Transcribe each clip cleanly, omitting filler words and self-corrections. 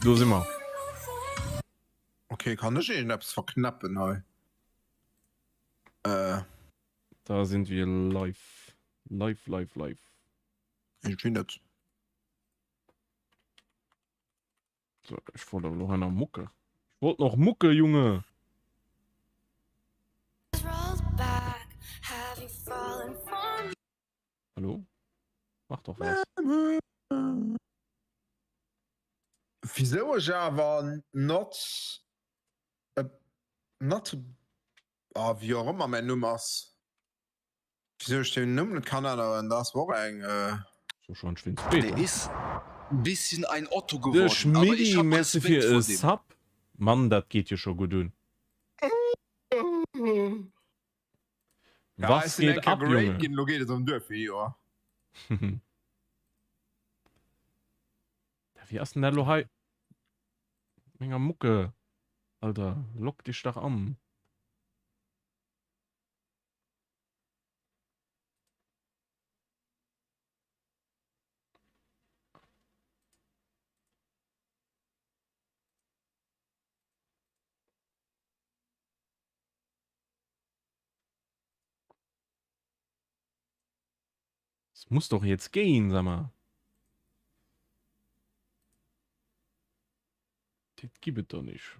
Do si mer. Ok, kann ech iergendeppes verknäppen hei? Äh. Da sind wir live. Live, live, live. Iergendwéi net. So, ech wollt awer lo hei nach mucke. Ech wollt nach mucke, Junge! Hallo? Mach doch was. Wisou ech awer not not ah wéi och ëmmer mäin Numm ass, wisou ech den Numm net kann änneren, dat ass och eng. So schon schwinns Der is bisschen ein Otto De geworden, aber ich Schmiddi, hab merci Respekt fir vor e dem. Sub. Mann, dat geet jo scho gutt un. Ja, Was ech sinn eng geet Kéier ab, gerate Junge? ginn, elo geet et erëm duer fir Joer. Wéi ass denn dat elo hei? Menger Mucke, Alter, lock dich dach an. Es muss doch jetzt gehen, sag mal. Das gibt es doch nicht.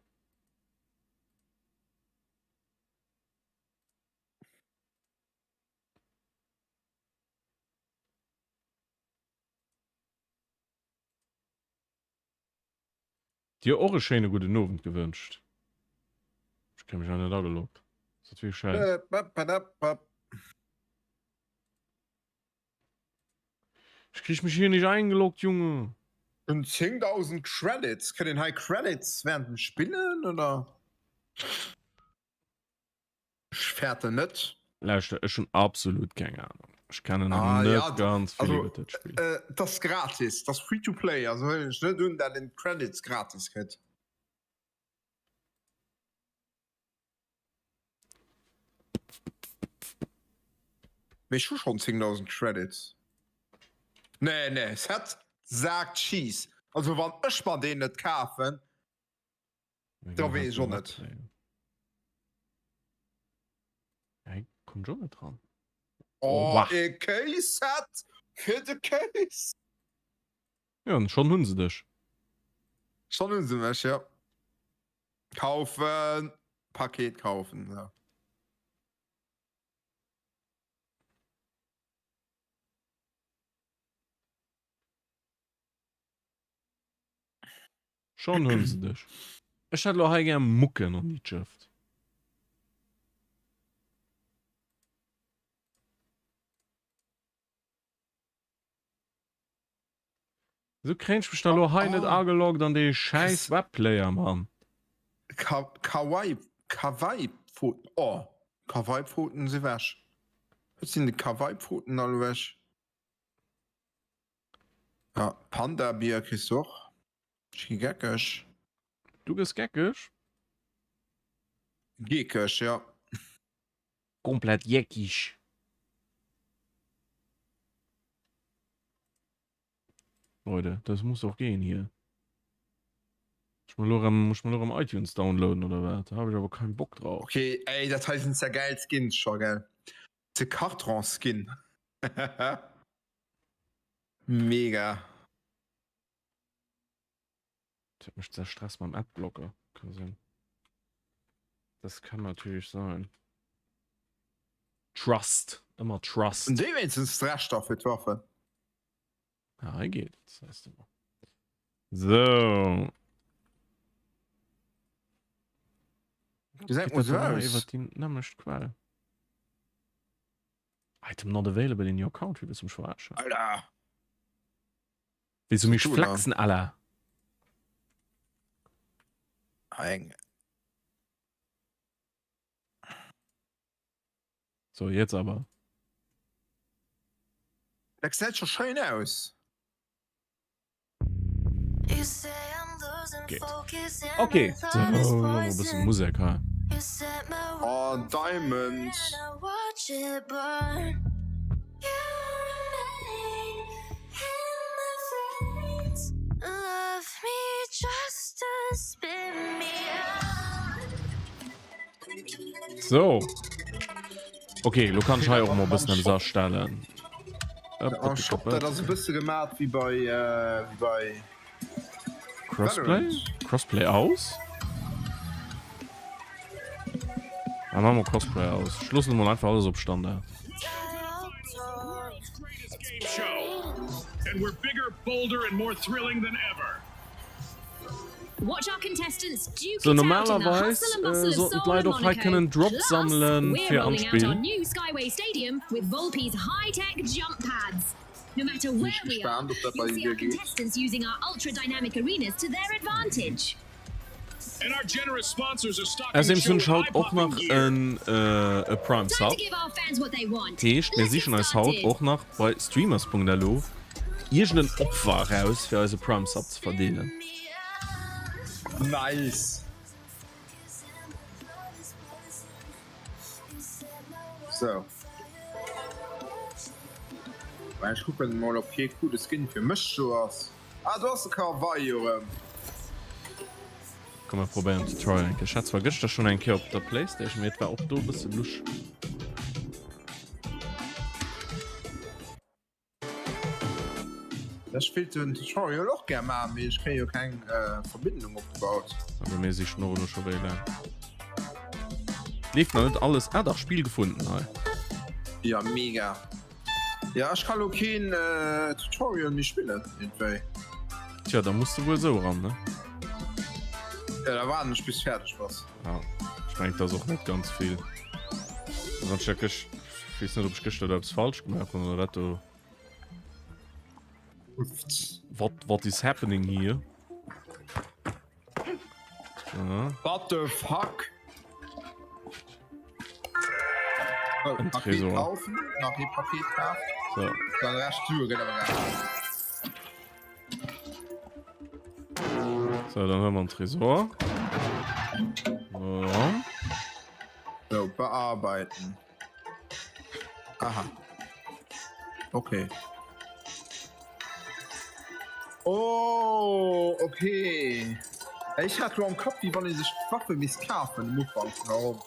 Dir och e schéine gudden Owend gewënscht. Ech kréie mech awer net ageloggt. Ass dat wierklech schäiss? Ech krieg mech hier nicht eingeloggt, Junge. Hun 10.000 Credits. Kritt een hei Credits während dem Spillen oder? Ech fäerten net. Lauschter, ech hunn absolut keng Ahnung. Ech kennen nach Ah, net ja, ganz vill also, iwwer dat Spill. äh, et ass gratis, et ass free to play, also huelen ech net un, dat een d'Credits gratis kritt. Mee ech hu schonn 10.000 Credits. Nee, nee, Set sagt Cheese. Also wann ech mer deen net kafen, Da weess ech och net. Hei kommt jo net dran. Oh, oh e Kéis-Set fir de Kéis. Ja, an schon hunn se dech. Schon hunn se mech, ja. Kaufen, Paket kaufen, ja. Schon hunn se dech. Ech hätt lo hei gär Mucken an déi Jëft. Sou kréien ech mech da lo hei net ageloggt an dee schäiss Webplayer, Mann. Kawaii, Kawaii-Pfoten, oh, Kawaii-Pfoten si wech. Wou sinn déi Kawaii-Pfoten all ewech? Ja, Panda-Bier kriss du och. Ech gi geckeg. Du gëss geckeg? Geekeg, ja. Komplett jeckig. Leute, das muss doch gehen hier. Muss ich mal lo rem, muss ich mal lo rem iTunes downloaden oder wat? Da habe ich aber keinen Bock drauf. Okay, ey, dat hei sinn zwar geil Skins scho, gell? De Kartron-Skin. Mega. Das hat mich sehr Stress beim Adblocker. Kann sein. Das kann natürlich sein. Trust. Immer Trust. Und déi wéinstens d'Rechter fir d'Waffen. Ja, hei geht es. Weißt du mal. So. Gesäit Geht mol das sou dann aus. iwwer die nämlecht Quell? Item not available in your country, willst du mich verarschen? Alter. Willst du mich Du da? flachsen, Alter? Eng. So, jetzt aber. Dat gesäit scho schéin aus. Geht. Okay, so, noch e bësse Musek hei. Oh, Diamond. So. Okay, lo kann ech hei och mol e bëssen eppes astellen. Am Shop, dat ass e bësse gemat wéi bei, äh, wéi bei Crossplay? Crossplay aus? Ah, machen wir Crossplay aus. Ich lasse mal einfach alles op Standard. Sou, normalerweis sollten d'Leit och hei kënnen Drops sammelen fir an d'Spill. Sinn ech gespaant op dat bei dir geet. Ausserdeems hunn ech haut och nach en Prime Sub. Heescht mir sichen eis haut och nach bei streamers.lu iergend en Opfer eraus fir eise Prime Sub ze verdeelen. Nice! Sou. Ech kucken mol op kee coole Skin fir mech do ass. Ah do ass de Carvalho erëm. Komm mer probéieren Tutorial eng Kéier. Ech hat zwar gëschter schonn eng Kéier op der Playstation, mee et war och do e bësse lusch. Ech wéilt den Tutorial och gär maachen, mee ech kréie jo keng Verbindung opgebaut. A bei mir sicht en och elo scho wéi laang. Leeft nach net alles. Ah dach, Spill gefunden hei. Ja mega. Ja ech ka lo keen Tutorial méi spillen iergendwéi. Tja, da muss de wuel sou eran, ne? Ja, da waarden ech bis fäerdeg bass. Ja, ech mengen et ass och net ganz vill. Wann ech dat gëscht, ech weess net ob ech gëschter do eppes falsch gemaach hunn oder wat do. What, what is happening here? What the fuck? Oh, Ein Paket Tresor. kaufen, nach ee Paket kauft. So. Dann Rescht Sue gëtt awer gehabt. So, dann haben wir einen Tresor. So. So, bearbeiten. Aha. Okay. Oh, okay. Ech hat lo am Kapp, wéi wann ee sech d'Waffe misst kafen um Ufank vun der Ronn.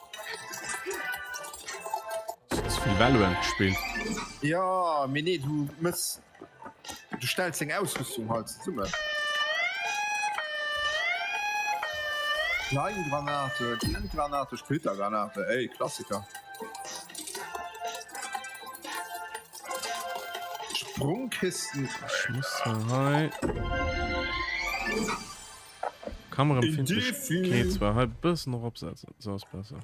Ze vill Valorant gespillt. Ja, mee nee, du mëss, du stells deng Ausrüstung halt zesummen. Kleingranate, Blendgranate, Splittergranate, ey, Klassiker. Sprungkisten. Ech muss mal hei. Kameraempfindlichkeit zwar hei bëssen eropsetzen. So ass besser.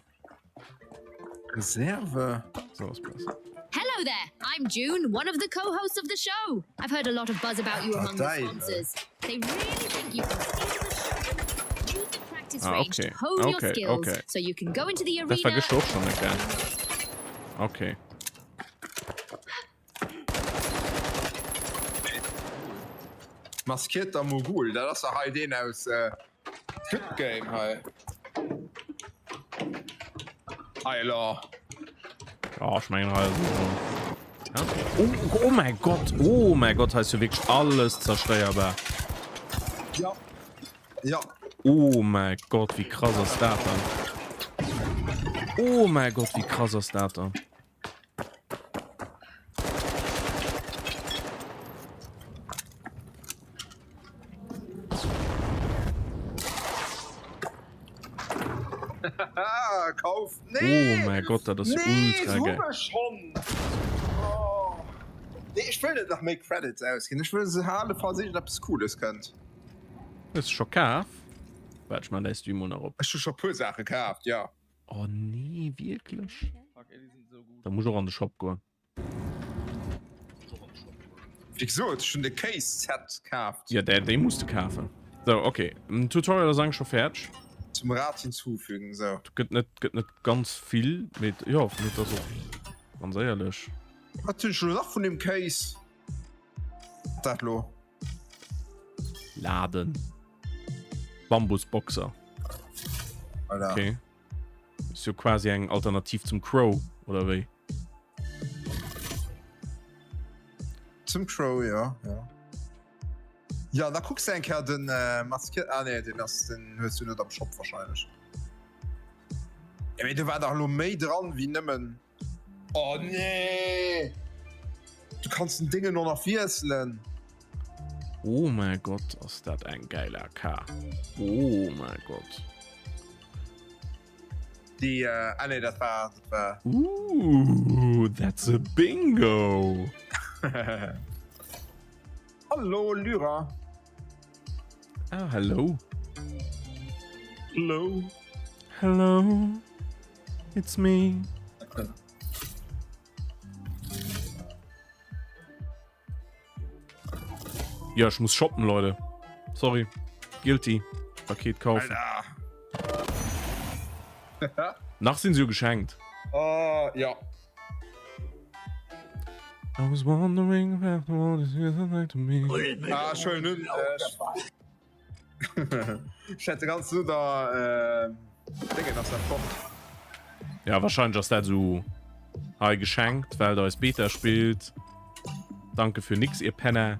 Reserve. So ass besser. Hello there, I'm June, one of the co-hosts of the show. I've heard a lot of buzz about you among the sponsors. They really think you can steal the show. Use the practice Ah, range okay. to hone your Okay, skills okay. so you can go into the Dat war arena. gëschter och schon net gell? Okay. Maskierter Mogul, dat ass dach hei deen aus Squid Game hei. Hei elo. Ja, ech mengen hei ass elo. Oh, oh mäi Gott, oh mäi Gott, hei ass jo wierklech alles zerstéierbar. Ja. Ja. Oh mäi Gott, wéi krass ass dat dann? Oh mäi Gott, wéi krass ass dat dann? Kauf. Nee. Oh mein Gott, dat ass nee, ultra geil. Schon. Oh. Nee, ech wëll net nach méi Credits ausginn. Ech wëll se halen, falls iergendeppes Cooles kënnt. Hues du scho kaf? Waart, ech man däi Stream mol nach op. Ech hu scho puer Saache kaaft, ja. Oh nee, wierklech? Da muss ech och an de Shop goen. Wéi gesot, ech hunn de Case Set kaaft. Ja, dee, dee muss de kafen. So, okay. Den Tutorial ass eigentlich scho fäerdeg. Zum Rad hinzufügen, sou. Gëtt net, gëtt net ganz vill, mee jo, mee et ass och ganz éierlech. Wat hunn ech elo nach vun deem Case? Dat lo. Laden. Bambusboxer. Voilà. Okay. Ist jo quasi eng Alternativ zum Crow, oder wéi? Zum Crow, ja. Ja, ja da kucks du eng Kéier den äh, Maskier. Ah nee, den ass den hues du net am Shop wahrscheinlech. Ja, mee do war dach elo méi dran wéi nëmmen. Oh nee! Du kanns den Dingen och nach wiesselen. Oh mäi Gott, ass dat eng gäil AK. Oh mäi Gott. Déi, äh, ah nee, dat war, dat war. Ooh, that's a bingo! Hallo Lyra. Ah, hello. Hello. Hello. It's me. Ja, ich muss shoppen, Leute. Sorry. Guilty. Paket kaufen. Alter. Nach sind sie geschenkt. Oh, ja. I was wondering if what is like to me. Ah, schön. Äh, ich hätte ganz so da äh, Dinge, dass das kommt. Ja, wahrscheinlich ass dat so hei geschenkt, well der eis Beta spillt. Danke für nix, ihr Penner.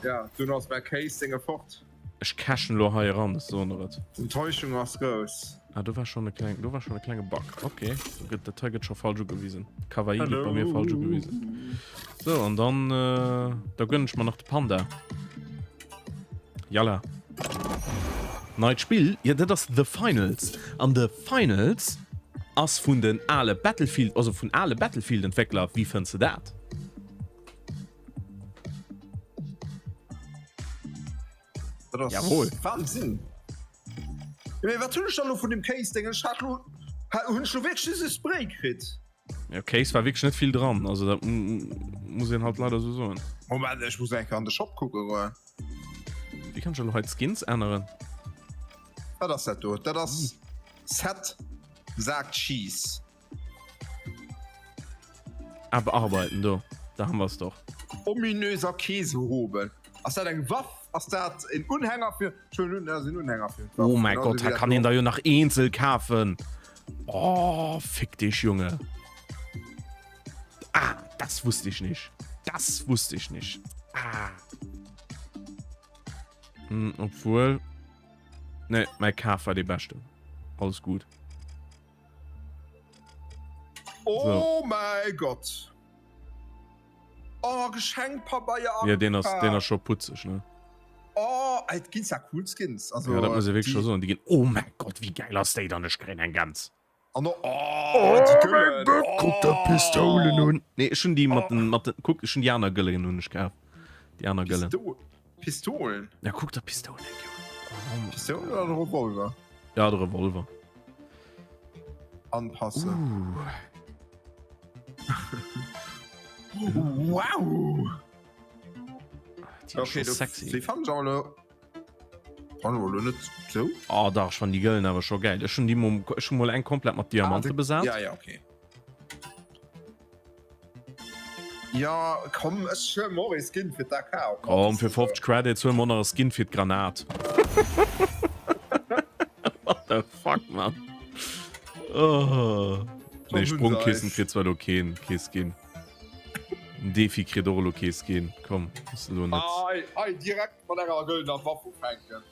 Ja, du hast mein Case Dinge fort. Ech cashen lo hei eran, ech soen der et. D'Enttäuschung ass grouss. Ah, do war schon e kleng, do war schon e klenge Bug. Okay, do gëtt, dat hei gëtt scho falsch ugewisen. Kawaii gëtt bei mir falsch ugewisen. So, an dann, äh, da gönn ech mer nach de Panda. Yalla. Neit Spill, ja dat ass The Finals. An The Finals ass vun den ale Battlefield, also vun ale Battlefield-Entwéckler. Wéi fënns de dat? Dat ass Jawohl. Wahnsinn. Mee wat hunn ech dann lo vun dem Case Ding? Ech hat lo hunn ech lo wierklech just e Spray kritt. Ja, Case war wierklech net vill dran, also dat muss een halt leider sou soen. Moment, ech muss eng Kéier an de Shop kucke goen. Wéi kann ech elo hei d'Skins änneren? Wat ass dat do? Dat ass Set sagt Cheese. Ah, bearbeiten, do. Da haben wir's doch. Ominöser Käsehobel. Ass dat eng Waff? Ass dat en Unhänger fir. Entschuldigung, dat ass en Unhänger fir d'Waff. Oh mein Genauso Gott, wéi da dat kann do. een da jo nach eenzel kafen. Oh, fick dich, Junge. Ah, das wusste ich nicht. Das wusste ich nicht. Ah. Hm, obwohl. Nee, mein Kaf war dee beschten. Alles gut. Oh so. mein Gott. Oh, Geschenkpabeier. Ja, den ass, den ass scho putzeg, ne? Oh, et ginn zwar cool Skins. Also, ja, dat muss ich wirklich schon so. Die gehen, oh mein Gott, wie geil ass déi dann? Ech kréien eng ganz. An oh, oh, die Gëllen. Oh. Guck der Pistoulen un. Nee, ech hun déi mat den, mat den, guck, ech hun déi aner Gëllen hun ech kaf. Déi aner Gëllen. Pisto Pistolen? Ja, guck der Pistoulen, Junge. Oh, Pistolen oder de Revolver? Ja, de Revolver. Anpassen. Uh. Wow! Die okay, du, sexy. Sie fand ich alle. Fand ich alle nicht so. Oh, dach, ich fand die Gëllen awer scho geil. Ech hun die mo, ech hun mol eng komplett mat Diamante ah, besat. Ja, ja, okay. Ja, komm, ech huelen mer och ee Skin fir d'AK. Komm, fir 50 Credits huele mer och nach e Skin fir d'Granat. What the fuck, man? Oh. Nee, Sprungkissen kritt zwar lo keen, kee Skin. Den Defi kritt och elo kee Skin. Komm, muss elo net. Ei, ei, direkt mat enger gëllener Waff ufänken.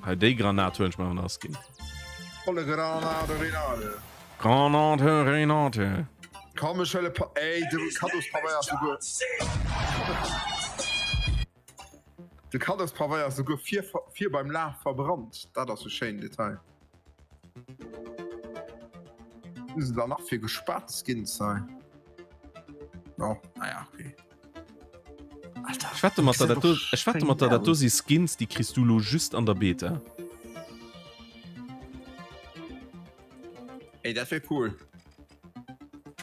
Hei déi Granat huelen ech mer awer nach Skin. Volle Granate Renate. Granate Renate. Komm ech huele pa ey de Kaddospabeier ass souguer De Kaddospabeier ass souguer vir vir beim Laf verbrannt. Dat ass e schéinen Detail. Hu se da nach fir gespaart Skins hei? Jo, naja okay. Alter, ech wette mat der, dat do, ech wette mat der, dat do si Skins, déi kriss du lo just an der Beta. Ey, dat wär cool.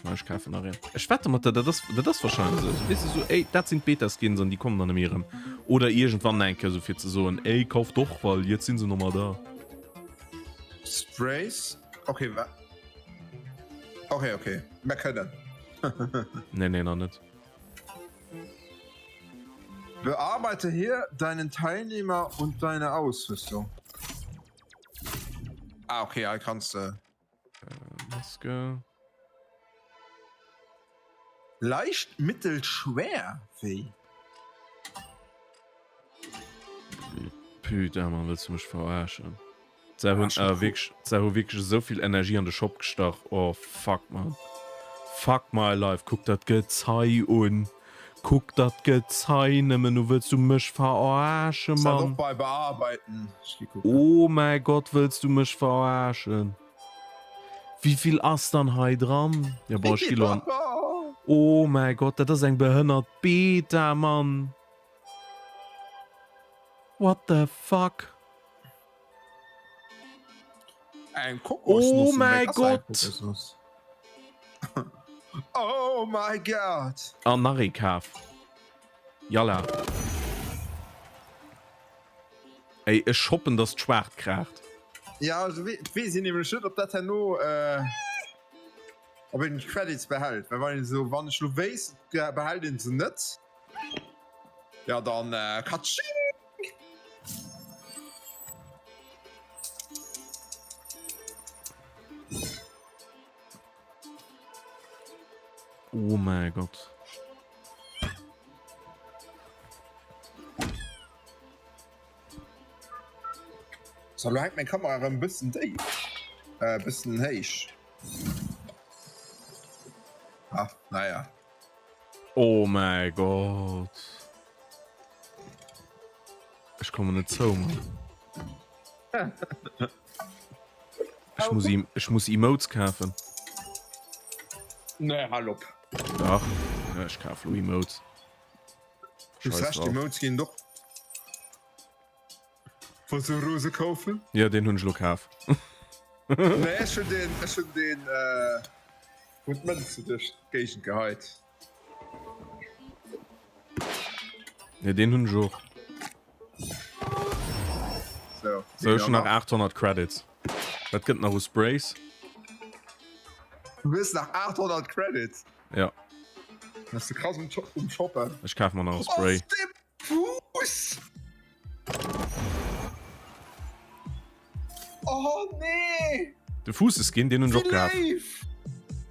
Ma ech kafen nach een. Ech wette mat der, dat ass, dat ass wahrscheinlech esou. Weess de, sou, ey, dat sinn d'Beta-Skins an déi kommen dann nemmi erëm. Oder iergendwann eng Kéier sou fir ze soen, ey, kauft och, well jetzt sinn se nochmal da. Sprays? Okay, wa Okay, okay. Mer kënnen. Nee, nee, nach net. Bearbeite hier deinen Teilnehmer und deine Ausrüstung. Ah, okay, hei kanns de. Äh, Maske. Leicht, mittel, schwer, wéi? Putain, Mann, wëlls du mech verarschen? Se hunn awer wierklech, se hu wierklech esou vill Energie an de Shop gestach. Oh fuck man. Fuck my life. Kuck dat Gezei un. Kuck dat Gezei nëmmen u. Wëlls du mech verarschen, Mann? Mann? Och bei bearbeiten. Ech gi kucken. Oh mäi Gott, wëlls du mech verarschen? Wéivill ass dann hei dran? Jo bon, ech gi lo an. Oh mäi Gott, dat ass eng behënnert Beta, Mann. What the fuck? Eng Kokosnuss. Oh mäi Gott! Oh my God! An nach ee kaf. Yalla. Ey, ech shoppen, dass d'Schwaart kraacht. Ja, also weess een nämlech net, ob dat herno, ob een d'Credits behält. Well wann een esou, wann ech lo wéisst, et behält een se net, ja dann katsching! Oh mäi Gott. So, lo hänkt meng Kamera erëm e bëssen déif, e bëssen héich. Ah, naja. Oh mäi Gott. Ech kommen net zou, Mann. Ech muss, ech muss Emotes kafen. Nee, hal op. Dach, ech kaf lo Emotes. Du hues Recht, Emotes ginn doch. Wolls du Rose kaufen? Ja, den hunn ech lo kaf. Nee, ech hunn den, ech hunn den, äh, wou d'Mënze duerch d'Géigend geheit. Nee, den hunn ech och. So, So, ech hunn nach 800 Credits. Wat gëtt nach u Sprays? Du hues nach 800 Credits? Ja. Bass du krass um, um Shoppen. Ech kaf mer nach e Spray. Auf dem Fuuss! Oh nee! De Fuusseskin, deen hunn ech och kaf.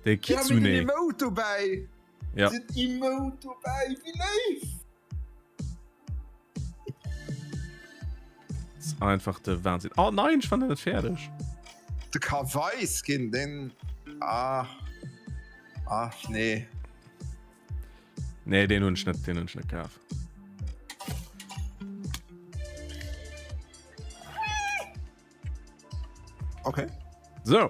De Kitsune. Ja, mit dem Emote dobäi. Ja. Den Emote dobäi, wéi léif! Ist einfach de Wahnsinn. Oh nein, ich war net fäerdeg. De Kawaii-Skin, den. Ah. Ach nee. Nee, den hunn ech net, den hunn ech net kaf. Okay. So.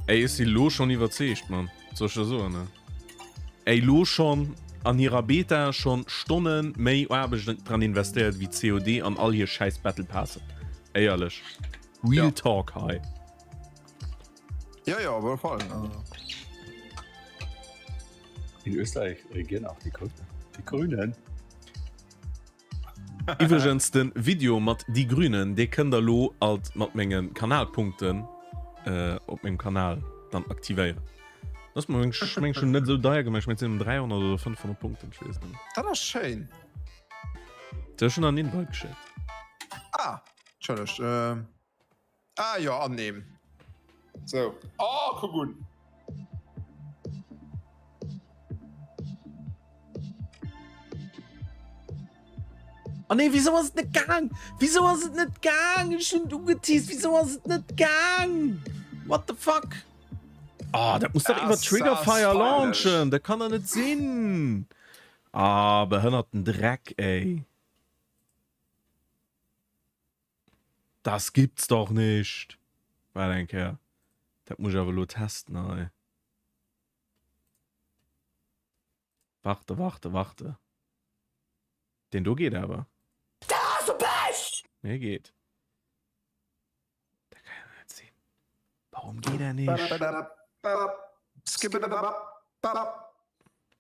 Ey, ech si lo schon iwwerzeegt, Mann. Soll ech der soen, ne? Ey, lo schon an hirer Beta schon Stonnen méi Aarbecht dran investéiert wéi COD an all hir schäiss Battle Passen. Éierlech. Real Ja. Talk hei. Ja, ja, op alle Fall. In Österreich regieren auch die, die Grünen. Iwwregens den Video mat Die Grünen, dee kënnt der lo alt mat mengen Kanalpunkten op mengem Kanal dann aktivéieren. Dat ass meng ech meng schon net esou deier gemaach, ech meng et sinn 300 oder 500 Punkten, ech weess net. Dat ass schéin. Ech hunn an Invite geschéckt. Ah, Entschëllegt. Ah jo, annehmen. Sou. Oh, kuck un! Oh nee, wieso ass et net gaang? Wieso ass et net gaang? Ech hunn et ugeteased, wieso ass et net gaang? What the fuck? Ah, dat muss dach iwwer Triggerfire launchen, dat kann der net sinn. Ah, behënnerten Dreck, ey. Das gibt's doch nicht! Waart eng Kéier, dat muss ech awer elo testen hei. Warte, warte, warte. Deen do geet awer. Nee, geet. Dat kann jo net sinn. Warum geet er nicht?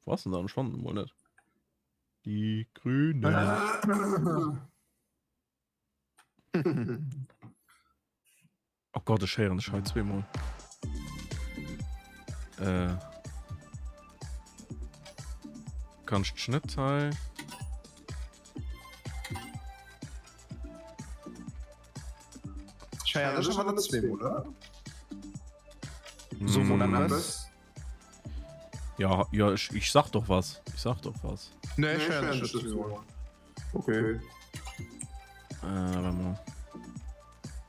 Wo ass en dann? Ech fannen en emol net. Die Grünen. Oh Gott, ech héieren dech hei zweemol. Äh. Kann ech dech net hei? Ech héieren dech awer net zweemol, oder? So mm. Ja, ja, ich, ich sag doch was. Ich sag doch was. Nee, ich höre nicht zweemol. Okay. Äh, warte mal.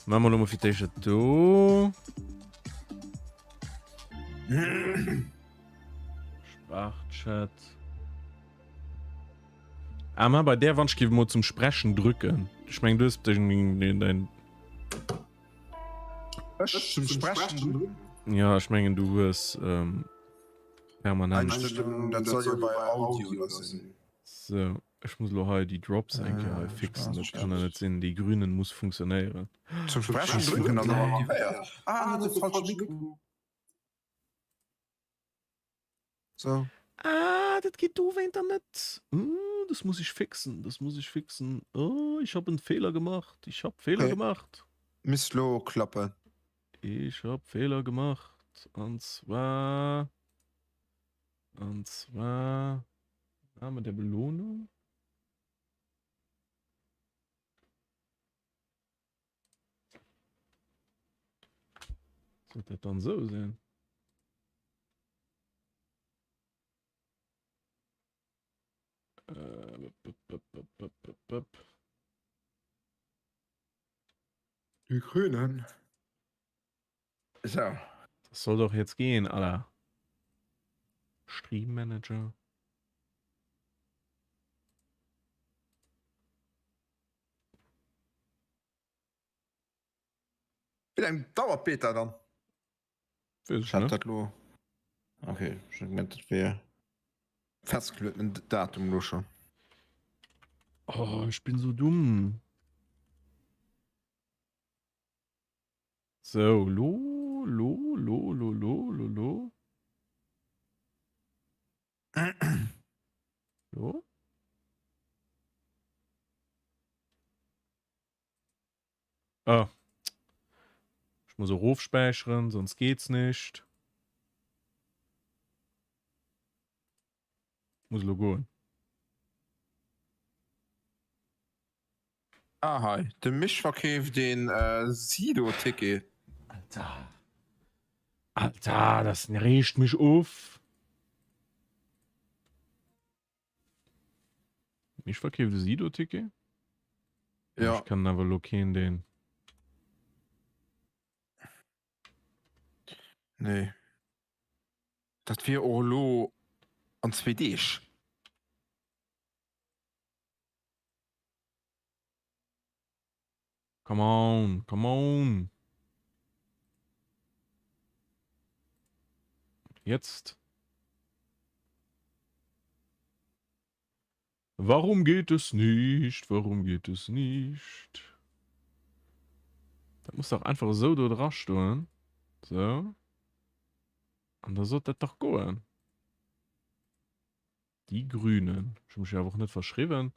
Maache mer elo mol fir d'éischt dat do. Sprachchat. Ah, ma bei där Wand gi mo zum Sprechen drücken. Ich meng du hues den, dein Ech zum Sprechen drücken? Ja, ich mengen du hues ähm, permanent. Einstellungen, dat soll jo bei Audio da sinn. So, ech muss lo hei déi Drops eng Kéier hei fixen. Dat kann ja net sinn. Déi Grünen muss funktionéieren. Zum Sprechen drücken ass awer aktivéiert. Ah, de falsche Mikro. So. Ah, dat geet dowéinter net. Uh, das muss ich fixen, das muss ich fixen. Oh, ich hab en Fehler gemacht. Ich hab Fehler Okay. gemacht. Misst lo klappen. Ich hab Fehler gemacht. An zwar. An zwar. Name der Belohnung. Sollt dat dann sou sinn? Äh, bup, bup, bup, bup, bup. Die Grünen. So. Das soll doch jetzt gehen, Alter. Stream Manager. Wéi laang dauert d'Beta dann? Weess ech Hat net. dat lo. Okay, ech hunn gemengt dat wier festgeluechten Datum lo schon. Oh, ich bin so dumm. So, lo, lo, lo, lo, lo, lo, lo. Lo? Ah. Ich muss erofspäicheren, sonst geht's nicht. Muss lo goen. Ah hei, de Mich verkeeft een Sido-Ticket. Alter. Alter, das regt mich auf. Mich verkeeft e Sido-Ticket? Ja. Ich kann awer lo keen deen. Nee. Dat wier och elo an zwee Deeg. Come on, come on. Jetzt. Warum geht es nicht? Warum geht es nicht? Dat muss dach einfach esou do dra stoen. So. An da sollt dat dach goen. Die Grünen. Ech hu mech jo awer och net verschriwwen.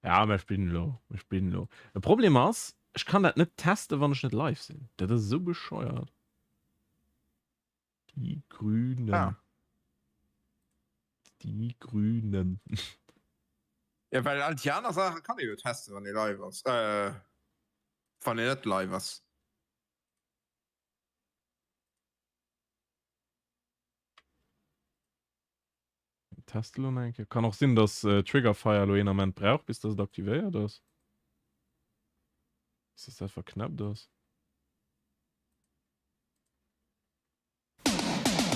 Ja, mir spillen elo. Mir spillen elo. De Problem ass, ech kann dat net testen, wann ech net live sinn. Dat ass esou bescheuert. Die Grünen. Ah. Die Grünen. Ja, well all déi aner Saache kann ee jo testen, wann ee live ass. Äh, wann een net live ass. Test elo nach eng Kéier. Kann och sinn, dass äh, Triggerfire elo een Ament brauch, bis dass et aktivéiert ass. Bis dass dat verknäppt ass.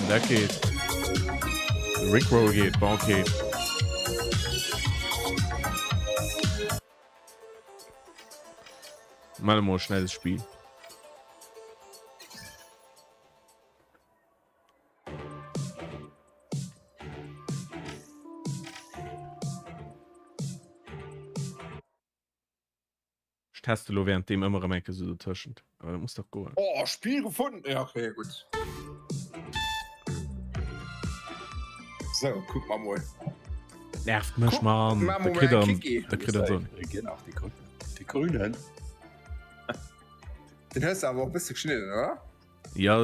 Dat geet. De Rickroll geet. Bon, okay. Melle mol schnell das Spiel. Ech teste lo während deem ëmmer erëm eng Kéier sou dotëschent. Awer dat muss dach goen. Oh, Spiel gefunden! Ja, okay, gutt. So, kuck mer mol. Nervt mech, Kuck Mann. mer Da mol kritt mäi er, Kiki. da kritt er so. Regieren auch die Grünen. Die Grünen. Den hues de awer och e bësse geschnidden, oder? Ja,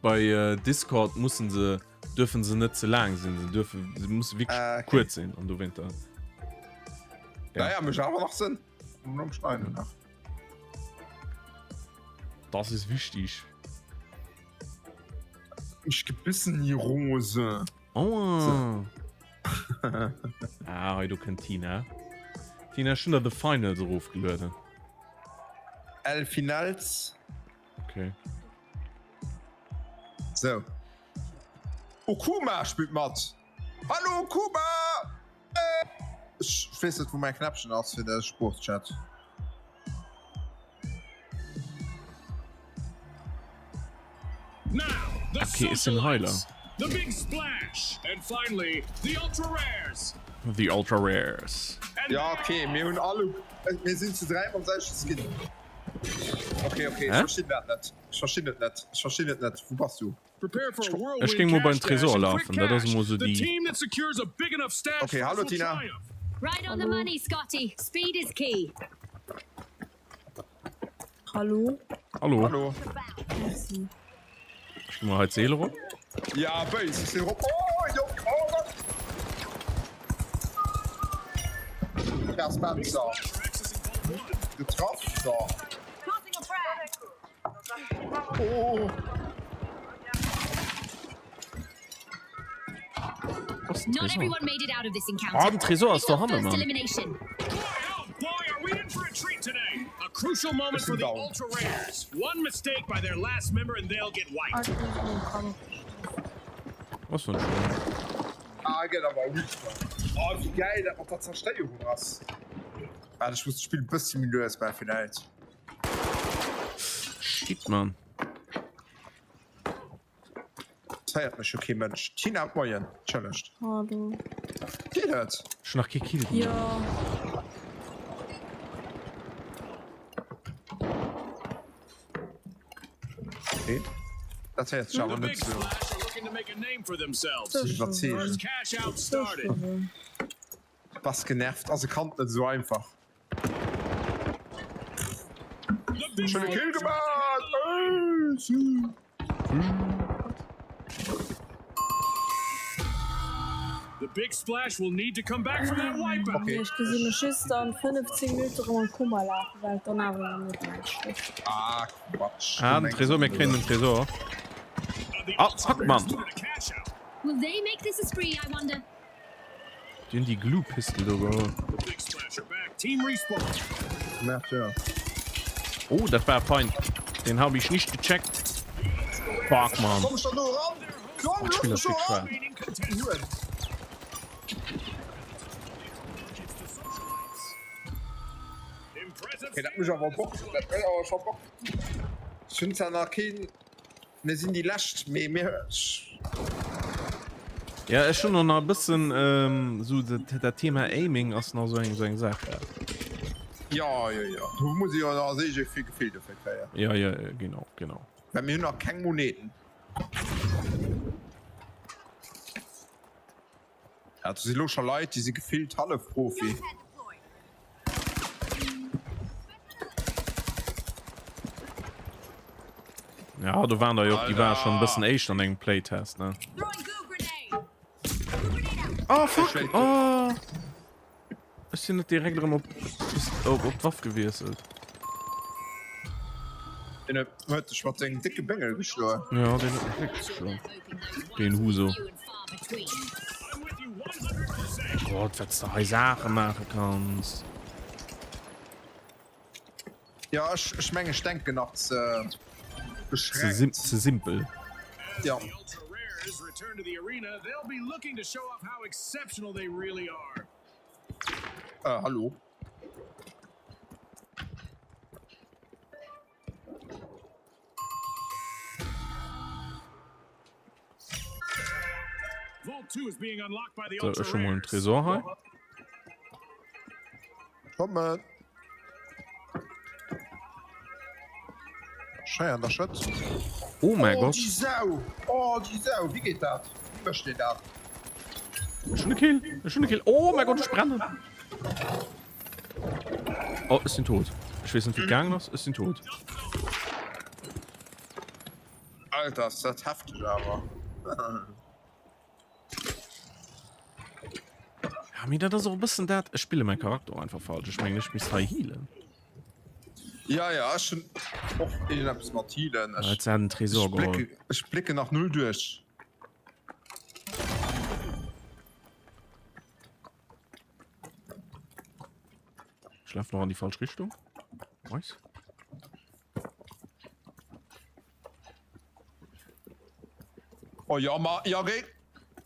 bei Discord mussen se dürfen se net ze laang sinn, se dürfen se musse wierklech Ah, okay. kuerz sinn an dowéinter. Ja. Naja, mécht awer nach Sënn. Nom Schneiden nach. Das ist wichtig. Ich gebissen die Rose. Aua. Ah, hei do kënnt d'Tina. Tina, ech hunn der The Finals erofgelueden. El Finals. Okay. So. Okuma spillt mat. Hallo Okuma! Ech weess net wou mäin Knäppchen ass fir de Sproochchat. Okay, ech sinn Heiler. The Ultra Rares. Ja okay, mir hunn all mir sinn zu 3 mam selwechte Skin. Okay, okay, ech verstinn dat net. Ech verstinn et net. Ech verstinn et net. Wou bass du? Ech géing mol beim Tresor lafen, dat ass emol sou déi. Okay, hallo Tina. Right on the money, Scotty. Speed is key. Hallo. Hallo. Hallo. Merci. Ech gi mol hei d'Seel erop. Ja, béis, ech sinn erop. Oh, jo, oh Gott. Här Spencer. Getraff, so. Oh. Not everyone made it out of this encounter. Ah, den Tresor ass do hanne, Mann. A crucial moment for the ultra rares. One mistake by their last member and they'll get wiped. Was für ein Schwein. Ah, gëtt awer ultra. Oh, wéi geil dat mat der Zerstéierung ass. Waart, ech muss d'Spill e bëssi méi lues maachen villäicht. Shit, Mann. Et héiert mech jo kee Mënsch. Tina, moien. Entschëllegt. Hallo. Geet et? Ech hunn nach kee Kill gemaach. Jo. Okay. Dat héiert sech awer net sou iwwerzeegend. Bass genervt? Ass e Kand net esou einfach? Schon e Kill gemacht! The big splash will need to come back from that wipeout. Okay. Ech gesi mech just an 15 Minutte rëm am Koma lafen, well et dann awer nach net näischt ass. Ah, Quatsch. Ah, den Tresor, mir kréien den Tresor. Ah, fuck, Mann! Will they make this a spree, I wonder? Déi hunn déi Glue Pistol do geholl. Oh, dat war fein. Den hab ich nicht gecheckt. Fuck, man. Komm schon do ran! Komm, Ach, lass ich mich spiel ran! das Okay, dat mécht awer Bock. Dat mécht awer scho Bock. Ech hunn zwar nach keen Mir sinn déi lescht, mee mir. Ja, ech hunn och nach e bëssen esou dat Thema Aiming ass nach esou eng esou eng Saach. Ja, jo, jo. Do muss ee jo nach als éischt vill Gefill dofir kréien. Ja, ja, ja, genau, genau. Well mir hunn nach keng Moneten. Ja, do si lo scho Leit, déi si gefillt Hallefprofi. Ja, do waren der jo och, déi ware schonn e bëssen éischter an engem Playtest, ne? Oh, fuck! Oh! Ech sinn net direkt erëm op, op, op d'Waff gewiesselt. Deen huet dech mat sengem décke Béngel geschloen. Ja, deen huet mech wierklech geschloen. Deen Huso. Gott, wat s de hei Saache maache kanns. Ja, ech, ech mengen, ech denken nach ze Ze sim beschränkt. ze simpel. Ja. Äh, hallo? So, ech hu mol en Tresor hei. Kommen. Schei an der Schëtt. Oh mäi Oh, Gott. déi Sau! Oh, déi Sau! Wéi geet dat? Wéi mécht een dat? Ech hunn e Kill. Ech hunn e Kill. Oh mäi Gott, ech brennen. Oh, ech sinn tot. Ech weess net, wéi et gaangen ass. Ech sinn tot. Alter, ass dat hefteg awer. Ja, mee dat ass och e bëssen dat, ech spille mäi Charakter och einfach falsch. Ech mengen, ech misst hei healen. Ja, ja, ech hunn och iergendeppes mat healen. Ah, Ech, jetzt hat den Tresor ech geholl. blécke, ech blécken nach null duerch. Ech lafen och an déi falsch Richtung. Nice. Oh ja, ma ja, géi.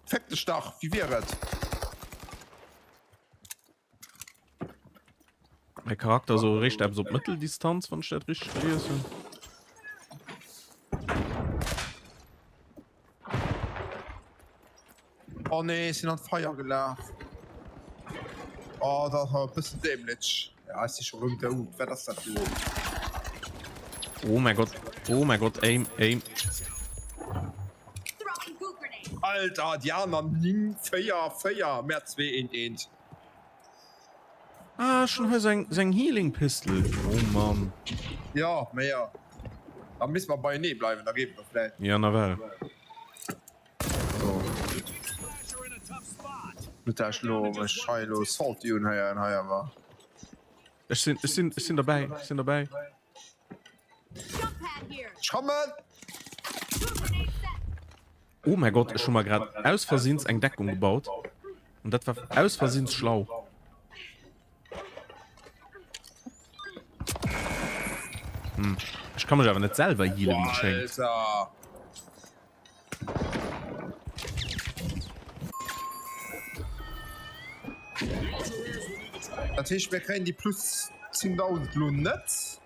Féck dech dach, wéi wier et? Mäi Charakter ass och eréischt eppes op Mëtteldistanz, wann ech dat richteg gelies hunn. Oh nee, ech sinn an d'Feier gelaf. Oh, dat war e bëssen dämlech. Ja, ech si scho rëm dout. Wat ass dat do? Oh mäi Gott, oh mäi Gott, aim, aim. Alter, déi aner 9, 4, 4, mär 2, 1, 1. Ah, ech hunn hei sou eng, sou eng Healing Pistol. Oh Mann. Jo, mä jo. Da misst mer beienee bleiwen, da geet et och vläit. Ja, nawell. So. Net dat ech elo mech hei elo salty unhéieren hei, awer. Ech sinn, ech sinn, ech sinn derbäi, ech sinn derbäi. Ech kommen! Oh mäi Gott, ech hu mer grad aus Versehens eng Deckung gebaut. An dat war aus Versehens schlau. Hm. Ech ka mech awer net selwer healen, wéi et schéngt. Alter! Dat heescht mir kréien déi plus 10.000 lo net?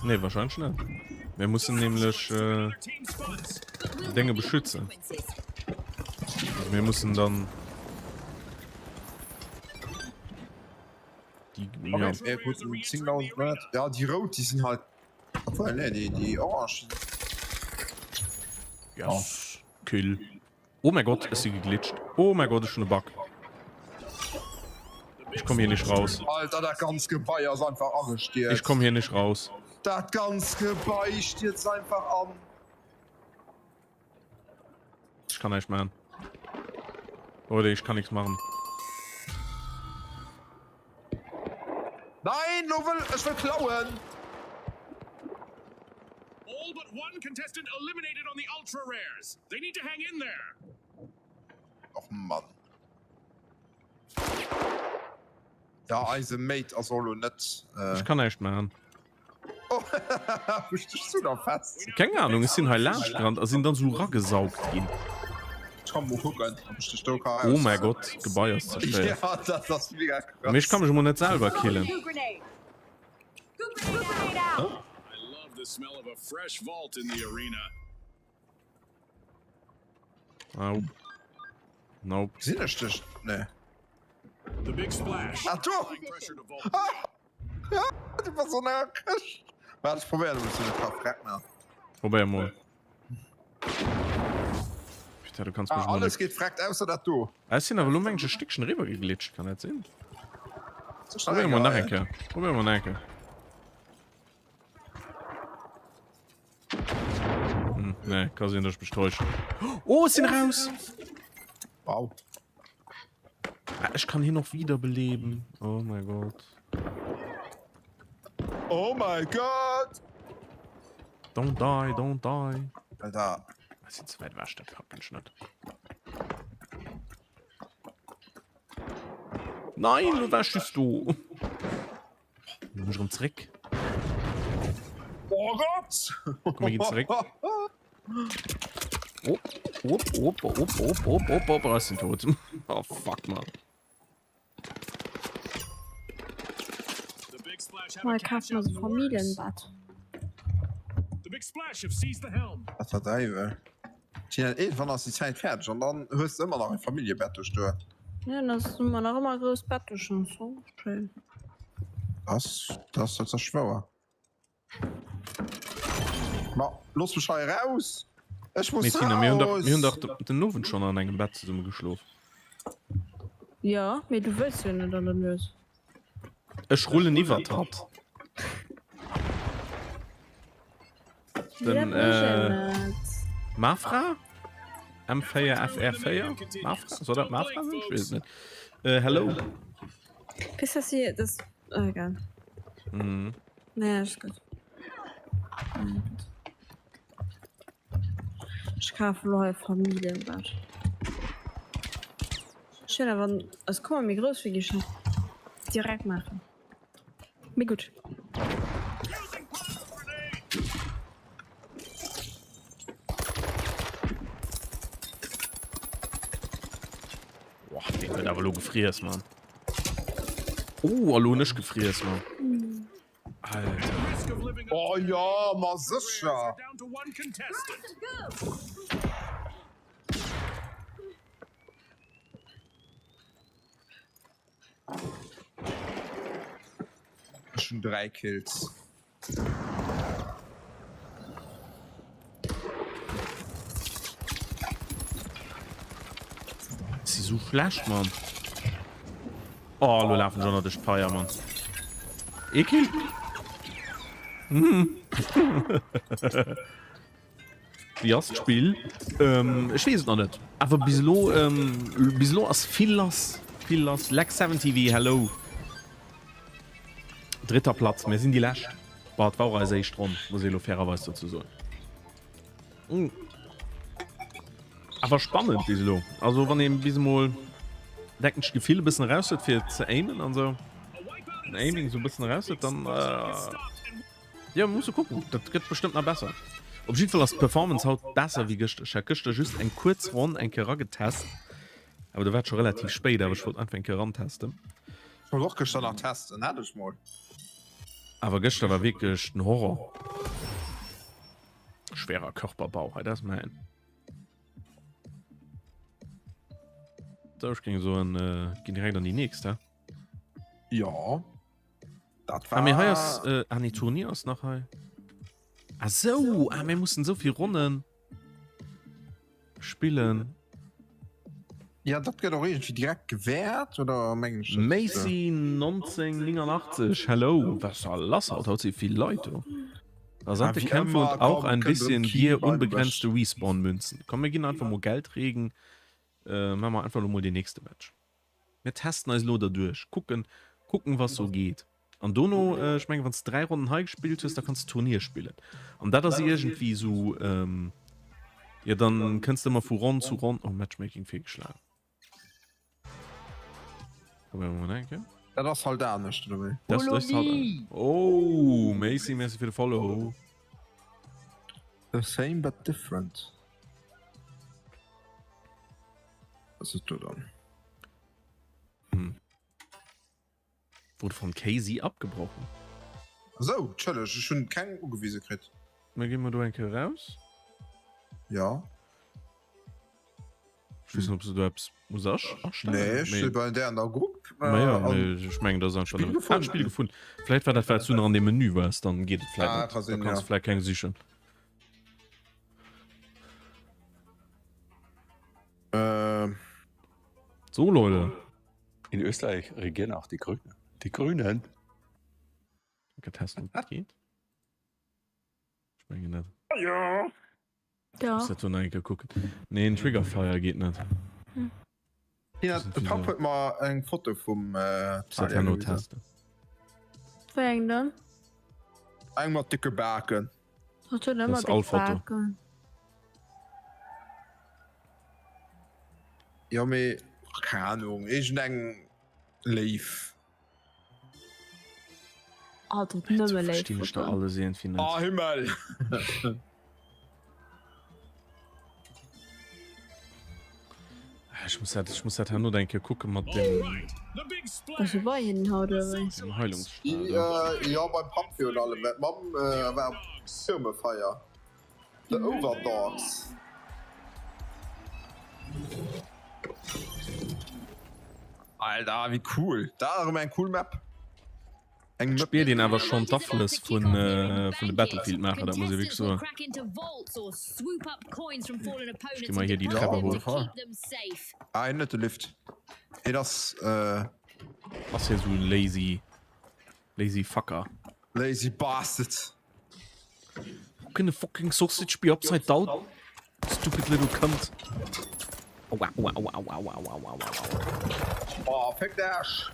Nee, wahrscheinlech net. Mir mussen nämlech äh, déi Dénge beschützen. Also mir mussen dann die, ja. Okay, ja, gut, 10.000 net. Ja, déi rout, déi sinn halt Obwohl, nee, déi, déi orange. Yes. Kill. Oh mein Gott, ech si geglitscht. Oh mein Gott, ech hunn e Bug. Ech komm hier nicht raus. Alter, dat ganz Gebai ass einfach agestierzt. Ech komm hier nicht raus. Dat ganz Gebai stierzt einfach an. Ech kann näischt maachen. Oder ech kann nichts machen. Nein, lo wëll ech wëll klauen. All but one contestant eliminated on the ultra rares. They need to hang in there. Och Mann. Ja, eise Mate ass och lo net. Äh... Ech kann näischt maachen. Wou stechs du da fest? Keng Ahnung, ech sinn hei laanscht gerannt a sinn dann sou ragesaugt ginn. Ech kann mol kucken, ob ech dech do ka Oh mäi Gott, d'Gebai ass zerstéiert. Ja, dat ass mega krass. Mee ech ka mech emol net selwer killen. Nope. Nope. Gesinn ech dech? Nee. Ah, do! Du bass an enger Këscht. Waart, ech probéieren emol ze ka freck na. Probéier mol. Putain, du kanns mech ah, mol alles geet freckt ausser dat do. Ah, ech sinn awer lo mengen ech e Stéckchen eriwwer geglitscht, kann dat sinn? Probéier mol nach eng Kéier. Probéier mol nach eng Kéier. Hm, nee, ka sinn, dass ech mech täuschen. Oh, ech sinn raus! Wow. Ah, ech kann hien och wiederbeleben. Oh my God. Oh my God! Don't die, don't die. Alter. Ech sinn ze wäit ewech, dat packen ech net. Nein, du warst just do. Lo muss ech erëm zréck. Oh Gott! Komm, mir ginn zréck. Op, op, op, op, op, op, op, op, oh, ech sinn tot. Oh, fuck, man. Mal kaf mer so Familienbett. Wat der Däiwel. Tina, iergendwann ass déi Zäit fäerdeg an dann hues de ëmmer nach e Familljebett do stoen. Jo, dann ass ëmmer nach ëmmer e grousst Bett do stoen, ass och schéin. Ass, dat ass tatsächlech wouer. Ma looss mech hei eraus! Ech muss Mee Tina, mir hunn dach, raus! mir hunn dach den Owend schonn an engem Bett zesumme geschlof. Jo, mee du wëlls jo net an der Nues. Ech rullen iwwert hatt. Den äh, Mafra? M4FR4? Mafra? Soll dat Mafra sinn? Ech weess et net. Äh, hello. Bis dass sie das oh, egal. Mhm. Nee, ist gut. Nee, gut. Ech kafe lo hei Familljenbett. Ech hunn awer, es komme méi grouss wéi Geschäft direkt maachen. Mee gutt. Boah, deen huet awer elo gefriess, Mann. Oh, a lo hunn ech gefriess, Mann. Alter. Oh jo, ma sécher. Ech hunn 3 Kills. Si sou schlecht, Mann. Oh, lo lafen schon duerch d'Feier, Mann. Ee Kill. Wéi ass d'Spill? Ech weess et nach net. Awer bis elo, bis elo ass vill lass. Vill lass. Lex7TV, hello. Dritter Platz, mir sinn déi Lescht. Bon, et war och eis éischt Ronn, muss ee elo fairerweis dozou soen. Awer spannend bis elo. Also wann ee bis emol denken ech d'Gefill e bëssen eraus huet fir ze aimen an esou, den Aiming esou e bëssen eraus huet, dann jo, mir musse kucken, dat gëtt bestëmmt nach besser. Op jiddwer Fall ass d'Performance haut besser wéi gëschter. Ech hat gëschter just eng kuerz Ronn eng Kéier eragetest, awer do war et scho relativ spéit, awer ech wollt einfach eng Kéier erantesten. Ech wollt och gëschter nach testen, hat ech mol. Awer gëschter war wierklech den Horror. Schwerer Körperbau, hei dat ass mäin. So, ech géing soen, ginn direkt an déi nächst, hä? Jo, dat Ah, mee hei war. ass, ah nee, Turnier ass nach hei. Ah sou, ah mir mussen sou vill Ronnen spillen. Ja, dat gëtt och iergendwéi direkt gewäert, oder mengen ech dat? Macy 1989, hello, was ist da lass haut? Haut si vill Leit do. Rasante Ah, wéi Kämpfe ëmmer, und auch komm, ein kënnt erëm bisschen keen Gier, bei de unbegrenzte Bësch. Respawn-Münzen. Komm, mir ginn einfach mol Geldregen. Äh, maache mer einfach lo mol den nächste Match. Mir testen eis elo derduerch, kucken, kucken was sou geet. An dono, ech mengen, wann s de 3 Ronnen hei gespillt hues, da kanns de Turnier spillen. An dat ass iergendwéi sou, jo, dann kënns de ëmmer vu Ronn zu Ronn. Oh, Matchmaking feelgeschlagen. Probéiere mer mol eng Kéier. Dat ass halt anescht, oder wéi? Dat ass halt anescht. Oh, Macy, merci fir de Follow. The same but different. Was ist do dann? Hm. Wurde von Casey abgebrochen. Sou, Entschëlleg, ech hunn keng ugewise kritt. Mir ginn mol do eng Kéier raus. Ja. Ech weess net, ob se do eppes muss astellen. Nee, ech si bei där an der Grupp. Ma ja, mee ech mengen, dat ass einfach Spill nëmmen. Ah, gefunden. Spill gefunden. Vläicht war dat, well s du nach an deem Menü waars, dann geet et vläicht Ah, net. ka Da sinn, kanns ja. du vläicht keng sichen. Ähm. So, Leute. In Österreich regieren auch die Grünen. Die Grünen. Getestet geht. Ich meine net. Ja. Ja. Muss dat do nach eng Kéier kucken. Nee, en Triggerfire geet net. Hm. Ja, de Papp huet mer eng Foto vum äh, Muss dat herno testen. Wéi eng dann? Eng mat dicke Baken. Hat huet ëmmer Das ist all déck Foto. Baken. Jo mee keng Ahnung, iergendeng léif. Hat huet nëmme léif Verstinn ech da Fotoen. alles iergendwéi net. Ah Himmel! Ech muss dat, ech muss dat herno eng Kéier kucke mat dem, Bass du bei hinnen haut oder wéi? dem Heilungsstrahl do. Jo beim Papp virun allem, well d'Mamm war op Firmefeier. The Overdogs. Alter, wéi cool! Dat ass erëm eng cool Map. Eng Et Map. spiert een awer schonn d'Aflëss vun vun de Battlefield-Maacher, dat muss ee wierklech soen. Ech gi mer hier déi Trepp erof. Ah, hien huet de Lift. Et ass äh. Ass hie sou lazy, lazy fucker. Lazy bastard. How can a fucking sausage be upside down? Stupid little cunt. Aua, aua, aua, aua, aua, aua, aua, aua. Oh, fick dech!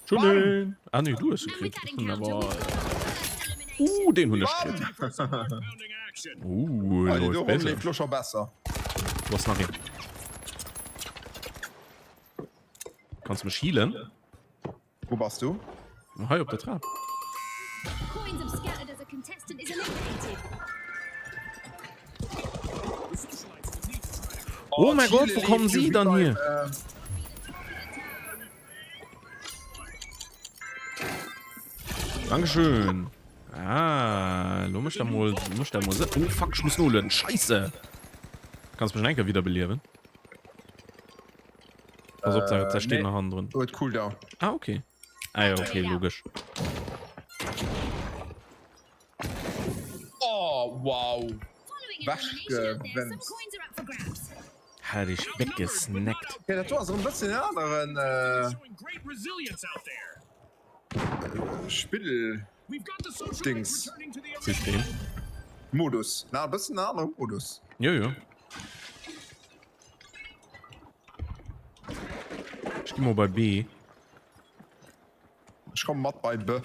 Entschuldigung. Ah nee, du hues e kritt. Ech hunn awer. Uh, deen hunn ech kritt. Uh, Ah, déi do läuft Ronn besser. leeft lo scho besser. Du hast nach een. Kanns mech healen? Wou bass du? Hei op der Trap. Oh mein Gott, wo kommen sie dann hier? Dankeschön. Ah, lo mech da mol, mech da mol. Oh fuck, ich muss nolueden. Scheiße. Kannst mich enker wiederbeliewen? Pass op, da, da steht nach han drin. Huet Cooldown. Ah, okay. Ah ja, okay, logisch. Oh, wow. Wechgewemst. Hat dich weggesnackt. Okay, dat do ass erëm e bëssen en aneren Spill Dings. System. Modus. Na, e bëssen en anere Modus. Jo, jo. Ech gi mol bei B. Ech komme mat bei B.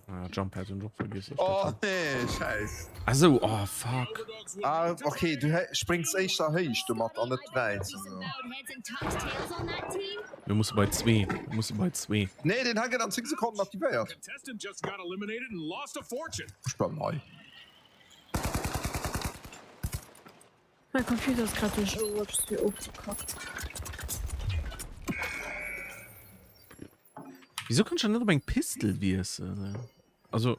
Ah, Jump Pad hunn ech och vergiess. Oh nee, scheiss. Ah sou, oh fuck. Ah, okay, du spréngs éischter héich domat an net wäit. Mir musse bei zwee, mir musse bei zwee. Nee, deen hei gëtt an 10 Sekonnen aktivéiert. Ech bleiwen hei. Mein Computer ass grad duerch Overwatch 2 ofgekackt. Wieso kann ich dann net op eng Pistol wiesselen? Also.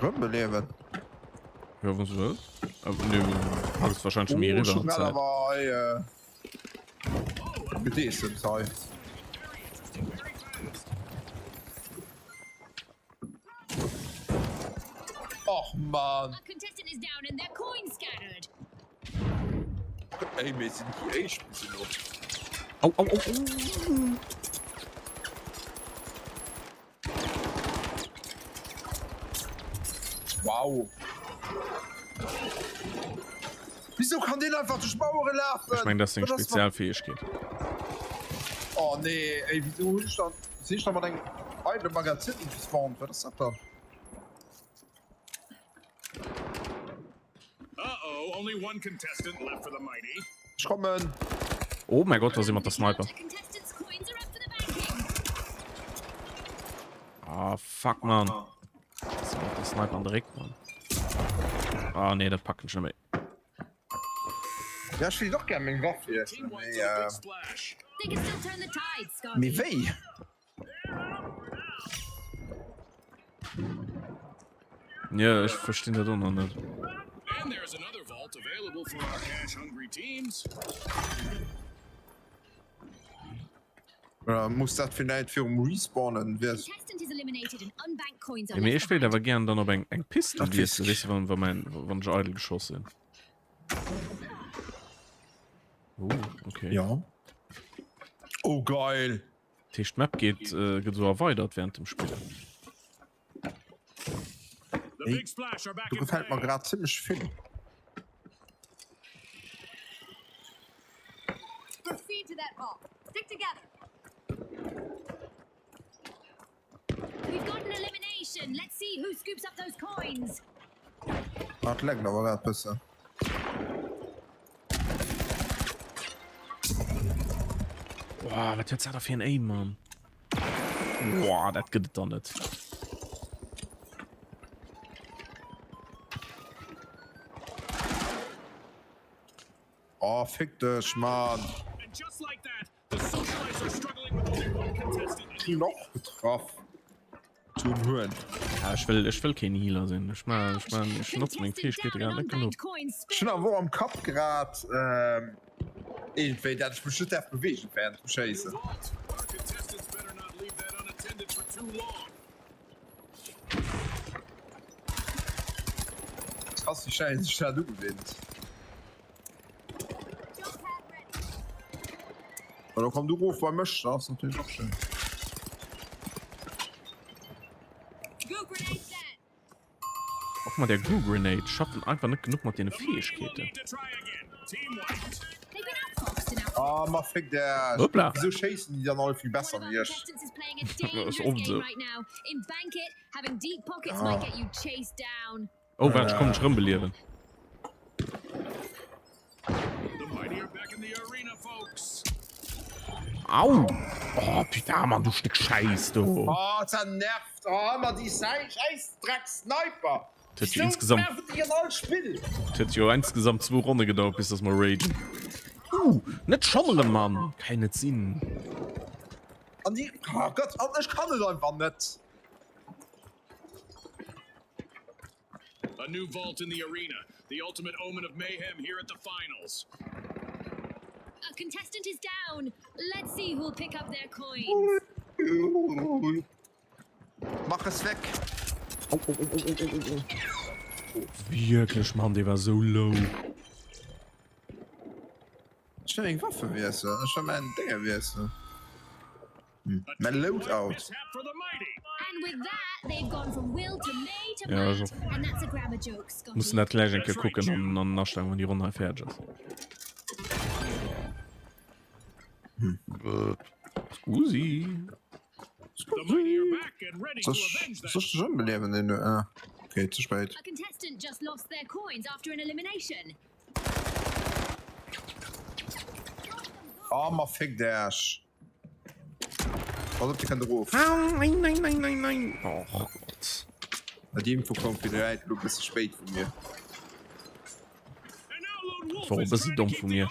Rëmbeliewen. Ja, wann du wëlls. Aber nee, du packst wahrscheinlich schon méi Oh, eriwwer schon an grad Zäit. awer hei äh, gedeessemt hei. Och Mann. Ey, mir sinn déi éischt bis elo. Au, au, au, au. Wow. Wieso kann deen einfach duerch Mauere lafen? Ech meng, dat ass seng Dat ass Spezialfäegkeet. Oh nee, ey, wieso hunn ech dann, sinn ech dann mat engem eidele Magazin gespawnt? Wat ass dat dann? Uh-oh, only one contestant left for the mighty. Ech kommen. Oh mein Gott, da si mat der Sniper. Ah, fuck, man. Scheiße, mat der Sniper an de Réck, man. Ah, nee, dat packen ech net méi. Ja, ech wéilt och gär meng Waff wiesselen, mee, äh, mee wéi? Ja, ech verstinn dat och nach net. Oder muss dat villäit virum Respawnen wiess? Ja, mee ech wéilt awer gären dann op eng eng Pistol Dat weess wiesselen, ech. weess de, wann wann mäin wann ech eidel geschoss sinn. Oh, okay. Ja. Oh geil. Dat heescht d'Map geet äh, gëtt esou erweidert während dem Spillen. Hey, du gefällt mer grad zimmlech vill. Proceed to that vault. Stick together. We've got an elimination. Let's see who scoops up those coins. Ah, et leckt awer grad bëssen. Boah, wat huet dat da fir en Aim, Mann? Boah, dat gëtt et dann net. Oh, fick dech, Mann. Loch getraff. Zum Huen. Ja, ech wëll, ech wëll keen Healer sinn. Ech ma, ech ma, ech notze meng Fäegkeete grad net genuch. Ech hunn awer och am Kapp grad ähm, iergendwéi, dat ech mech net däerf beweegen während dem Schéissen. Krass, wéi schnell een sech dat ugewinnt. Oder komm du rof bei mech, dat ass natierlech och schéin. Och mat der Goo Grenade schaffen einfach net genuch mat deene Fäegkeeten. Ah, ma fick dech! Hoppla! Wieso schéissen déi dann all vill besser wéi ech? Ass oft esou. Ah. Oh, waart, ech kommen dech rëmbeliewen. Au! Oh, putain, Mann, du Stéck Schäiss, du! Oh, dat nervt! Oh, ëmmer déi schäiss Drecks-Sniper! Huet jo insgesamt huet jo insgesamt zwou Ronne gedauert bis dass mer ragen. Uh, net schonn erëm Mann, kann net sinn. An déi, oh Gott, an ech kann et einfach net. A new vault in the arena, the ultimate omen of mayhem here at the finals. A contestant is down. Let's see who'll pick up their coins. Mach es weg! Au, au, au, au, au, au, au. Wierklech, Mann, dee war sou low. Ech wëll meng Waffe wiesselen, ech wëll mäin Dénge wiesselen. Mäin Loadout. Ja, ech och. Mussen dat gläich eng Kéier kucken an an astellen, wann déi Ronn hei fäerdeg ass. Scusi. Soll ech dech ëmbeliewen? Nee, ah, okay, ze spéit. Oh, ma fickt Äech. Pass op, déi kënnt erof. Ah, nein, nein, nein, nein, nein. Och Gott. Déi Info koum villäit elo e bësse spéit vu mir. War och e bëssi domm vu mir.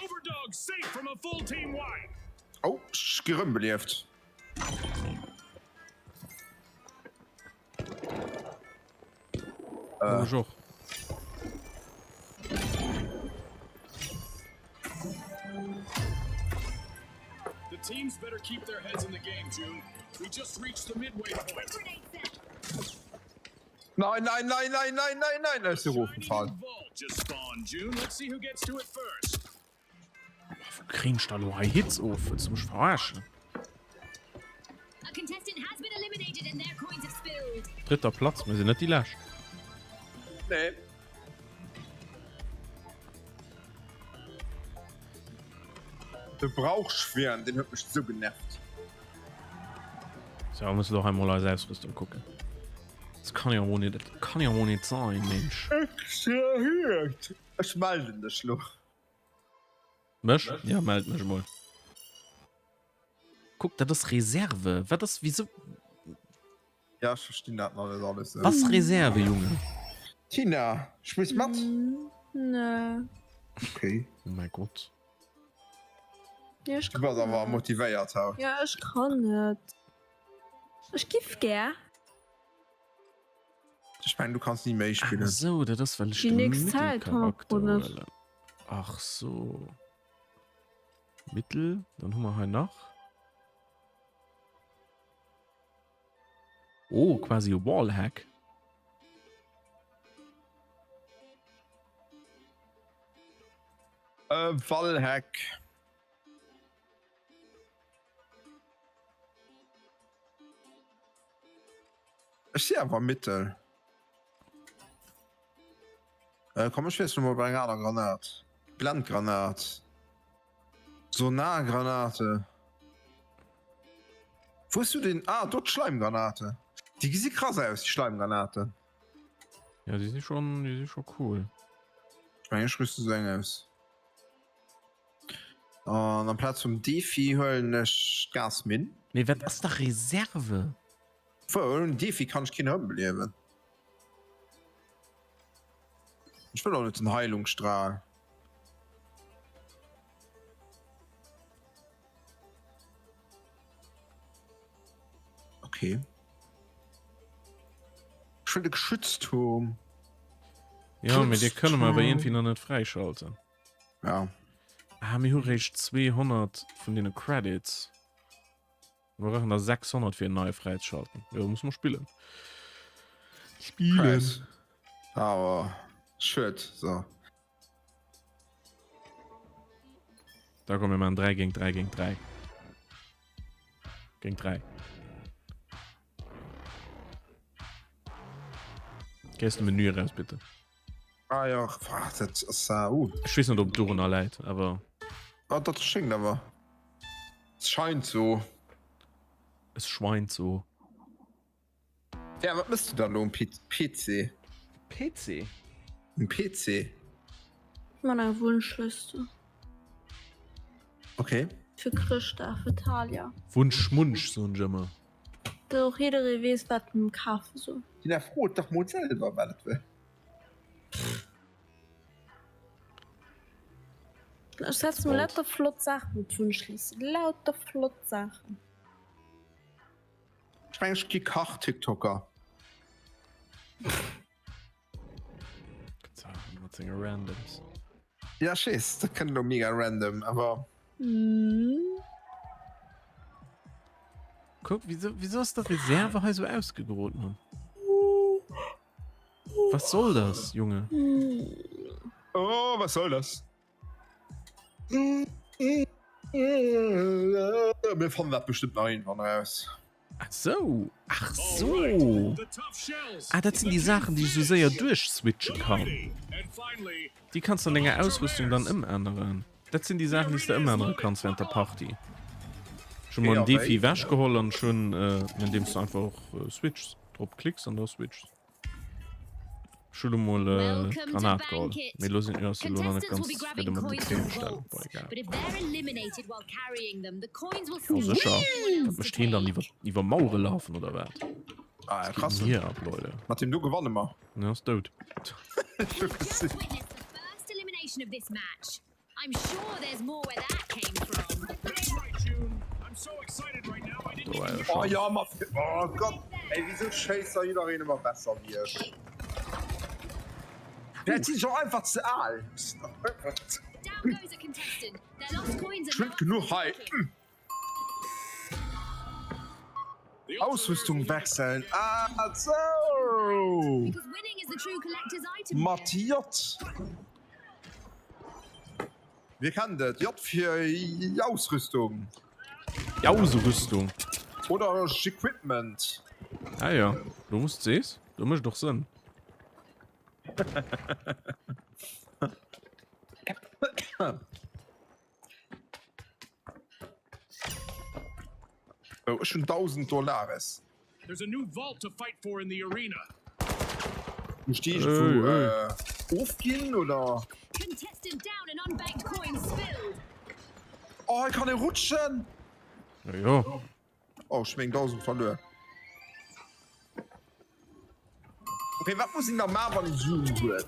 Oh, ech gi rëmbelieft. Äh. Ech och. The teams better keep their heads in the game, June. We just reached the midway point. Nein, nein, nein, nein, nein, nein, nein, da ist der Ruf gefallen. Wou kréien ech da lo hei Hits of? Wëlls du mech verarschen? Drëtter Platz, mir sinn net déi lescht. Nee. De Brauchschwirn, den huet mech sou genervt. So, musse doch einmal eis Ausrüstung kucken. Das kann ja wohl nicht, das kann ja wohl nicht sein, Mensch. Extrahiert! Ech melden dech lo. Mech? Ja, meld mech emol. Kuck, dat ass Reserve. Wat ass, wieso? Ja, ech verstinn dat nach net alles esou. Was Reserve, Junge? Tina, spills mat? Nee. Okay. Oh mein Gott. Ja, ech Du bass kann awer net. motivéiert haut. Ja, ech kann net. Ech giff gär. Ech mengen du kanns ni méi spillen. Ach sou, dat ass well ech Déi de nächst Zäit, Mittelcharakter 100 Pro net. huelen. Ach sou. Mittel, dann hu mer hei nach. Oh, quasi e Wallhack. E Wallhack. Ech si awer Mittel. Äh, komm ech wiessele mol bei eng aner Granat. Blendgranat. Sonargranate. Wou hues du den? Ah, do d'Schleimgranate. Déi gesi krass aus, déi Schleimgranaten. Ja, déi si schon, déi si scho cool. Ech mengen ech rüste sou eng aus. An amplaz vum Defi huelen ech d'Gasminn. Mee wat ass da Reserve? Wou ouni Defi kann ech keen ëmbeliewen. Ech wëll och net den Heilungsstrahl. Okay. Ech wëll de Geschützturm. Ja, mee dee kënne mer awer iergendwéi nach net fräischalten. Ja. Ah, mir hu réischt 200 vun deene Credits. Mir brauchen der 600 fir en neie fräizeschalten. Jo, muss mer spillen. Spillen. Awer schued so. Da komm mir man 3 géint 3 géint 3. Géint 3. Geh aus dem Menü raus bitte. Ah jo, dat ass uh. Ech weess net ob et dorunner läit, awer. Ah dat schéngt awer. Es scheint so. Es schweint so. Ja, wat mëss du dann lo um PC? PC? Um PC? Mat enger Wunschliste. Okay. Fir Chrëschtdag, fir Thalia. Wunschmunsch soen ech ëmmer. Datt och jidderee weess wat en kafe soll. Tina, frot dach mol selwer wat et wëll. Ech setze mir lauter flott Saachen op d'Wunschlist. Lauter flott Saachen. Ech mengen ech gi Kach-Tiktoker. Mat senge Randoms. Ja ech weess, dat kënnt elo mega random, awer. Kuck, wieso, wieso ass der Reserve hei sou ausgegrot, Mann? Was soll das, Junge? Oh, was soll das? Mir fannen dat bestëmmt nach iergendwann eraus. Ach sou, ach sou. Ah, dat sinn déi Saachen, déi ech sou séier duerchswitche kann. Déi kanns du an denger Ausrüstung dann ëmänneren. Dat sinn déi Saachen, déi s de ëmännere kanns während der Partie. Ech hu mol en Defi ewechgeholl an ech hunn, andeems du einfach och switchs, drop klicks an da switchs. Ech hu lo mol Granat geholl, mee lo sinn ass elo nach net ganz zefridde mat der Zefriddenstellung. Boah, egal. Jo sécher, wat mécht heen dann iwwer iwwer Mauere lafen oder wat? Ah, Was krass. geht denn hier ab, Leute? Mat deem do gewanne mer. Ne, ass dout. Do war jo Oh schon. ja, ma oh Gott, ey, wieso schéisst da jiddereen ëmmer besser wéi ech? Vläicht sinn ech och einfach ze al. Ech hunn genuch hei. Ausrüstung wechseln. Ah, sou. Mat J. Mir kennen dat J fir Jausrüstung. Jauserüstung. Oder Equipment. Ah ja, do wous de sees, do mécht och Sënn. Oh, ech hunn 1.000 Dollares. There's a new vault to fight for in the arena. Muss déi iergendwou äh, ofginn oder? Contestant down and unbanked coins spilled. Oh, hei kann ee rutschen! Ja, jo. Oh, ech hu meng 1.000 verluer. Okay, wat muss een da maachen, wann ee Suen huet?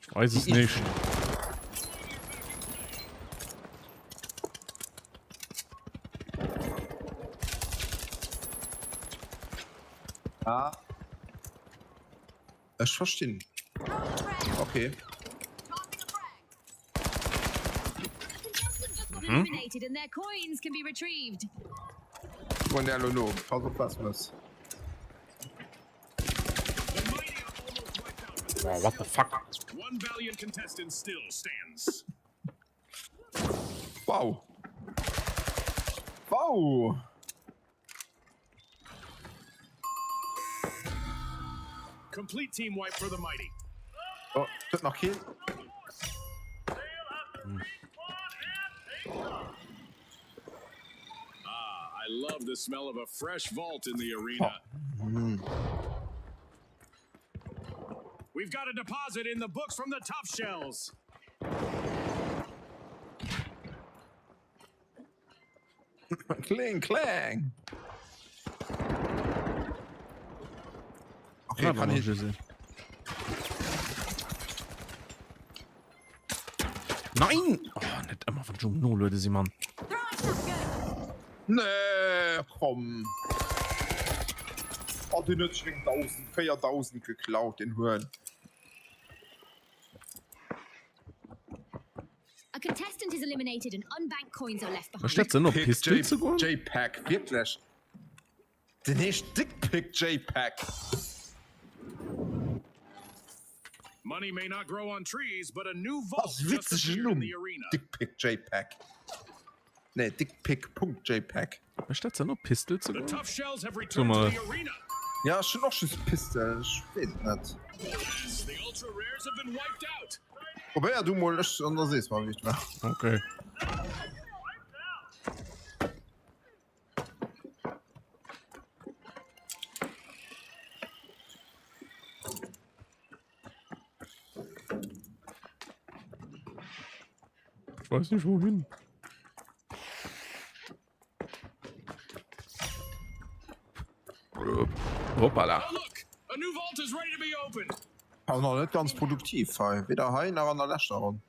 Ich weiß es nicht. Ah. Ech verstinn. Okay. Mhm. Goen der elo no. Pass op was muss. Oh, what the fuck? One valiant contestant still stands. Wow. Wow. Complete team wipe for the mighty. Oh, huet nach keen. Ah, I love the smell of a fresh vault in the arena. Oh. Mm. We've got a deposit in the books from the tough shells. Kling, klang. Okay, kann ich. Nein! Oh, net ëmmer wann ech um Noluede si, Mann. Nee, komm. Oh, den huet sech 1000, 4000 geklaut, den Huren. Mécht dat Sënn op Pistol ze goen? JPEG, wierklech? Den heescht Dickpic JPEG. Ass e witzegen Numm, Dickpic JPEG. Nee, Dickpic Punkt JPEG. Mécht dat Sënn op Pistol ze goen? So mol. Ja, ech hunn och just Pistol, ech weess et net. Probéier du mol, ech an da sees mer wéi et war. Okay. Ich weiß nicht wohin. Hoppala. Ass nach net ganz produktiv hei, weder hei nach an der leschter Ronn.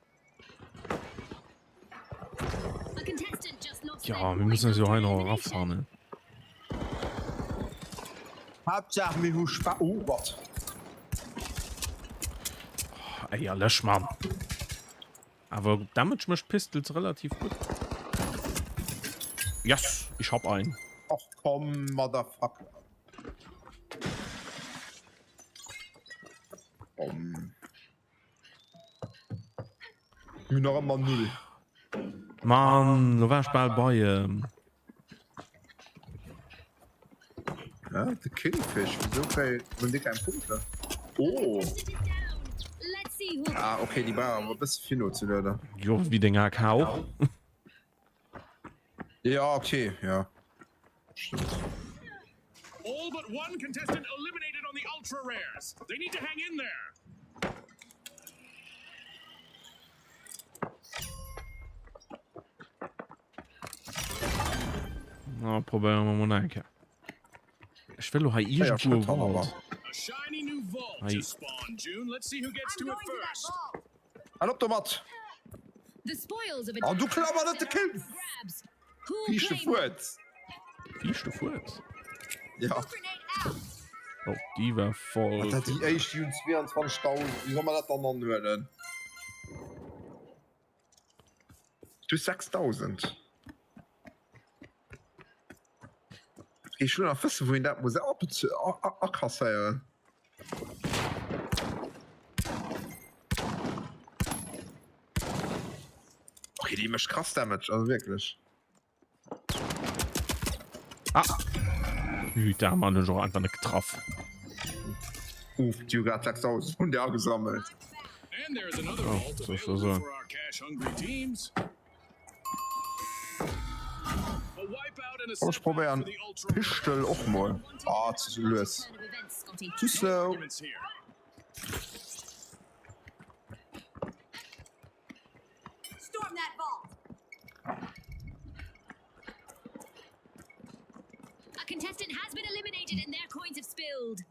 Jo, mir mussen eis jo hei nach erafannen. Haaptsaach mir hu Spa oh Gott. Oh, éierlech, Mann. Awer Damage mécht d'Pistols relativ gutt. Yes, ich hab einen. Och komm, Motherfucker. Komm. Mir nach ëmmer null. Mann, lo war ech bal bei em. Ja, de Kingfish, wieso kréien hunn déi keng Punkte? Oh! Ah, okay, déi brauchen awer e bësse fir nozelueden. Jo, wéi deng AK och. Ja, okay, ja. Stimmt. All but one contestant eliminated on the ultra rares. They need to hang in there. Na, probéiere mer mol nach eng Kéier. Ech wëll lo hei iergendwou e Vault. Hei. An op domat! An du klammer net de Kill! Viischte Fuerz! Viischte Fuerz? Ja. Oh, déi war voll. Alter, déi éischt, déi hunn 22.000. Wéi soll mer dat dann anhuelen? Du hues 6.000. Ech wëll nach wëssen, wou een dat muss akasséieren. Okay, déi mécht krass Damage, also wierklech. Ah! Putain, Mann, hunn ech och einfach net getraff. Uff, déi hu grad 6.000 vun der agesammelt. Oh, soll ech da soen. Oh, ech probéieren d'Pischtel och mol. Ah, ze lues. Too slow. Storm that vault. A contestant has been eliminated and their coins have spilled.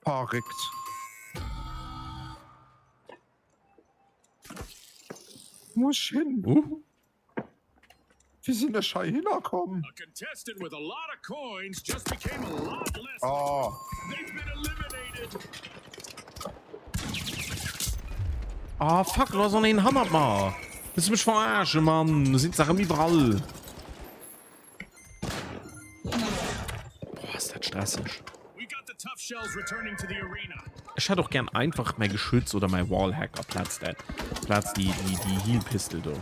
Verréckt. Wou ech hin? Uh. Wéi sinn ech hei hinner komm? Oh. Ah, fuck, lo ass och een hannert mer. Wëlls du mech verarschen, Mann? Lo sinn se erëm iwwerall. Boah, ass dat stresseg. Ech hätt och gern einfach mäi Geschütz oder mäi Wallhack aplaz dat, plaz déi, déi, déi Heal Pistol do.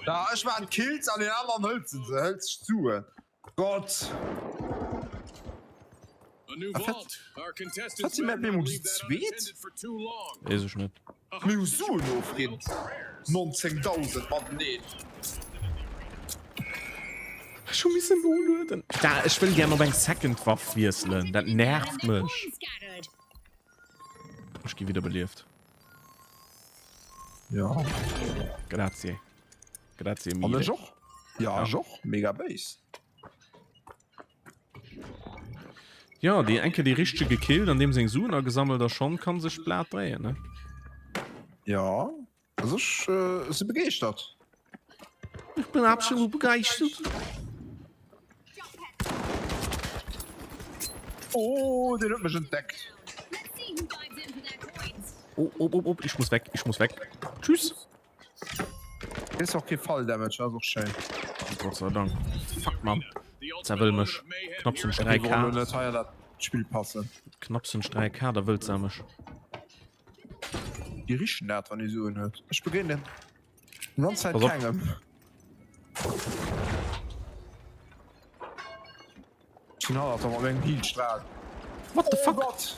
Ja, ech maan Kills an den aneren hëlt se, hëlt sech d'Suen. Gott! Wat si mir bemol déi zweet? Weess ech net. Mir hu Suen ofginn. 19.000 mateneen. Ech hu missen nolueden. Da, ech wëll gär op eng Second Waff wiesselen. Dat nervt mech. Ech gi wiederbelieft. Ja. Grazie. Grazie An mille. ech och. Ja, ech och. Mega béis. Ja, déi eng Kéier déi richtege gekillt an deem seng Suen agesammelt a schonn kann sech d'Blat dréien, ne? Ja, also ech äh, si begeeschtert. Ich bin absolut begeistert. Oh, den huet mech entdeckt. Oh, oh, oh, oh, ich muss weg, ich muss weg. Tschüss. Ist och kee Fall Damage, ass och schéin. Gott sei Dank. Fuck, Mann. Zerwëll mech. Knapps hunn ech 3K. Net hei an dat Spill passen. Knapps hunn ech 3K, da wëllt se mech. Déi richen dat, wann ee Suen huet. Ech begéinen déi ganz Zäit Pass op. kengem. Ech sinn hannert der mat mengem Healstrahl. What the Oh fuck? Gott!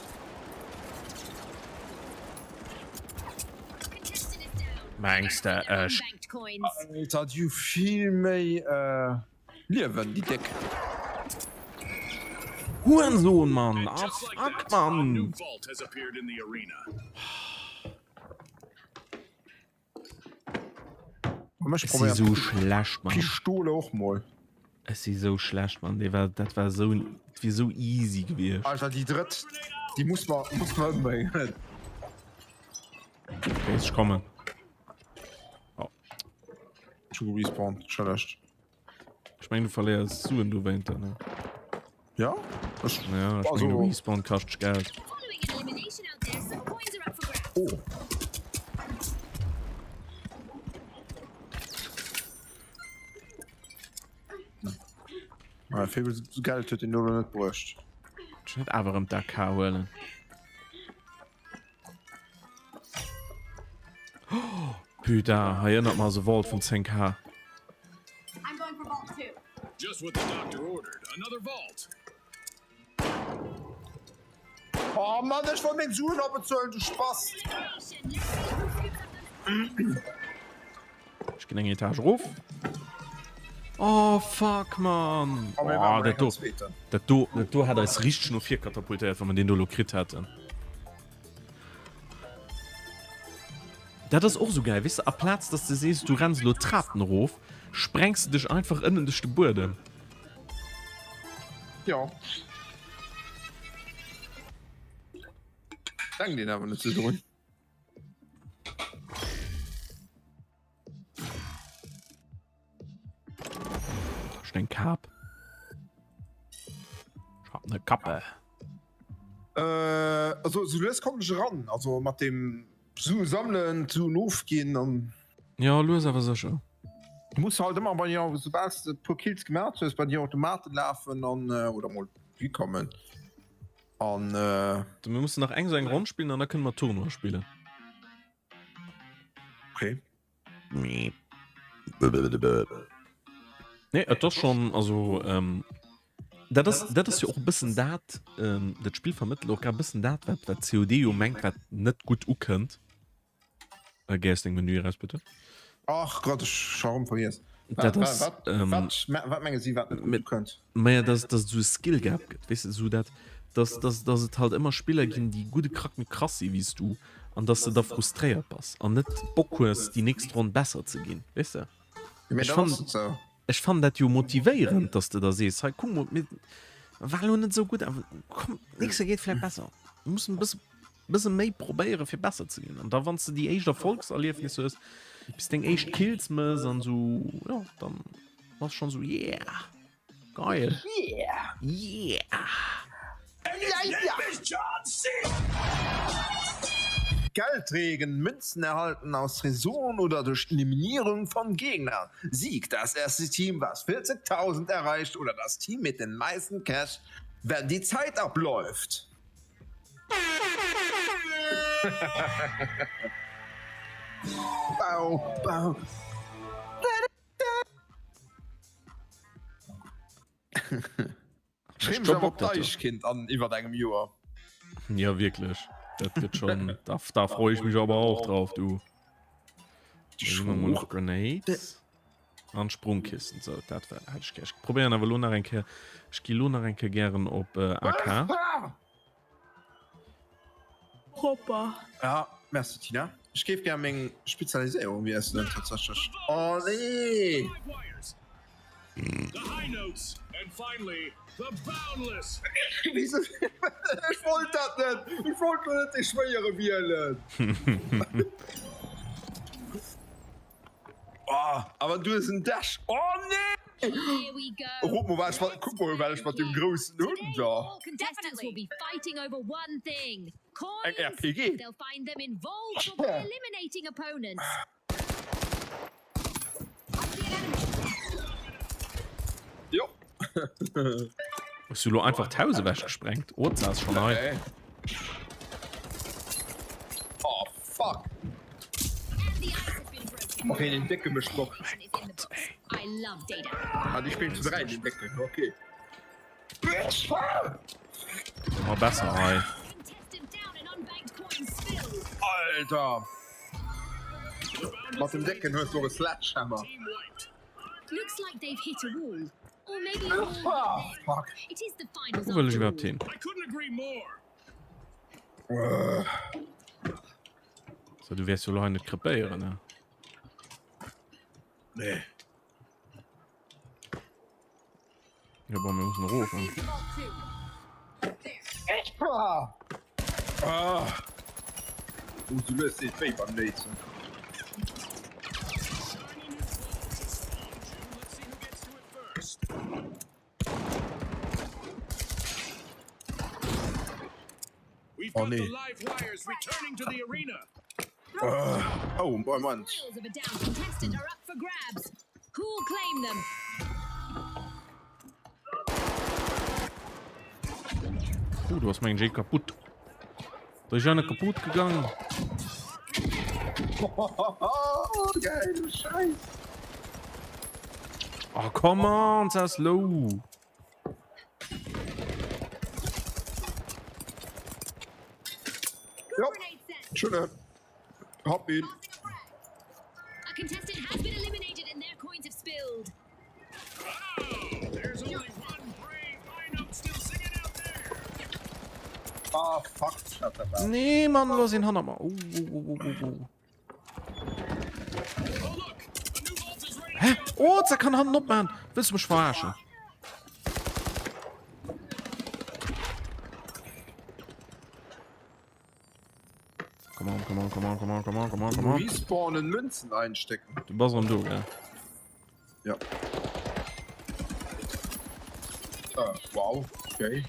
Mengs de ech. Alter, déi hu vill méi Liewen, déi Déck. Hurensohn, Mann! Ah, fuck, Mann! Ech si sou schlecht, Mann. Pistole och mol. Ech si sou schlecht, Mann. Dee war, dat war sou, dat wier sou easy gewiescht. Alter, déi drëtt, déi muss mer, muss mer ëmbréngen. Okay, ech kommen. Oh. Ech hu gerespawnt, entschëllegt. Ech mengen, du verléiers Suen dowéinter, ne? Ja? Ech, Ja, ech also, mengen, de Respawn kascht dech Geld. Oh. Ah, vill Geld huet den do net bruecht. Ech net awer erëm d'AK huelen. Putain, hei ënnert mer ass e Vault vun 10k. Oh Mann, ech wollt meng Suen abezuelen, du Spast! Ech ginn eng Etage erof. Oh fuck, Mann! Oh, dat do, dat do, dat do hätt eis richteg no vir katapultéiert, wa mer deen do elo kritt hätten. Dat ass och esou gäil, weess de, aplaz dass de sees, du renns elo d'Trapen erof, sprengs de dech einfach ënnen duerch de Buedem. Jo. Denkt een awer net sou drun. Schon eng Kap. Ich hab ne Kappe. Äh, also so lues kommen ech eran, also mat dem Sue sammelen, d'Suen ofginn an. Ja, lues awer sécher. Du muss halt ëmmer bei dir, soubal s de e puer Kills gemaach hues, bei déi Automaten lafen an oder mol déi kommen an. Mir mussen nach eng sou eng Ronn spillen an da kënne mer Tournoi spillen. Okay. Nee, et ass schon, also ähm, dat ass, dat ass jo och e bëssen dat, ähm, dat Spill vermëttelt och grad e bëssen dat, wat, wat COD jo mengt, wat net gutt ukënnt. Äh, geh aus dengem Menü eraus, bitte. Ach Gott, ech scho rëm vergiess. Dat ass, Wat, ähm, wat, wat menge si, wat net gutt ukënnt? Maja, dass, dass et esou e Skill Gap gëtt, weess de, esou dat, dass, dass, dass et halt ëmmer Spiller ginn, déi gudde Krack méi krass si wéi s du an dass de da frustréiert bass an net Bock hues, déi nächst Ronn besser ze ginn, weess de. Mee Ech dann fannen, ass et sou. ech fannen dat jo motivéierend, dass de da sees, hei kuck mol, mir war elo net esou gutt, awer komm, d'nächst Kéier geet vläicht besser, mir mussen e bësse, bësse méi probéieren, fir besser ze ginn. An da wann s de déi éischt Erfolgserliefnisse hues, bis deng éischt Kills mëss an esou, jo, dann bass schonn esou, yeah! Geil. Yeah! Yeah! Geldregen, Münzen erhalten aus Tresoren oder durch Eliminierung von Gegnern. Sieg das erste Team, was 40.000 erreicht oder das Team mit den meisten Cash, wenn die Zeit abläuft. Bau, bau. Ech freeë mech awer op d'Deichkind an iwwert engem Joer. Ja wierklech, dat gëtt schon, da, da freue ich mich aber auch drauf, du. Mol Grenades an Sprungkissen, so dat war hätt ech gär. Ech probéieren awer lo nach eng Kéier, ech gi lo nach eng Kéier gären op äh, AK. Propper. Ja, merci Tina. Ech géif gär meng Spezialiséierung wiesselen tatsächlech. Oh nee! Ech wollt dat net! Ech wollt lo net dee schwéiere wielen! Oh, awer du hues en Dash. Oh nee! Rot mol, wat ech mat, kuck mol, wat ech mat deem groussen hunn da. Eng RPG. Jo. Hues du lo einfach d'Haus ewech gesprengt? Oh, d'Sa ass schon hei. Oh fuck. Okay, den Décke mécht Bock. Gott, ey. Ah, déi spillen zu 3, den Décken. Okay. Oh, besser hei. Alter! Mat dem Décken hues du och e Sledgehammer. Wou wëll ech iwwerhaapt hin? So, du wäers jo lo hei net krepéieren, ne? Nee. Ja, bon, mir mussen erof. Ne? Ah. Oh, du löst den wéi beim Néitsen. Oh nee. Oh, Moment. Oh, du hast mein Jay kaputt. Da ist einer kaputt gegangen. Geil, Scheiß. Oh, come on, das low. Ja, schöne. Hab ihn. A contestant has been eliminated and their coins have spilled. Ah, fuck. Nee, Mann, los ihn hannert mer. Oh, oh, oh, oh, oh. Hä? Oh, ze kann hannen opmachen. Willst du mich verarschen? Come on, come on, come on, come on, come on, come on, come on. Respawnen Münzen einstecken. Du bass erëm do, gell? Ja. Ah, wow, okay.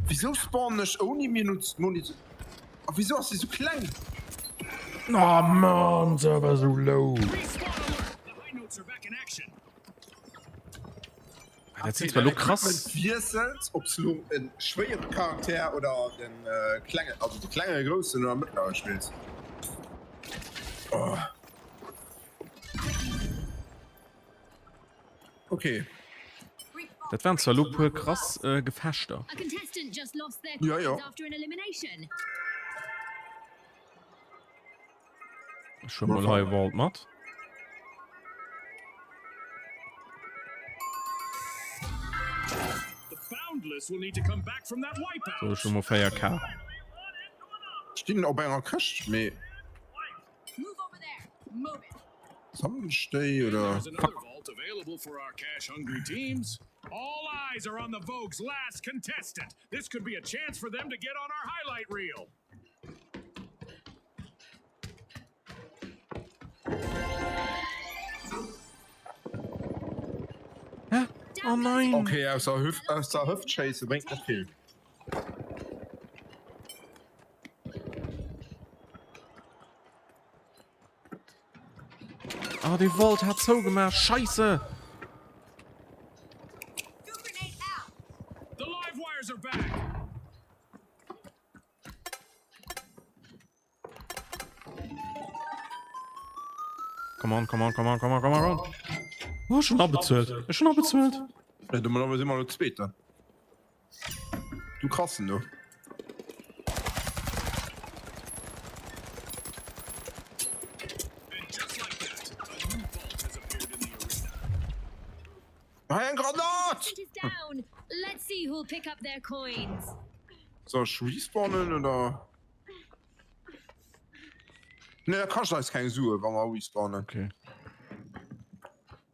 Wieso spawnen ech ouni Minut Munition? A wieso ass si sou kleng? Oh Mann, Server sou low. Ah, dat sinn zwar lo krass. Wiesselt, ob s lo en schwéiere Charakter oder den klengen, also de klenge, groussen oder mëttlere spills. Oh. Okay. Dat waren zwar lo puer krass äh, Gefechter. Ja, ja. Ech huele mol hei e Vault mat. So, ech hu mol 4K. Stinn op enger Këscht, mee. Samschdéi oder? Fuck. All eyes are on the Vogue's last contestant. This could be a chance for them to get on our highlight reel. Hä? Oh nein! Okay, aus der Hüft, aus der Hüft schéisse bréngt net vill. Ah, dee Vault hat zougemaach. Scheisse! The live wires are back. Come on, come on, come on, come on, come on. Oh, schon abezuelt. Ech schon abezuelt. Ja, du mal immer nur Zweiter. Du krassen du. Hei eng Granat! Soll ech respawnen oder? Ne, dat kascht eis keng Sue wa mer respawnen. Okay.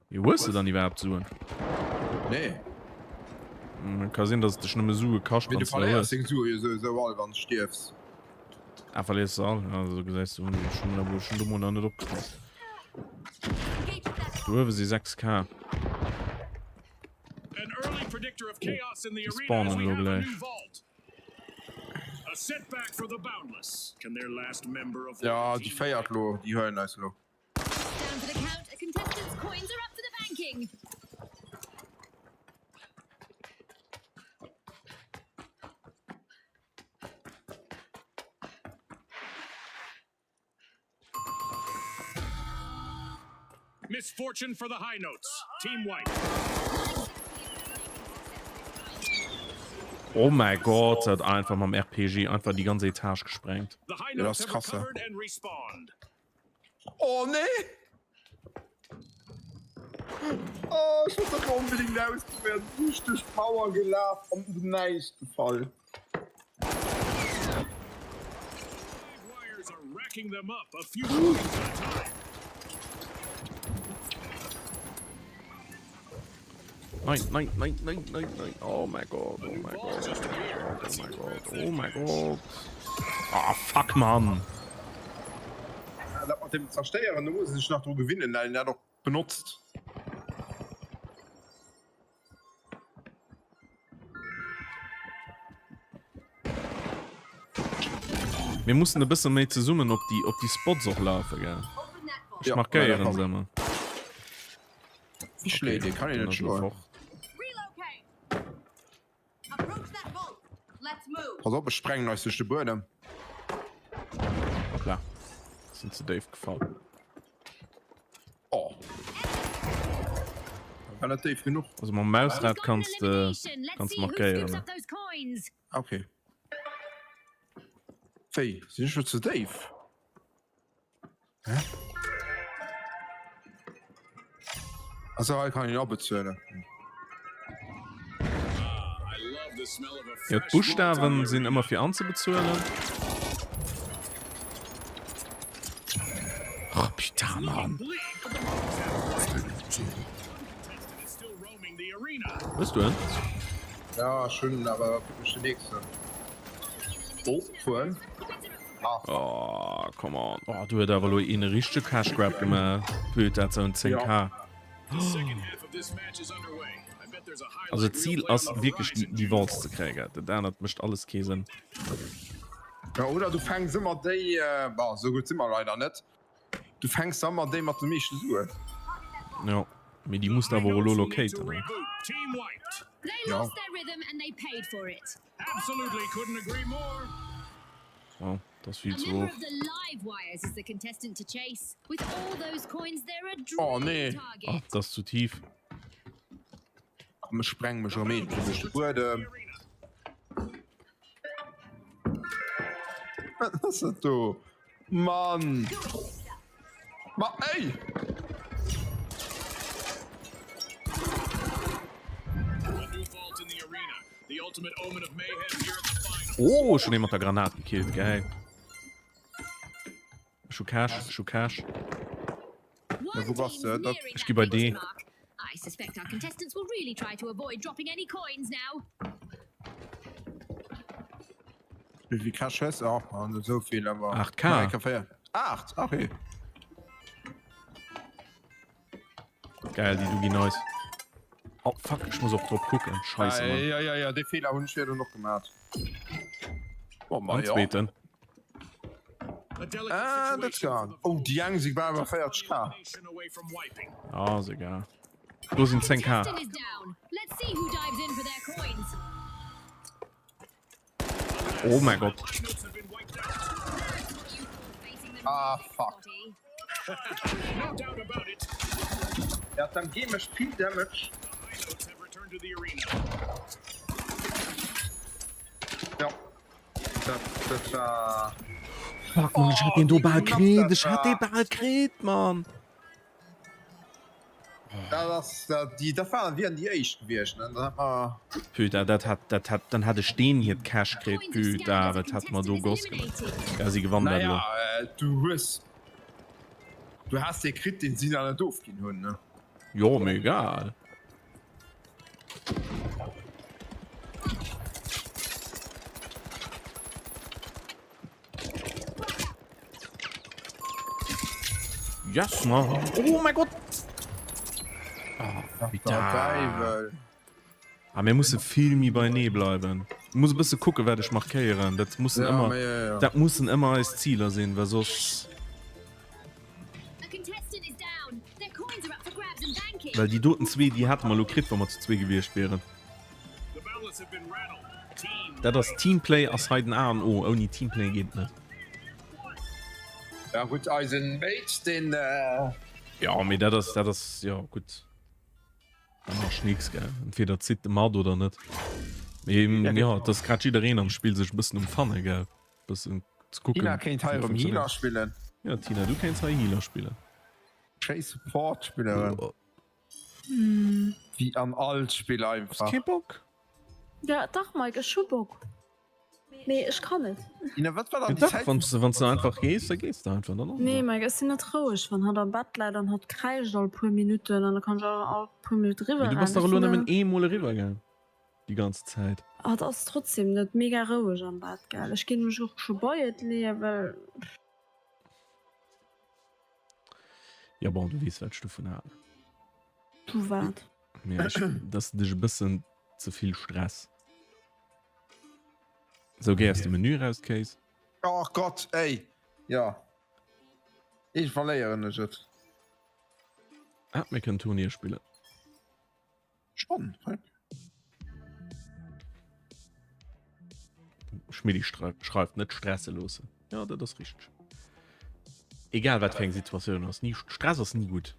Jo, hues de dann iwwerhaapt Suen? Nee. Hm, ka sinn, dass et dech nëmme Sue kascht, Mee wann du s de verléiers hues. deng Sue jo souwisou all, wann s stierfs. Ah, verléiers se all? Ja, also gesäis du, hunn ech hunn ech hunn do mol nach net opgepasst. Do uewe si 6K. Déi spawnen elo gläich. Ja, déi féiert lo, déi huelen eis lo. Misfortune for the high notes. Team White. Oh mäi Gott, se hat einfach mam RPG einfach déi ganz Etage gesprengt. The high Ja, notes das have ist krass, ja. recovered and respawned. Oh nee! Oh, ech wollt dat onbedingt ausprobéieren. Sinn ech duerch d'Mauer gelaf an den Näischt gefall. Nein, nein, nein, nein, nein, nein. Oh mein Gott, oh mein Gott, oh mein Gott, oh mein Gott, oh mein Gott. Ah, fuck, Mann. Dat mat dem Zerstéieren, do muss e sech nach dru gewinnen, well en dat och benotzt. Mir mussen e bësse méi zesummen op déi, op déi Spots och lafe, gell? Ech markéieren se ëmmer. Wie schléit ee? Kann een net schloen. Pass op, ech sprengen eis duerch de Buedem. Hoppla, sinn ze déif gefall. Oh. War net déif genuch. Also mam Mausrad kanns de kanns markéieren. Okay. Wéi? Sinn ech lo ze déif? Hä? Also hei kann een abezuelen. Jo, d'Buschtawen sinn ëmmer fir anzebezuelen. Oh, putain, Mann. Hues du en? Ja, ech hunn en, awer ech den nächsten. Oh, fueren. Oh, come on. Oh, du huet awer lo een richtege Cash Grab gemaach. Putain, dat sou en 10k. Also d'Zil ass wierklech déi, déi Vaults ze kréien. Dat anert mécht alles kee Sënn. Ja, oder du fänks ëmmer déi, bon, esou gutt si mer leider net. Du fänks ëmmer déi mat de meeschte Suen. Jo, mee déi muss de awer och elo locaten, ne? Ja. Oh, dat ass vill ze hoch. Oh nee. Oh, dat ass zu tief. Komm, ech spreng mech erëm een duerch de Buedem. Wat ass dat do? Mann! Ma ey! Oh, ech hunn ee mat der Granat gekillt, geil. Ech hu Cash, ech hu Cash. Ja, wou bass de? Dat. Ech gi bei D. Wéi vill Cash hues de? Oh, net esou vill, awer. 8K. 8? Okay. Geil, déi du ginn eis. Oh fuck, ech muss och drop kucken. Scheisse Ah, Mann. ja, ja, ja, dee Feeler hunn ech virdrun och gemaat. Oh, ma An ja. zweeten. Ah, dat kann. Oh, déi eng si bal bei 40k. Ah, ass egal. Do sinn 10k. Oh mein Gott. Ah, fuck. Ja, dann geh mech vill Damage. Ja. Dat, dat war... Fuck, Mann, ech hat den do bal kritt. Ech hat dee bal kritt, Mann. Dat ass dat déi dat waren wieren déi éischt gewiescht ne dann hat mer. Putain, dat hat dat hat dann hat ech deen hiert Cash kritt. Putain, wat hat mer do Goss gemaach. Ja, si gewannen dat elo. Naja, du hues du has dee kritt deen si der net ofginn hunn ne. Jo, mee egal. Yes, man. Oh mein Gott. Ah, bitte. Ah, mir musse vill méi beienee bleiwen. Ich muss e bësse kucke wat ech markéieren. Dat mussen ja, ëmmer, ja, ja. dat mussen ëmmer eis Ziler sinn, well soss. Well déi doten zwee, déi hate mer lo kritt, wa mer zu zwee gewiescht wieren. Dat ass Teamplay ass hei den A an O. Ouni Teamplay geet et net. Ja gutt, eisen Mate deen. Jo mee dat ass dat ass jo gutt. Da machst nix gell. Entweder zitt de mat oder net. Mee jo et ass grad jiddereen am Spill sech e bëssen um fanne gell. Bëssen ze kucken. Tina kéint hei erëm Healer spillen. Jo Tina du kéints hei Healer spillen. Schéi Support Spillerin. Wéi an all Spill Hues einfach. kee Bock? Ja dach Mike, ech hu Bock. Mee ech kann net. Ina, wat war Ja dann déi dach, Zäit? wann s wann s de einfach gees, da gees de einfach, dann ass et Nee esou. Mike, ech sinn net roueg wann hatt am Bett läit an hatt kräischt all puer Minutten an da kann ech och all puer Minutte Mee riwwer du bass rennen. dach Ech elo sinn nëmmen da. eemol eriwwer gaang, déi ganz Zäit. Hatt ass trotzdem net mega roueg am Bett, gell. Ech ginn mech och scho bei et leeën, well. Ja bon, du weess wat ech dovun halen. Du wat? Ja, ech, dass de dech e bëssen ze vill stress. Sou, géi aus dem Menü raus, Kéis. Och Gott, ey! Jo, iergendwann léieren ech et. Ah, mir kënnen Turnier spillen. Schon, fuck. Schmidti schreift net stresse loossen. Ja, dat ass richteg. Egal wat fir eng Situatioun ass, nie Stress ass nie gutt.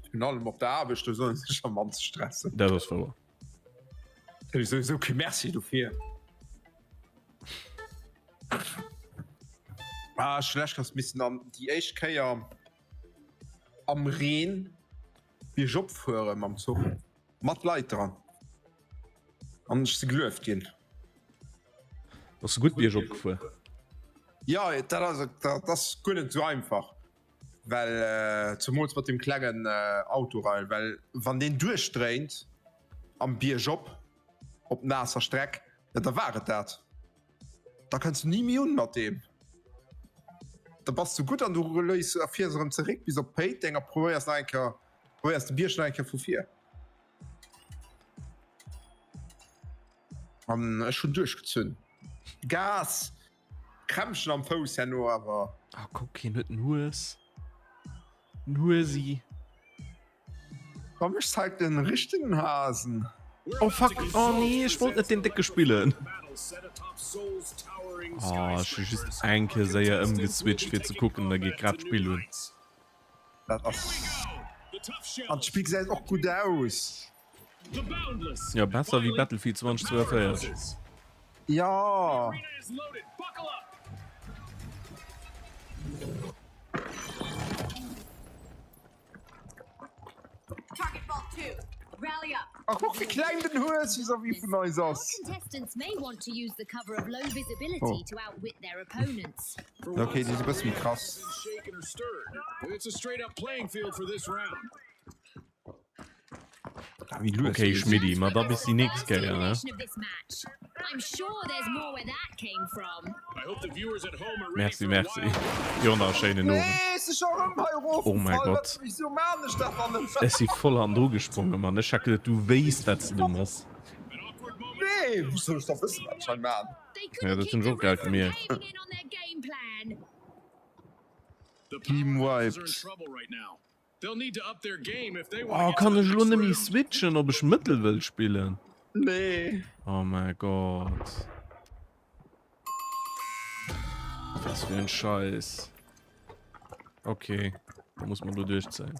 Virun allem op der Aarbecht, do soll een sech am mannste stressen. Dat ass wouer. Kritt ech souwisou kee Merci dofir. Ah, schlecht ass missen an déi éischt Kéier am Reen biergop fuere mam Zuch mat Leit dran an ech si gelueft ginn. Bass du gutt biergop gefuer? Jo, dat ass et, dat ass guer net esou einfach, well zemools mat deem klengen Autorail, well wann deen duerchdréint am biergop op naasser Streck, jo da war et dat. Da kënns du ni méi un mat deem. Da bass du gutt an du léis a fiers erëm zeréck bis op Péiteng a probéiers nach eng Kéier, probéiers de Bierg nach eng Kéier vu vir. An ech hunn duerchgezunn. Gas! Krämpchen am Fouss herno awer. Ah kuck, hien huet en Hues. En Huesi. Komm ech zeig dir den richtegen Hasen. Oh fuck, oh nee, ech wollt net deen décke spillen. Oh, ech hu just eng Kéier séier ëmgeswitcht fir ze kucken, da geet grad d'Spill un. Dat ass. An d'Spill gesäit och gutt aus. Jo, besser wéi Battlefield 2042. Jo. A kuck wéi kleng den Hues vis-à-vis vun eis ass. Oh. Ok, déi si e bësse méi krass. Ah, wéi lues Ok, Schmiddi, ma da bis déi nächst Kéier, ne? Merci, merci. Jo, nach e schéinen Owend. Nee, si scho rëm hei Oh mäi erofgefall. Gott. Wat, wisou maan ech dat dann net? Ech si voll hannendru gesprongen, Mann. Ech hat geduet, du wéisst, wat s de do mëss. Nee, wou soll ech da wëssen, wat ech hei maan? Ja, dat hunn ech och grad gemierkt. Team wiped. Oh, kann ech elo net méi switchen, ob ech Mëttel wëll spillen? Nee. Oh mäi Gott. Was fir en Scheiß. Okay, da muss man do duerchzéien.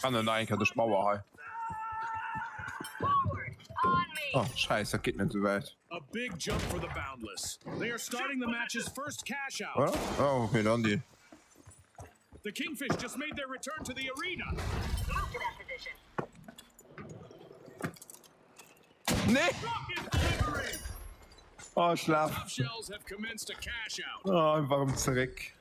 Rennen nach eng Kéier duerch d'Mauer hei. Oh, Scheiss, dat geet net esou wäit. Oder? Oh, okay, dann déi. Nee! Oh, ech laf. Oh, einfach erëm zeréck.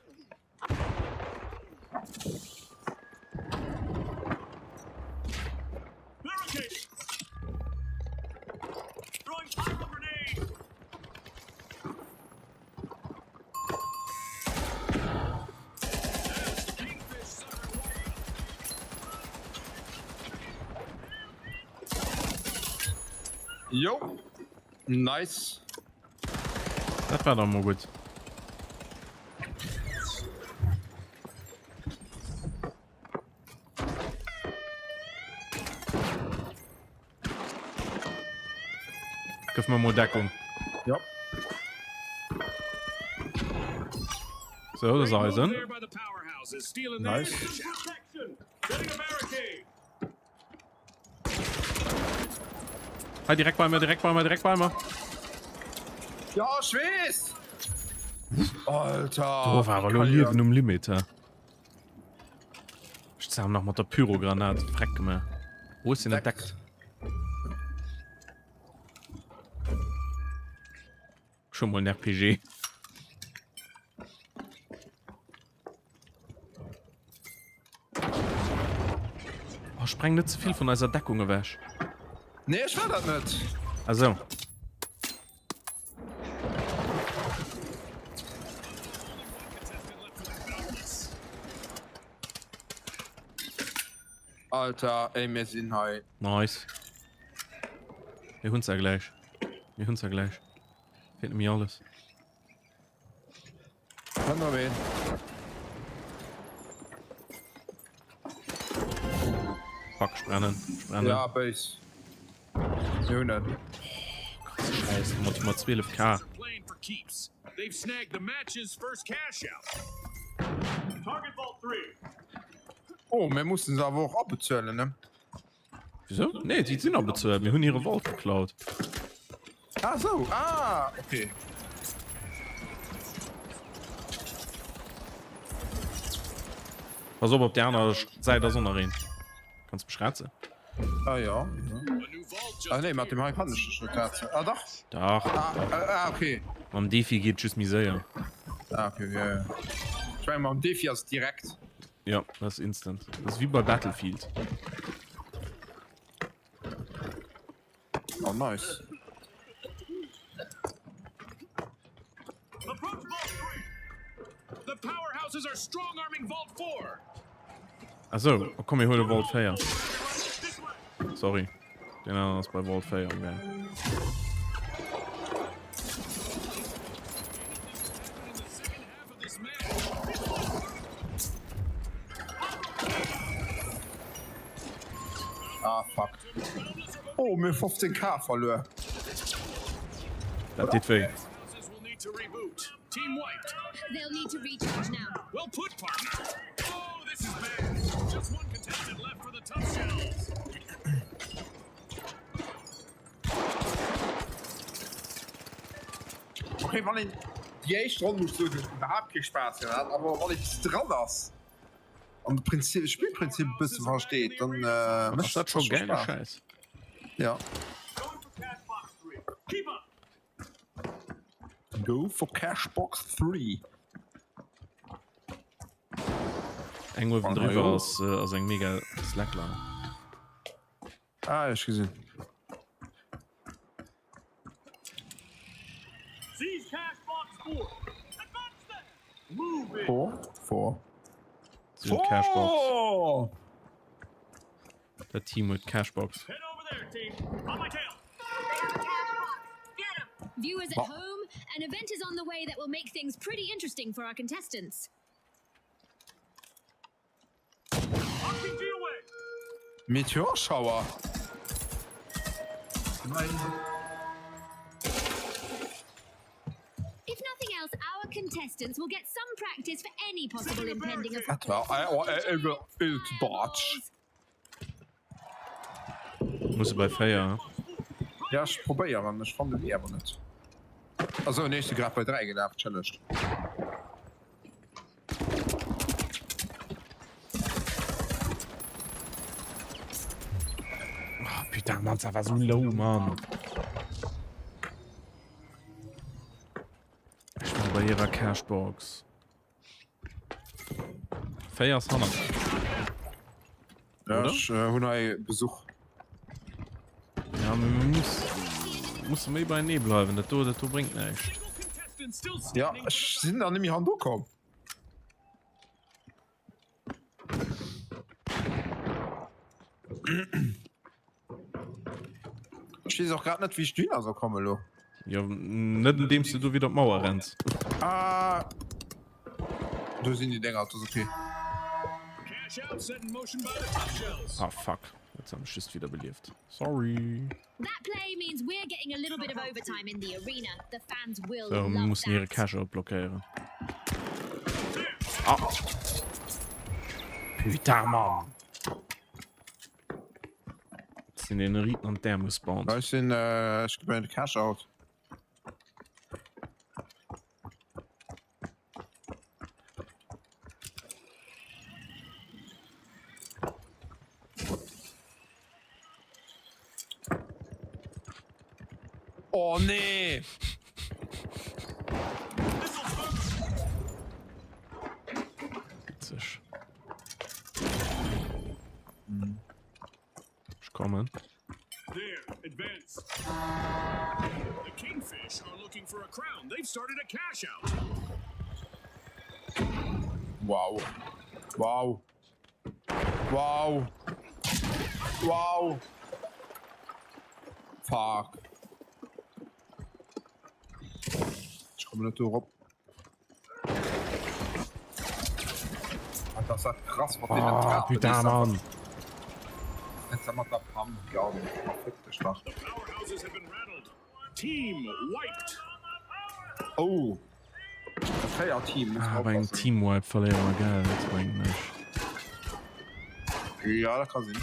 Jo, nice. Dat war da mol gutt. Gëff mir mol Deckung. Ja. So, das ist Eisen. Nice. Hei, direkt bei mir, direkt bei mir, direkt bei mir. Ja, ech weess! Alter! Do war awer elo Liewen um Limit, he. Ech zam nach mat der Pyrogranat Freck gemaach. Wo ist den entdeckt? Schon mal ein RPG. Oh, spreng net ze vill vun eiser Deckung ewech. Nee, ech war dat net. Also. Alter, ey, mir sinn hei. Nice. Mir hunn ja gleich. Mir hunn ja gleich. Fehlt mir alles. Phänomen. Fuck, sprennen, sprennen. Ja, béis. Mir hunn et. Oh, krasse Scheiß, mat mat 12k. Oh, mir mussen se awer och abezuelen, ne? Wieso? Nee, déi sinn abezuelt. Mir hunn hire Vault geklaut. Ah sou, ah, okay. Pass op, op der anerer Säit ass och nach een. Kanns mech krazen? Ah ja. Ah nee, mat dem hei kann ech dech net krazen. Ah dach. Dach. Ah, ah okay. Mam Defi geet just méi séier. Ah okay, ja, ja. Ech mengen mam Defi ass et direkt. Ja, das ist instant. Das ist wie bei Battlefield. Oh, nice. Achso, oh, komm, mir holen Vault 4. Sorry. Den anderen ass bei Vault 4 umgaangen. Ah fuck. Oh mir 15k verluer. Dat deet wéi. Okay, wann een déi éischt Ronn muss soen, huet iwwerhaapt kee Spaass gehat, awer wann ee bis dran ass an de Prinzip, Spillprinzip e bësse versteet, dann Ass mécht dat dat scho scho gäile Spaass. Schäiss. Ja. Go for Cash Box 3. Eng uewen driwwer ass ass eng mega Slackline. Ah, ech gesinn. Four, four. Four! Dat Team huet Cashbox. Viewers at home, an event is on the way that will make things pretty interesting for our contestants. Meteorschauer. If nothing else, our contestants will get some practice for any possible impending Muss e bei 4. Ja ech probéieren, ech fannen déi awer net. Also nee, ech si grad bei 3 gelaf, entschëllegt. Oh, putain, Mann, ça war so low, Mann. Ich war bei ihrer Cashbox. 4 ass hannert. Ja, ech äh, hunn hei Besuch. Ja, mir muss, muss méi beienee bleiwen. Dat do, dat do bréngt näischt. Ja, ech sinn da nemmi han ukomm. Ech weess och grad net, wéi ech dohinner soll kommen elo. Jo, net andeems du do wieder op d'Mauer renns. Ah, do sinn déi Dénger, dat ass okay. Ah, fuck. Jetzt haben ech just wiederbelieft. Sorry. So, mir mussen hire Cash-Out blockéieren. Ah. Putain, Mann. Sinn den Riten an d'Äerm gespawnt. Ech sinn, ech ginn de Cash-Out. Oh nee! Witzeg. Ech kommen. There, advance. The Kingfish are looking for a crown. They've started a cash out. Wow. Wow. Wow. Wow. Fuck. Ech kommen net do erop. Dat ass dat krass mat deenen Ah, Trapen. putain, Mann. Jetzt mat der Pam ja, fick dech dach. The powerhouses have been rattled. Team wiped. Oh. Dat féiert Team muss Ah, bei engem Teamwipe verléiere mer Geld, mengen ech. Ja, dat ka sinn.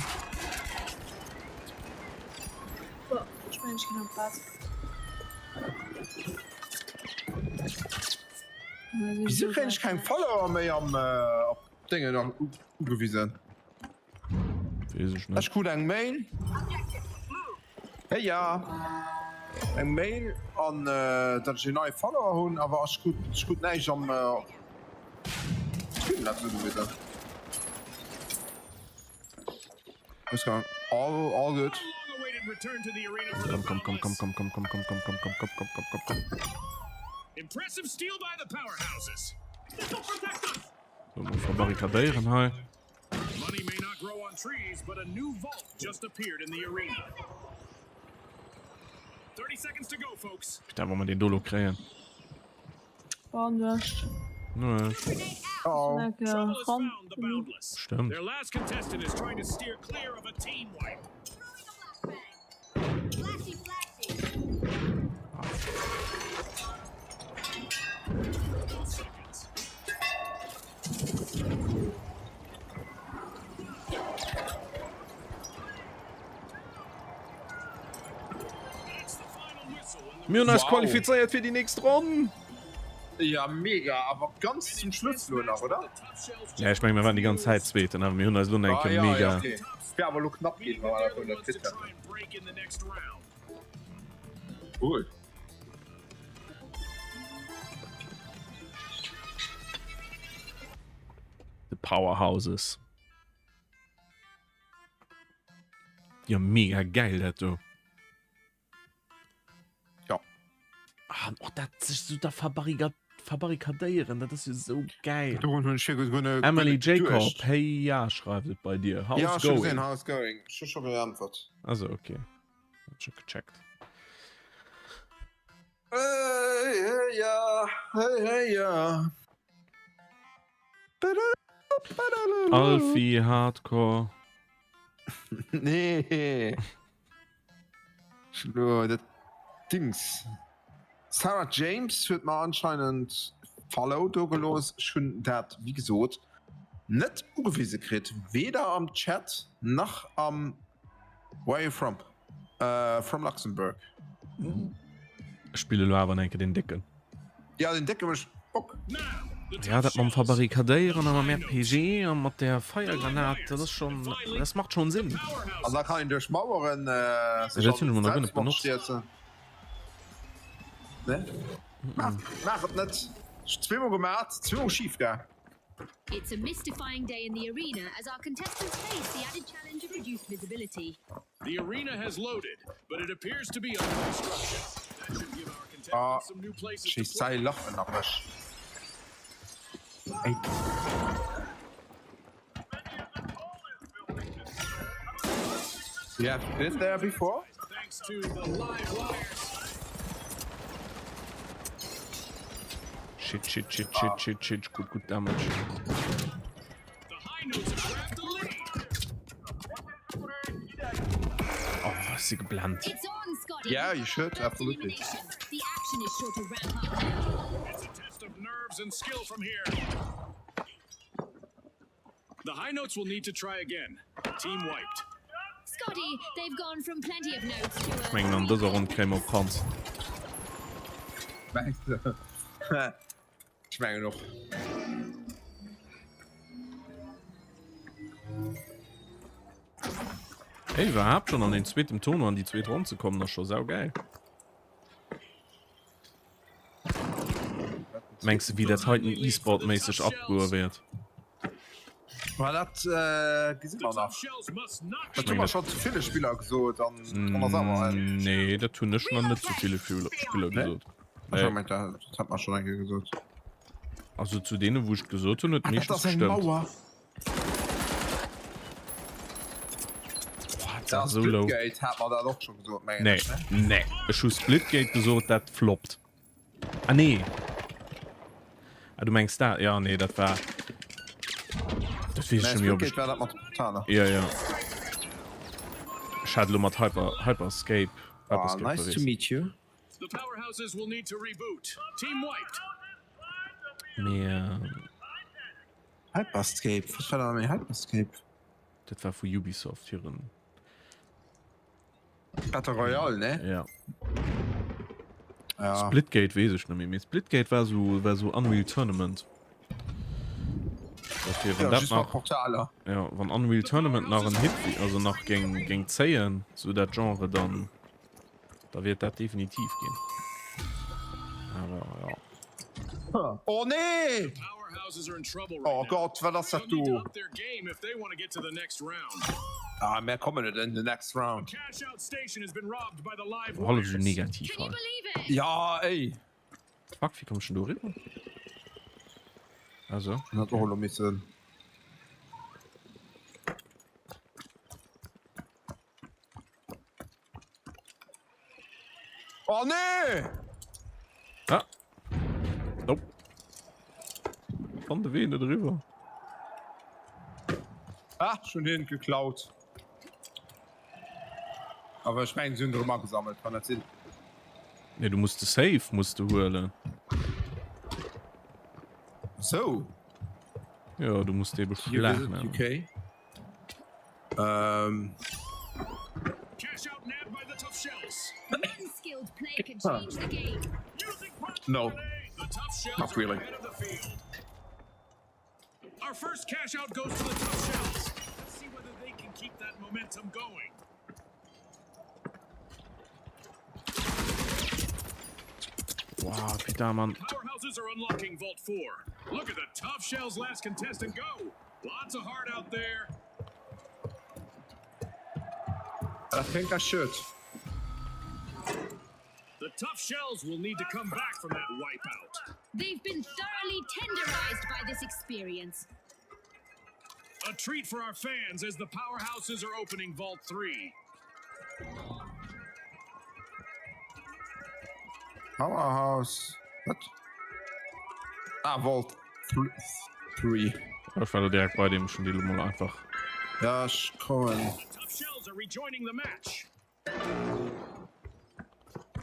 Ech mengen ech ginn an d'Bett. Wisou kréien ech keng Follower méi am op Déngen ugewisen? Wees ech net. Ech krut eng Mail. Hey ja. Eng Mail an dat ech een neie Follower hunn, awer ech krut ech krut näischt am Ech kritt net ugewisen. Alles klar. All, all good. Komm, komm, komm, komm, komm, komm, komm, komm, komm, komm, komm, komm, komm, komm, komm, komm. Impressive steal by the powerhouses. This'll protect us. So, mol verbarrikadéieren hei. Money may not grow on trees, but a new vault just appeared in the arena. 30 seconds to go, folks. Putain, wa mer deen do lo kréien. Bon, Nuecht. Nuecht. Ciao. Trouble has found the boundless. Stimmt. Their last contestant is trying to steer clear of a team wipe. Mir hunn eis Wow. qualifizéiert fir déi nächst Ronn. Ja mega, awer ganz zum Schluss lo nach, oder? Ja, ech meng mir waren déi ganz Zäit Zweeten, awer mir hunn eis lo nach eng Kéier mega. Ja, okay. Wär awer lo knapp ginn, wa mer dat lo net kritt hätten. Cool. The Powerhouses. Ja, mega geil dat do. Ja. Ah, och dat sech so da verbarriga verbarrikadéieren, dat ass jo sou geil. Dorun hunn ech virgu guer net Emily Jacob, geduecht. hey ja, schreift et bei dir. How's Ja, ech hu gesinn, going? how's going. Ech hu scho geäntwert. Also okay. Hat scho gecheckt. Hey, hey, ja, hey, hey, ja. Alfie Hardcore. Nee. Elo dat Dings. Sarah James huet mer anscheinend Follow do gelooss. Ech hunn dat wéi gesot net ugewise kritt, weder am Chat nach am Where are you from? From Luxembourg. Ech spille lo awer enke den Décken. Ja den Décke mécht Bock. Ja dat mam Verbarrikadéieren a mam RPG a mat der Feiergranat, dat ass schon, das macht schon Sinn. An da kann een duerch Maueren sech Dat hunn ech mol nach guer net Selbstmord benotzt. stierzen. Ne? Maach, maach et net. Ech zweemol gemaat, zweemol schif gaang. It's a mystifying day in the arena as our contestants face the added challenge of reduced visibility. The arena has loaded, but it appears to be under construction. That should give our contestants Ah, some new places to schéisst play. säi Lach ënner mech. Ey. You have been there before? Thanks to the live wires. Shit, shit, shit, shit, shit, shit, gutt, gutt Damage. The high notes have grabbed the lead. Oh, ech si geblennt. It's on, Scotty. Yeah, We've you got should, our first absolutely. elimination. The action is sure to ramp up now. It's a test of nerves and skill from here. The high notes will need to try again. Team wiped. Scotty, they've gone from plenty of notes to Ech a mengen an dëser Ronn kréie mer op d'Panz. Mengs de? Ech mengen och. Hey, iwwerhaapt schon an den zweeten Tournoi an déi zweet Ronn ze kommen ass scho saugeil. Mengs de wéi dat heiten E-Sport-méisseg abgoe wäert? Ma dat gesi mer nach. Dat hu mer schonn zu ville Spiller gesot an dann ass awer en. Nee, dat hunn ech nach net zu ville Spiller gesot. Ech hu gemengt, dat hätt mer schonn eng Kéier gesot. Also zu deene wou ech et gesot hunn, huet Ah, dat meeschtens ass eng gestëmmt. Mauer. Boah, dat Dat war esou low. Splitgate hat mer dat och scho gesot, mengen Nee, ech, ne? nee. Ech hu Splitgate gesot, dat floppt. Ah nee. Ah, du mengs dat? Ja, nee, dat war. Dat wees ech net méi, ob ech. War dat mat de Portaler? Ja, ja. Ech hat elo mat Hyper, Hyperscape. Ah, Hyperscape nice to meet you. The powerhouses will need to reboot. Team wiped. Mee, äh, Hyperscape, wat war da méi Hyperscape? Dat war vu Ubisoft hiren. Battle Royale, ne? Ja. Ja. Splitgate wees ech net méi, mee Splitgate war sou war sou Unreal Tournament. Dofir, wann Ja, dat just mat nach, Portaler. ja, wann Unreal Tournament nach en Hit, also nach géing géing zéien, sou dat Genre, dann da wiert dat definitiv ginn. Awer ja. Oh nee! Oh Gott, wat ass dat do? Ah, mär kommen net in the next round. Hallef esou negativ hei. Ja, ey! Fuck, wéi komm ech denn do eriwwer? Ah sou. Hat och elo missen. Oh nee! Ah. Nope. Fann de Wee net eriwwer. Ah, schon hin geklaut. Aber ich mengen, sie hunn drëm agesammelt, kann dat sinn? Nee, du musst de Safe musst du huelen. So. Ja, du musst dee beschlagnamen. UK. Ähm. No. Not really. Our first cash out goes to the tough shells. Let's see whether they can keep that momentum going. Wow, Peter, Mann. Powerhouses are unlocking Vault 4. Look at the tough shells last contestant go. Lots of heart out there. I think I should. The tough shells will need to come back from that wipeout. They've been thoroughly tenderized by this experience. A treat for our fans as the powerhouses are opening Vault 3. Powerhouse. Wat? Ah, Vault 3. Ech war direkt bei dem schon die mal einfach. Ja, ech kommen.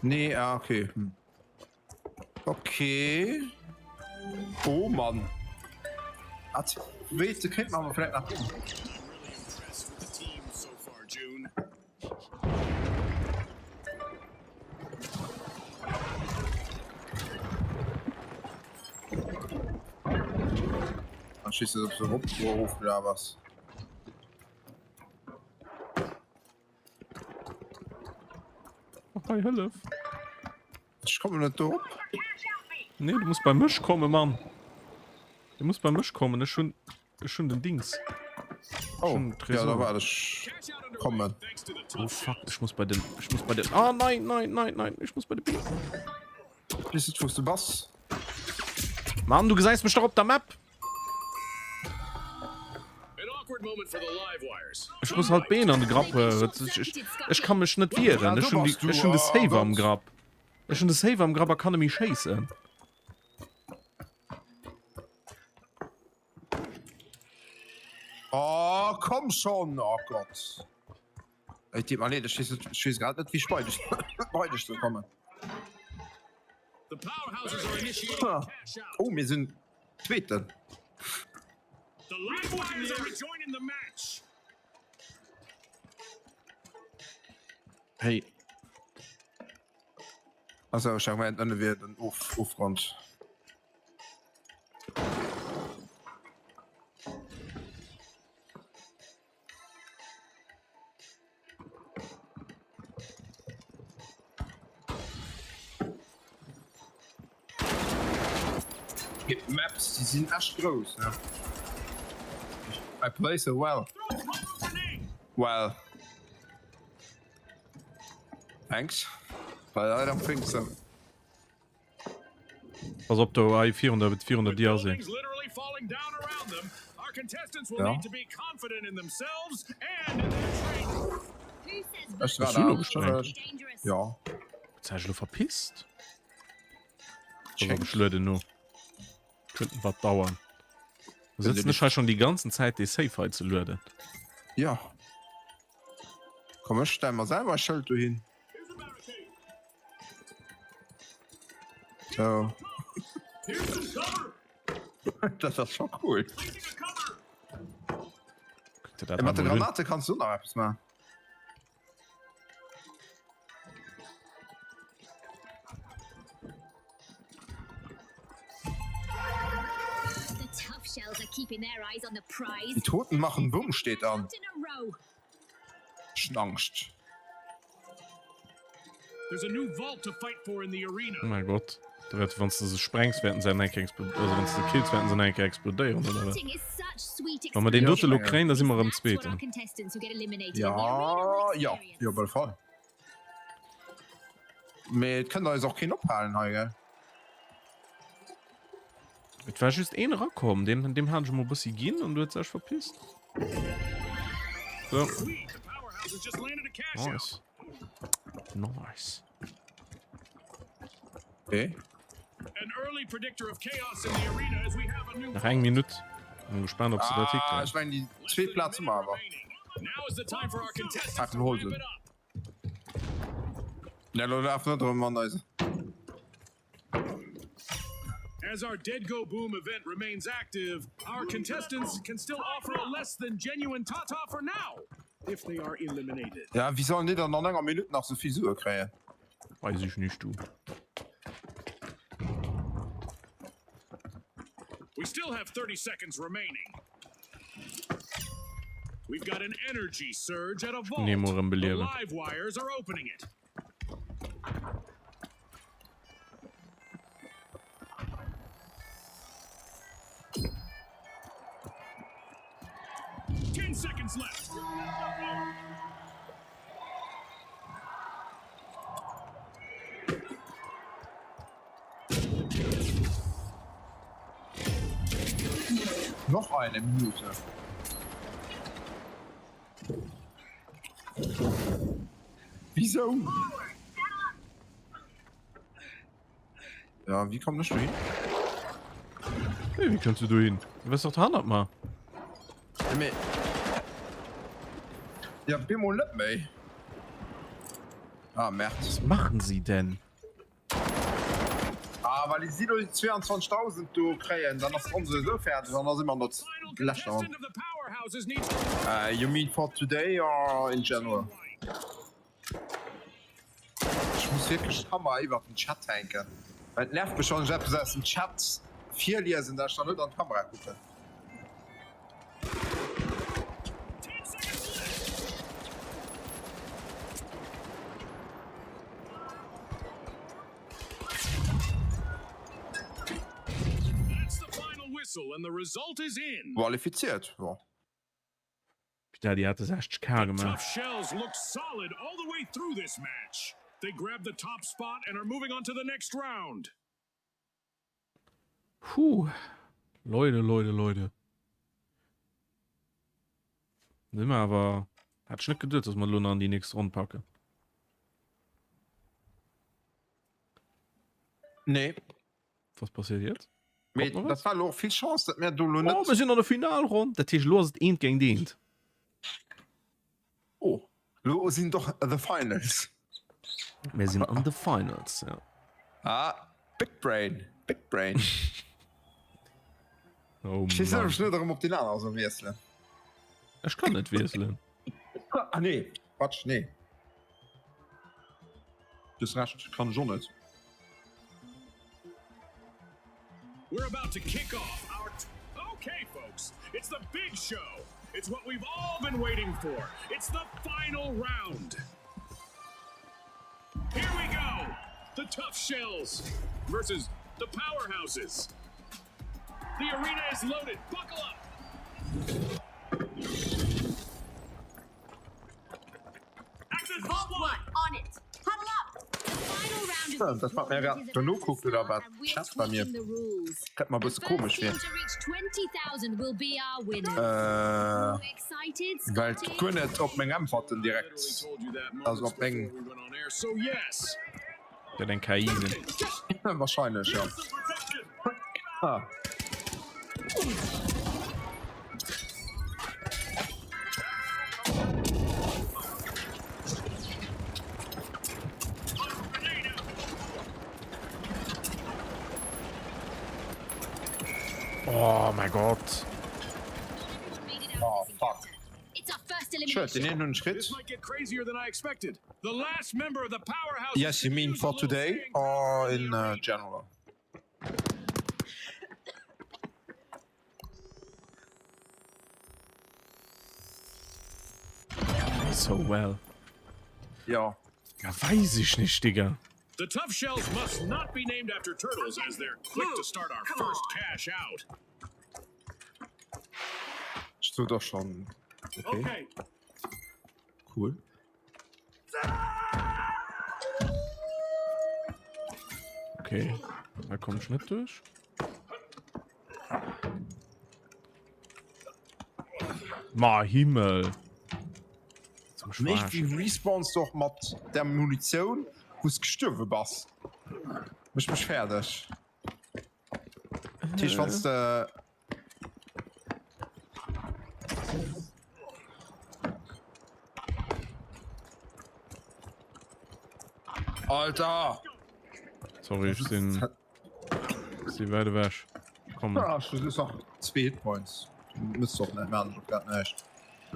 Nee, ah, okay. Hm. Okay. Oh Mann. At, wees, du kéint man awer vläit nach hin. Dann schießt du so erop oder was? Hei hëllef. Ech kommen net do op. Nee, du muss bei mech kommen, Mann. Du muss bei mech kommen. Ech hun ech hun den Dings. Oh, Schon ja, Tresor. da wart ech kommen. Oh fuck, ich muss bei den ich muss bei den Ah nein, nein, nein, nein, ich muss bei den Bienen. Wees net wous du bass. Mann, du gesäis mech doch op der Map. Ech muss halt Been an de Grapp huelen. Ech, ech, ech kann mech net wieren. Ech hun die, ech hun de Saver am Grapp. Ech hun de Saver am Grapp a kann nemmi schéissen. Oh, komm schon! Oh Gott. Et deet mer leed, ech weess net, ech weess grad net wéi ech bei dech, bei dech soll kommen. Oh, mir sinn Zweeten. Hey. Also ech hat gemengt ënne wier den Of Ofgrond. Gëtt Maps déi sinn echt grouss ne. I play so well. Well. Thanks. But I don't think so. Pass op do hei virun der virun der Dier ass een. Ja. Ech war Hues du elo da. gesprengt? Ja. Huet sech elo verpisst? Pass op, ech lueden no. Könnten wat dauern. Sëtzen ech hei schon déi ganzen Zäit dee Safe hei ze lueden. Ja. Komm ech stelle mer selwer e Schëld dohin. So. Dat ass scho cool. Dat Mat de Granate kanns du nach eppes maachen. Die Toten machen Bumm steht an. Ech hunn Angscht. Oh mein Gott. Da wäert, wann s de se sprengs, wäerten se eng Kéier explodéieren. Also wann s de se kills, wäerten se eng Kéier explodéieren, oder wat? Wa mer deen dote lo kréien, da si mer erëm Zweeten. Ja, ja, jo, op alle Fall. Mee et kënnt eis och keen ophalen hei, gell? Et war just een erakomm, deem, deem hat ech emol e bëssi ginn an du huet sech verpisst. So. Nice. Nice. Okay. Nach eng Minutt. Bin gespannt, ob se dat Ah, ech mengen déi zweet Plaz hu mer awer. Ach, hol se. Ja, lo lafen net erëm an eise. As our Dead Go Boom event remains active, our contestants can still offer a less than genuine tata for now, if they are eliminated. Ja, wéi sollen déi dann an enger Minutt nach souvill Sue kréien? Weis ech nicht, du. We still have 30 seconds remaining. We've got an energy surge at a vault. Nemo erëm The beliewen. live wires are opening it. Ten seconds left. Noch eine Minute. Wieso? Ja, wie kommt das hin? Hey, wie kannst du do hin? Du wärst doch hannert mer. Ja, ja bemol net méi. Ah, Merd. Was machen sie denn? Ah, well déi si lo déi 22.000 do kréien, dann ass d'Ronn souwisou fäerdeg an da si mer an der leschter Ronn. Uh, you mean for today or in general? Ech muss wierklech d'Kamera iwwert den Chat hänken, well et nervt mech, wann ech eppes aus dem Chat virliesen, dat ech dann net an d'Kamera kucken. Qualifiziert, jo. Putain, déi hate 60k gemaach. Puh. Leute, Leute, Leute. Si mer awer. Hat ech net geduet, dass mer elo nach an déi nächst Ronn packen. Nee. Was passiert jetzt? Mee dat war elo och vill Chance, dat mir do elo net. Oh, mir sinn an der Finalronn. Dat heescht, elo ass et eent géint eent. Oh, lo sinn doch the finals. Mir sinn an de Finals, ja. Ah, big brain, big brain. Oh Ech weess net, ob Mann. ech net erëm op deen anere soll wiesselen. Ech kann net wiesselen. Ah nee, Quatsch, nee. Du hues Recht, kann ech och net. We're about to kick off our Okay folks, it's the big show. It's what we've all been waiting for. It's the final round. Here we go. The tough shells versus the powerhouses. The arena is loaded. Buckle up. Access vault one. On it. Huddle up. The final round of Dat mat mir grad dono kuckt oder wat? Chat bei mir. Kënnt mer e bësse komesch vir. Äh, well et guer net op meng Äntwerten direkt, also op meng. Dat eng KI sinn. Wahrscheinlech, ja. Ah. Oh mein Gott. Oh, fuck. Schued, deen een hunn ech kritt. Yes, you mean for today or in general? So well. Ja. Ja, weis ich nicht, Digga. The tough shells must not be named after turtles as they're quick to start our first cash out. Ech sot och schon. Okay. Okay. Cool. Okay, da komm ich net duerch. Ma Himmel. Zum Nicht wie respawns doch mat der Munition, wos gestuerwe bass. Mech mech fäerdeg. Tisch wanns de Alter! Sorry, ech sinn si wäit ewech. Komm. Ah, ech hu nach zwee Hitpoints. Mësst och net, maan ech och grad näischt.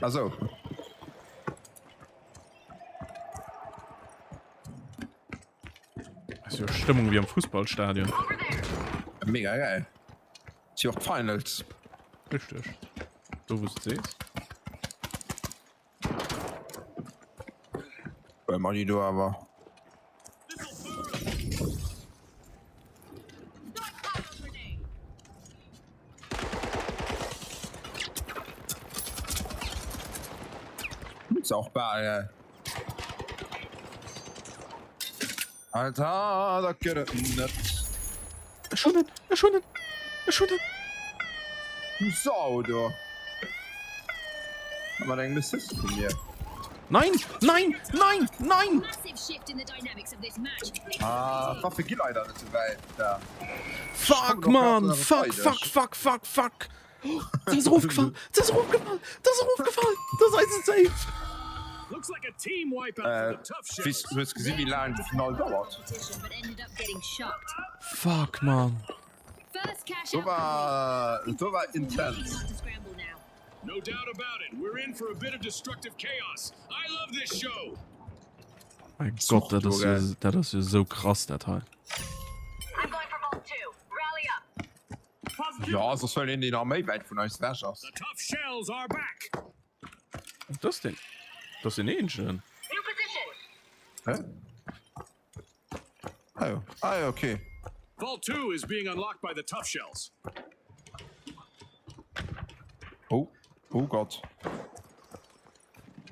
Also. Ass jo Stëmmung wéi am Fussballstadion. Mega geil. Si och d'Finals. Richteg. Do wou s de sees. Well Mani do awer. Ist auch bal geil. Alter, dat gëtt et net. Ech hunn en, ech hunn en, ech hunn en. Du Sau, du. Mat engem Assist vun mir. Nein, nein, nein, nein! Ah, d'Waffe gi leider net sou wäit da. Fuck, man! Fuck, fuck, fuck, fuck, fuck! Dat ass erofgefall! Dat ass erofgefall! Dat ass erofgefall! Dat ass eisen Safe! Äh, wéis, du hues gesinn, wéi laang de Finale dauert? Fuck, man! Do war, do war intens. Mein Gott, dat ass jo, dat ass jo esou krass, dat hei. Ja, soss hëlt een deen nach méi wäit vun eis ewech ass. Dat ass den, dat ass den eenzegen. Hä? Ah jo, ah jo, okay. Vault 2 is being unlocked by the tough shells. Oh, oh Gott.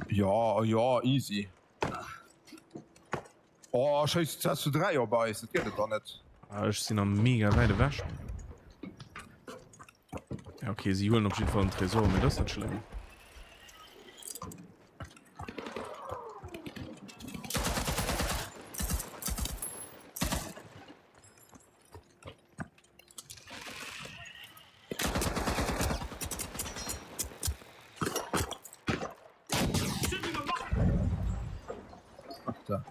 Ja, ja, easy. Oh schéiss du zu 3 op eis, dat gëtt et dach net. Ah, ech sinn am mega wäit ewech. Ja, okay, si huelen op jeden Fall den Tresor, mee dat ass net schlëmm. Da.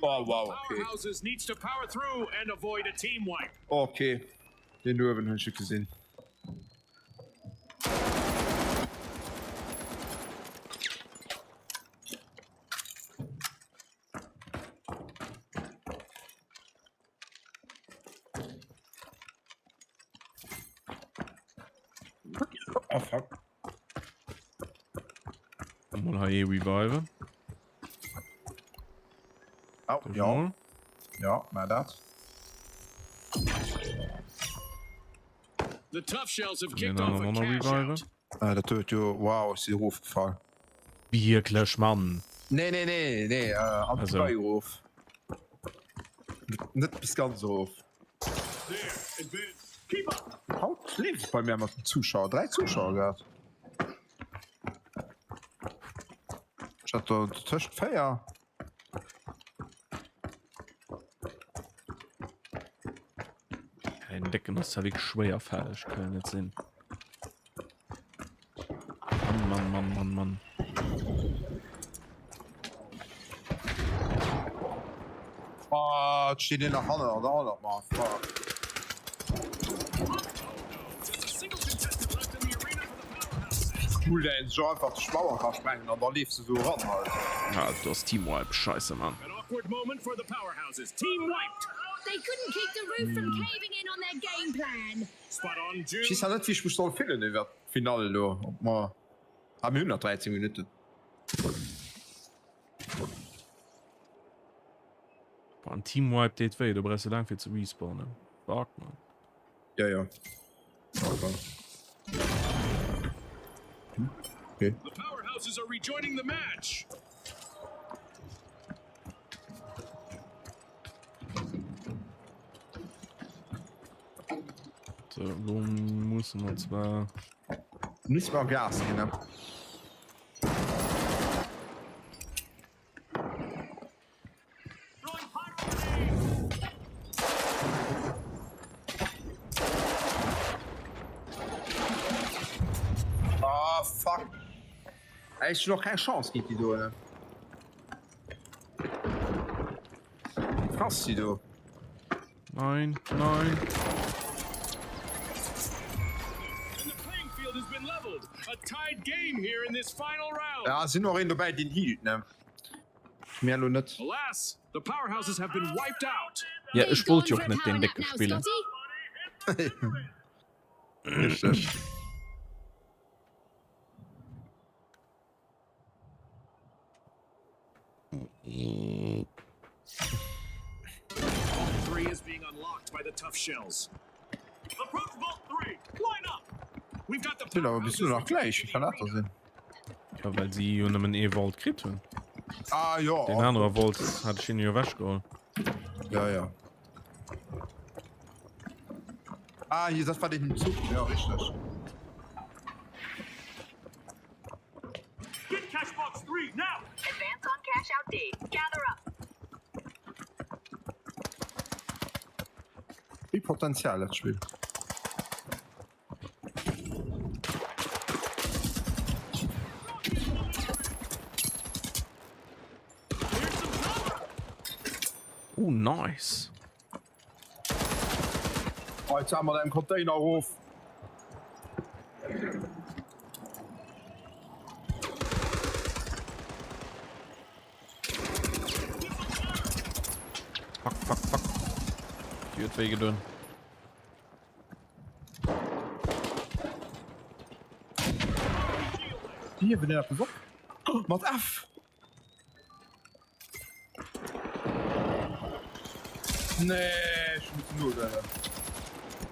Oh, wow, okay. Okay, den uewen hunn ech net gesinn. Oh fuck. Mol hei ee reviven. Oh, ja. Ja, mä dat. The tough shells have Mir kicked nach off a noch cash reviven. out. Ah, dat huet jo wow, ech si erofgefall. Wierklech, Mann? Nee, nee, nee, nee, äh, an Also. d'Gebai erof. Net bis ganz erof. There, advance. Keep up. Haut leeft et bei mir mat den Zuschauer. 3 Zuschauer gehat. Ech hat der tëscht 4. Den Decken ass ja wirklich schwéierfälleg, kann ja net sinn. Mann, Mann, Mann, Mann, Mann. Ah, et steet een nach hannen an der anert Ma fuck. Cool, däi sech einfach duerch d'Mauer ka sprengen an da leefs de sou eran halt. Ah, do ass Team Wipe, scheisse Mann. An awkward moment for the powerhouses. Team wiped. They couldn't keep the roof from caving in on their game plan. Spot on, June. Ech weess nach net wéi ech mech soll fillen iwwert d'Finall elo, ob mer, ah mir hunn nach 13 Minutten. Boah, en Team Wipe deet wéi, do brauchs de laang fir ze respawnen. Fuck, man. Ja, ja. Okay. Okay. The powerhouses are rejoining the match. So, lo musse mer zwar. Muss mer Gas ginn, ne? Ah, fuck. Ey, ech hunn och keng Chance géint déi do, ne? Krass, déi do. Nein, nein. Ja, sinn och een dobäi deen healt ne? Mir elo net. Ja, ech wollt jo och net deen décke spillen. Richteg. Sinn awer bis elo nach gläich, wéi kann dat da sinn? Ja, well si jo nëmmen ee Vault kritt hunn. Ah jo. Deen anere Vault hat ech hinne jo ewechgeholl. Ja, ja. Ah, hier, dat war deen Zuch, ja, richteg. Vill Potenzial dat Spill. Oh nice. Oh, jetzt haben wir den Container ruf. Fuck, fuck, fuck. Déi huet wéi gedoen. Hier, wenn der op. Mat F! Nee, ech muss nodellen.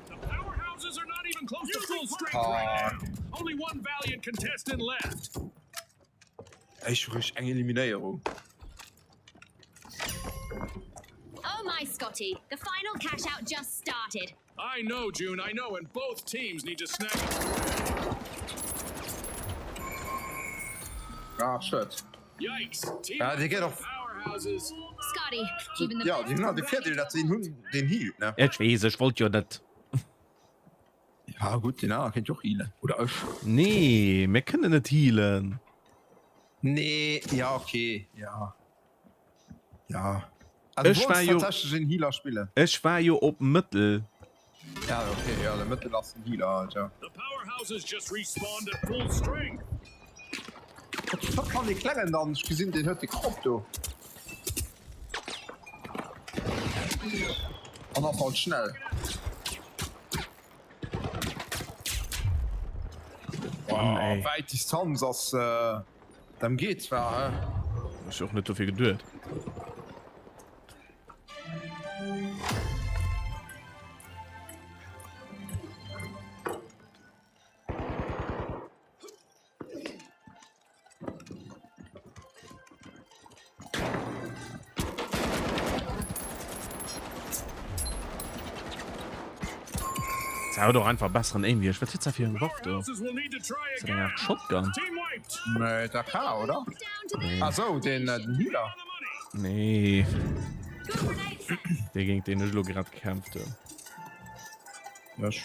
The powerhouses are not even close to full strength right now. Only one valiant contestant left. Ech hu rich eng Eliminéierung. Oh my Scotty, the final cash out just started. I know, June, I know, and both teams need to snag Ah, schued. Yikes! Team Ja, déi gëtt och. powerhouses. Scotty, even the Ja, déi hunn halt de Virdeel, datt se een hunn, deen healt, ne? Ech weess, ech wollt jo net. Ja, gutt, deen anere kéint jo och healen. Oder ech. Nee, mir kënnen net healen. Nee, ja, okay, ja. Ja. Also, Ech du war wollts jo- tatsächlech een Healer spillen. Ech war jo op Mëttel. Ja, okay, ja, de Mëttel ass den Healer halt, ja. The powerhouses just respawned at full strength. What the fuck kann dee Klengen dann? Ech gesinn, deen huet de Crop do. An ass halt schnell. Mann, Wow, ey. wäit Distanz ass. Äh... D'MG zwar, hä? Ass jo och net dofir geduet. Se huet och einfach besseren Aim wéi ech. Wat huet se fir eng Waff do? Ass dat eng Art Shotgun? Nee, d'AK, oder? Nee. Ah sou, den, den Healer. Nee. Dee géint deen ech elo grad gekämpft hunn. Ech.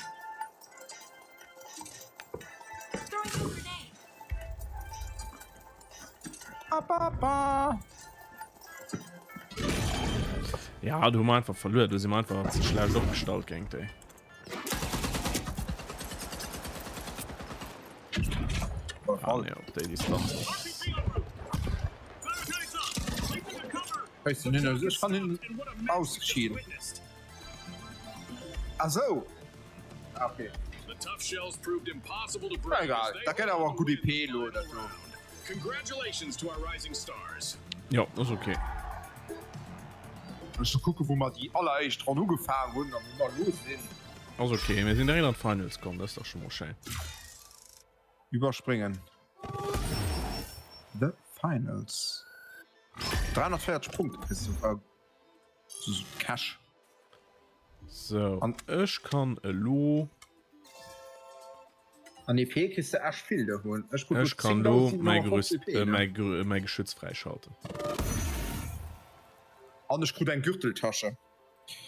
Ja, du hu mer einfach verluer. Du si mer einfach ze schlecht opgestallt géint déi. Ah, nee, op déi Distanz. Weißt du, hin, ich kann hin ausgeschieden. Ach so. Ah, okay. Na egal, da gëtt awer gutt EP elo dat do. Jo, ass okay. Ech kucke wou mer déi alleréischt Ronn ugefaangen hunn an wou mer elo sinn. Ass okay, mir sinn direkt an d'Finals komm, dat ass dach scho mol schéin. Iwwerspréngen. The Finals. 340 Punkte kriss du. Cash. So, an ech kann elo. An EP kriss de echt vill dovun. Ech, ech kann lo mäi Gerüst, äh, mäi, mäi Geschütz fräischalten. An ech krut eng Gürteltasche.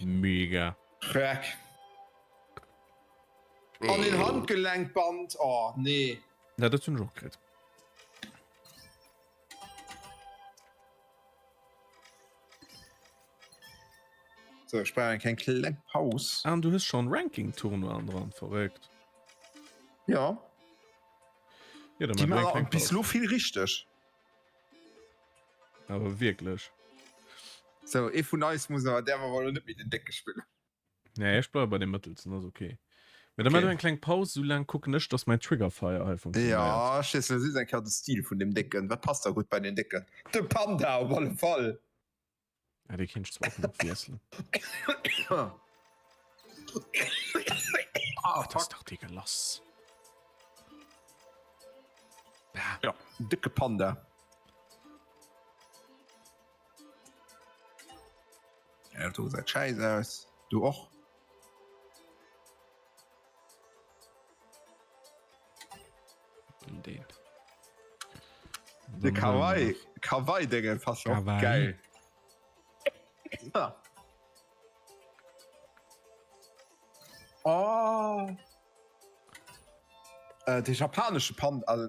Mega. Crack. An een Handgelenkband. Oh, nee. Ja, dat hunn ech och kritt. So, ech brauch eng kleng kleng Paus. An du hues schon Ranking-Tournoien dran, verréckt. Ja. Ja, dann Déi maache mer eng maachen kleng bis Paus. lo vill richteg. Awer wierklech. So, ee vun eis muss awer däerf awer elo net méi den Décke spillen. Nee, ech bleiwe bei deem Mëttelsten, ass ok. Mee da maache mer eng kleng Paus, sou laang kucken ech, dass mäin Trigger Fire hei funktionéiert. Ja, ech weess, dat ass eng Kéier de Stil vun deem Décken. Wat passt da gutt bei den Décken? De Panda op alle Fall! Ja, dee kéint ech zwar och nach wiesselen. Ah, Dat ass dach deegelass. Ja, décke Panda. Ja, do gesäit scheiss aus. Du och. Den. De Kawaii, Kawaii Dinge passt och Kawaii. geil. Ja. Oh. Äh, de japanesche Panda, also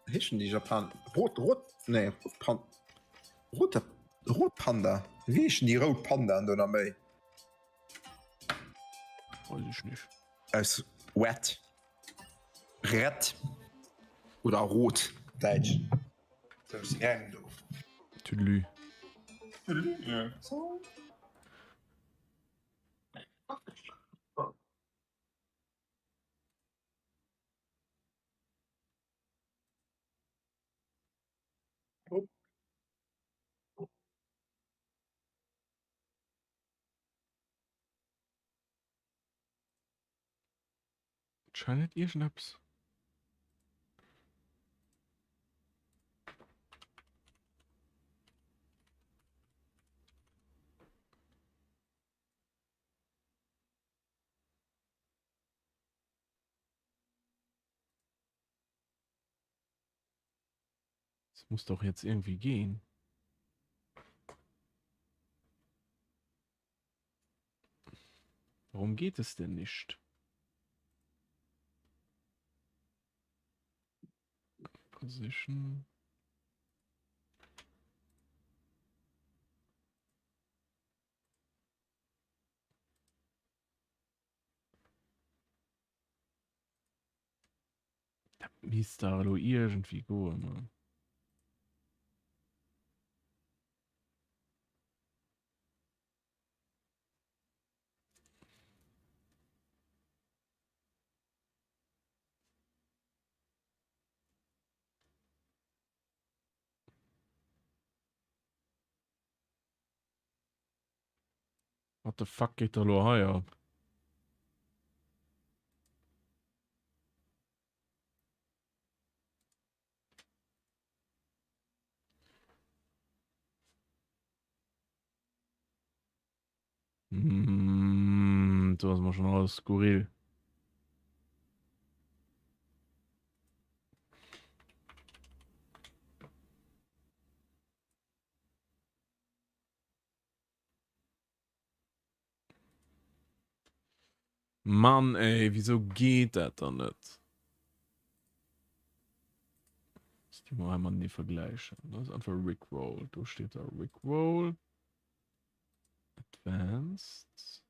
Heeschen déi Japan rot rot nee rot Pan rote rot Panda wéi heeschen déi rout Pandaen do nach méi? Weiß ich nicht. Aus wet red oder rot däitsch Tüdelü. Scheint irgendeppes. Das muss doch jetzt irgendwie gehen. Warum geht es denn nicht? Position. Dat misst dach elo iergendwéi goen, Mann. What the fuck geet da lo hei ab? Mm, do ass mer schon alles skurril. Mann ey, wieso geet dat dann net? Das die mal einmal nie vergleichen. Das ist einfach Rickroll. Do steht da Rickroll. Advanced.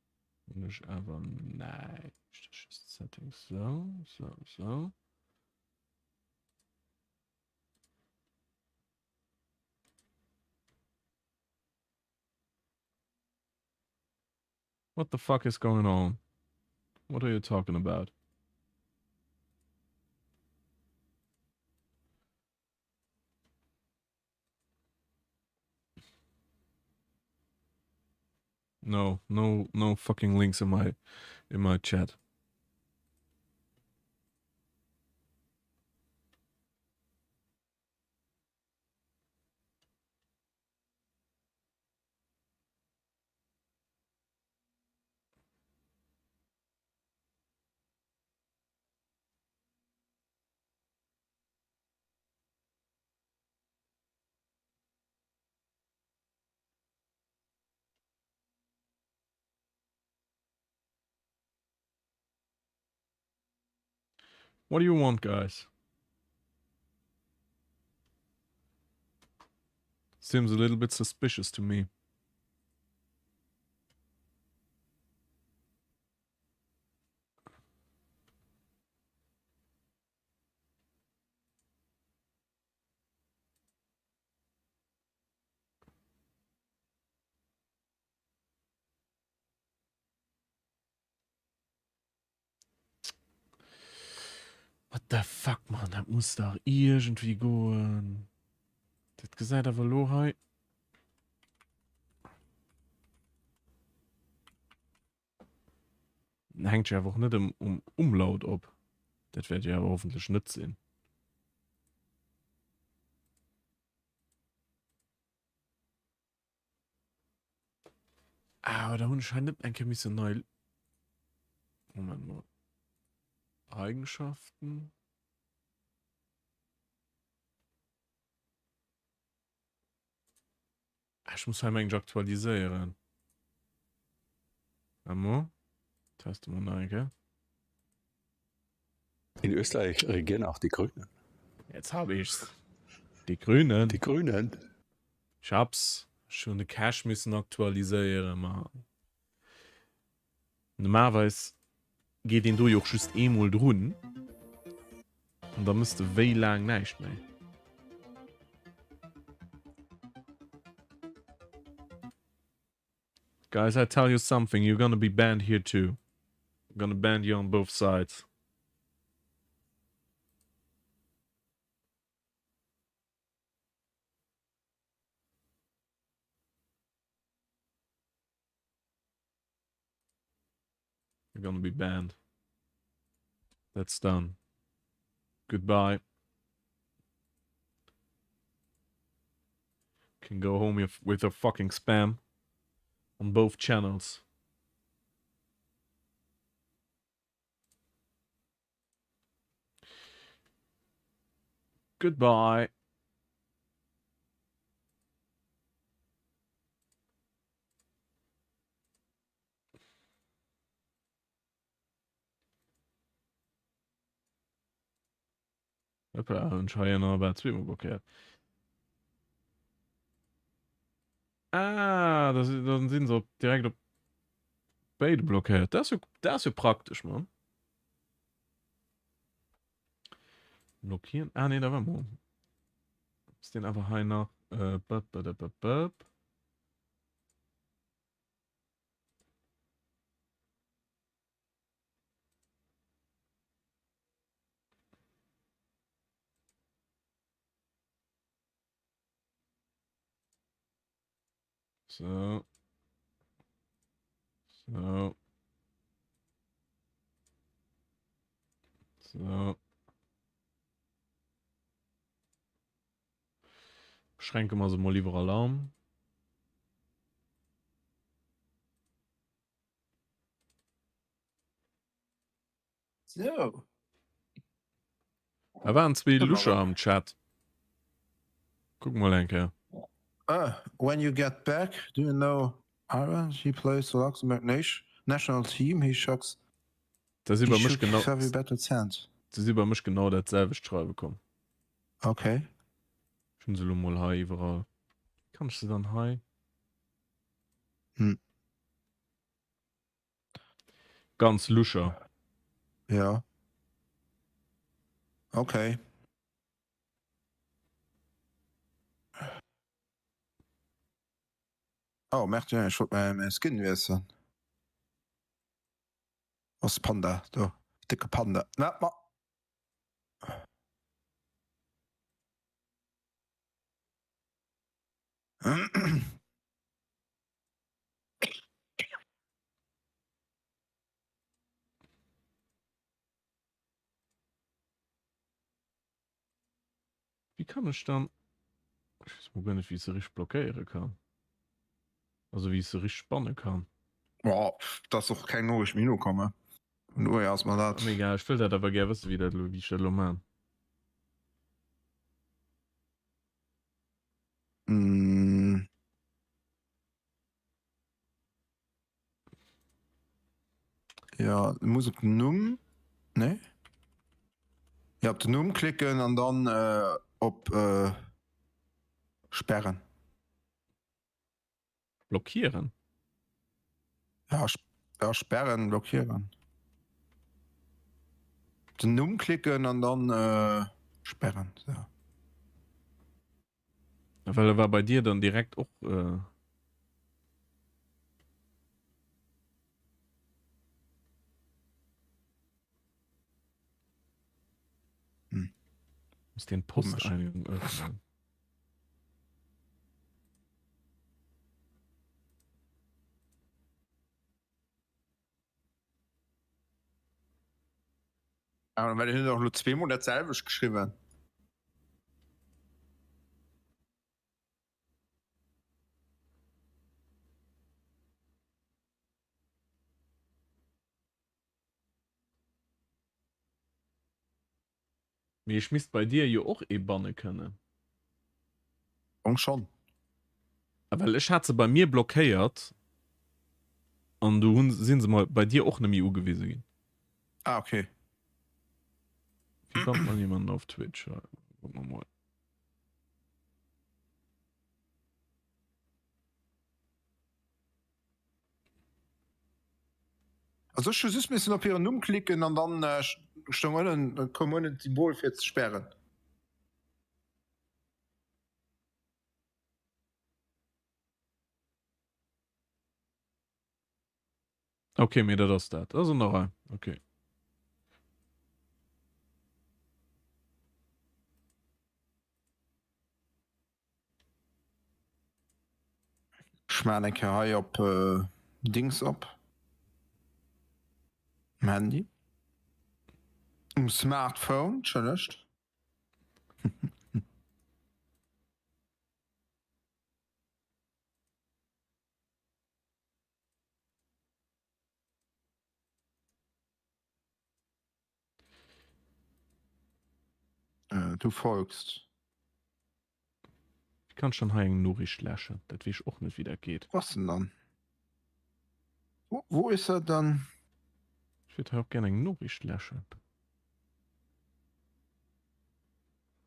Und ich einfach nein. Das ist Settings. So, so, so. What the fuck is going on? What are you talking about? No, no, no fucking links in my in my chat. What do you want, guys? Seems a little bit suspicious to me. What the fuck, man? Dat muss dach iergendwéi goen. Dat gesäit awer elo hei. Hänkt jo awer och net um, um Umlaut op. Dat wäert jo awer hoffentlech net sinn. Ah, da hunn ech hei net eng Kéier missen nei. Moment mol. Eigenschaften. Ah, ech muss hei mengen ech aktualiséieren. Amo. Teste mer nach eng Kéier. In Österreich regieren auch die Grünen. Jetzt hab ich's. Die Grünen. Die Grünen. Ich hab's. Ech hunn de Cache missen aktualiséieren, ma normalerweis geet een do jo och just eemol drun an da mëss de wéi laang näischt méi. Guys, I tell you something, you're gonna be banned here too. I'm gonna ban you on both sides. You're gonna be banned. That's done. Goodbye. Can go home with a fucking spam on both channels. Goodbye. Hoppla, hunn ech hei ënner bal zweemol blockéiert. Ah, da si, dann sinn se op direkt op béide blockéiert. Dat ass jo, dat ass jo praktesch, Mann. Blockieren. Ah, nee, da war mol. Ass deen awer hei nach. Äh, bap, bap, bap, bap. So. So. So. Beschränke mer se mol iwwerall an. So. Da waren zwee Luscher am Chat. Kuck mol eng Kéier. Ah, when you get back, do you know Aaron? He plays the Luxembourg national team. He shocks. Da si bei mech genau. Da si bei mech genau dat selwecht schreiwe komm. Okay. Ech hunn se elo mol hei iwwerall. Kann ech se dann hei? Hm. Ganz luscher. Ja. Okay. Oh, merde, ech wollt mäi Skin wiesselen. Ass Panda do, décke Panda. Na, ma. Wéi kann ech dann, ech weess mol guer net wéi ech se richteg blockéiere kann, also wéi ech se richteg banne kann. Boah, et ass och keng Noriicht méi nokomm, he? Vun dohier ass mer dat. Mee egal, ech wëll dat awer gär wëssen, wéi dat elo, wéi ech dat elo man. Ja, du muss op den Numm, nee? Ja, op den Numm klicken an dann äh, op äh, sperren. Blockieren? Ja, sp ja sperren, blockieren. Den Numm klicken an dann äh, sperren. So. Well e war bei dir dann direkt och. Äh hm. Muss den Posteingang öffnen. Ah, well hunn och lo zweemol dat selwecht geschriwwen. Mee ech misst bei dir jo och ee banne kënnen. Am Fong schonn. Well ech hat se bei mir blockéiert an du hunn sinn se mer bei dir och net méi ugewise ginn. Ah okay. Wie bannt man jemanden auf Twitch? Gucken wir mal. Also ech hu just missen op hiren Numm klicken an dann stoung ënnen, koum ënnen d'Symbol fir ze sperren. Ok, mee dat ass dat. Ass an der Rei. Ok. Ech maan eng Kéier hei op Dings op um Handy, um Smartphone, entschëllegt. Äh, du folgst. Wéi kann ech dann hei eng Noriicht läschen? Dat weess ech och net, wéi dat geet. Wo ass en dann? Wo, wo ist er dann? Ech wéilt hei och gär eng Noriicht läschen.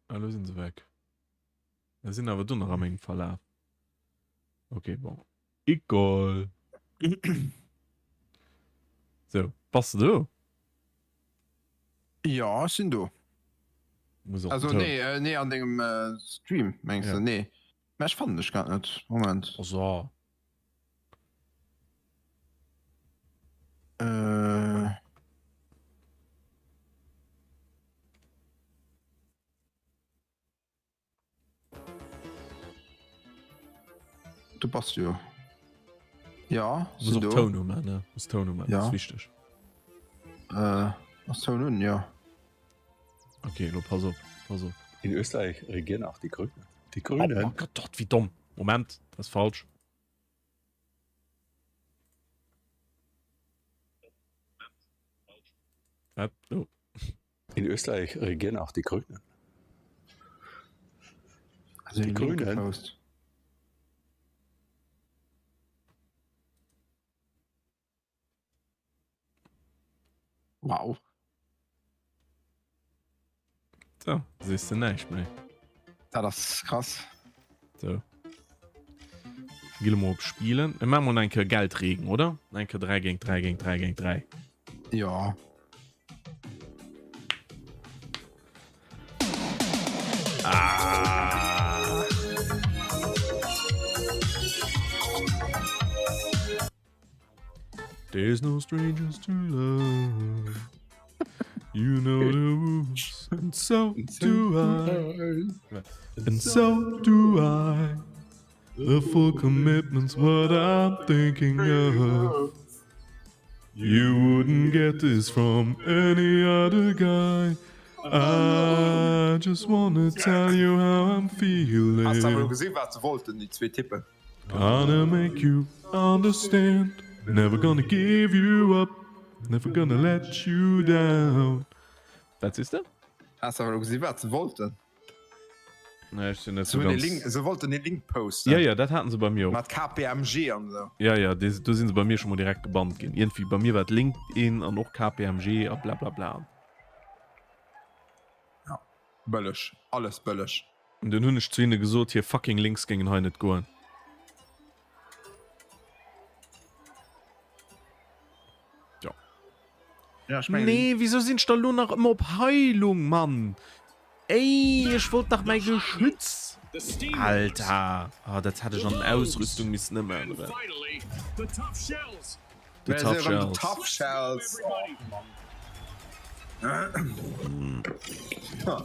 Ah, lo sinn se weg. Se sinn awer do nach a mengem Verlaf. Ok, bon. Egal. So, bass de do? Ja, ech sinn do. Muss och Also den Toun. nee, äh, nee an dengem äh, Stream mengs Ja. de? Nee. Mä ech fannen dech grad net. Moment. Oh so. Äh. Du bass jo. Ja, Muss sinn och do. Toun uman, ne? Muss Toun uman, Ja. ass wichteg. Äh, ass Toun un, jo. Okay, lo pass op, pass op. In Österreich regieren auch die Grünen. Die Oh Grünen. mein Gott, dort, wie domm. Moment, das ist falsch. Wat? Oh. In Österreich regieren auch die Grünen. Also Die den Link Grünen. gepost. Wow. So, siehst du näischt méi. Dat ass krass. So. Gille mol op Spielen. Mir maache mol eng Kéier Geldregen, oder? Eng Kéier 3 géint 3 géint 3 géint 3. Ja. Ah. There's no strangers to love. You know the rules, and so do I. And so do I. The full commitment's what I'm thinking of. You wouldn't get this from any other guy. I just wanna tell you how I'm Has de awer elo feeling. gesinn, wat se wollten, déi zwee Typen? Gonna make you understand. Never gonna give you up. Never gonna let you down. Wat sees de? Has de awer elo gesinn, wat se wollten? Nee, ech sinn net Se sou hunn e ganz. Link, se wollten e Link posten. Ja, ja, dat haten se bei mir och. Mat KPMG an esou. Ja, ja, dee, do sinn se bei mir scho mol direkt gebannt ginn. Iergendwéi bei mir war et LinkedIn an och KPMG a blablabla. Ja, bëlleg, alles bëlleg. An dunn hunn ech zu hinne gesot, hir fucking Links géingen hei net goen. Ja. Ja, ech mengen. Nee, wieso sinn ech da lo nach ëmmer op Heilung, Mann? Ey, ech wollt dach mäi Geschütz. Alter, ah, dat hätt ech an den Ausrüstung missen ëmänneren. The Tough Shells. Tough Shells. Oh,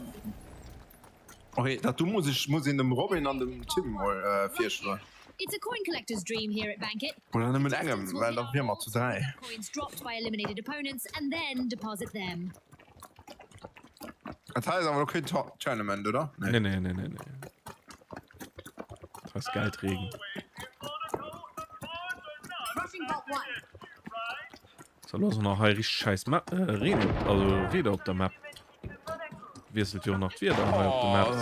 Okay, dat do muss ech muss een dem Robin an dem Tim mol äh, virschloen. It's a coin collector's dream here at Bank It. Oder nëmmen engem, well da wier mer zu 3. Coins dropped by eliminated opponents and then deposit them. Dat hei ass awer lo keen Tournament, oder? Nee, nee, nee, nee, nee. Dat ass Geldregen. So, lo ass och nach hei richtig scheiß Ma äh, Reen, also Reeder op der Map. Wiesselt jo och nach d'Wieder hei op de Maps.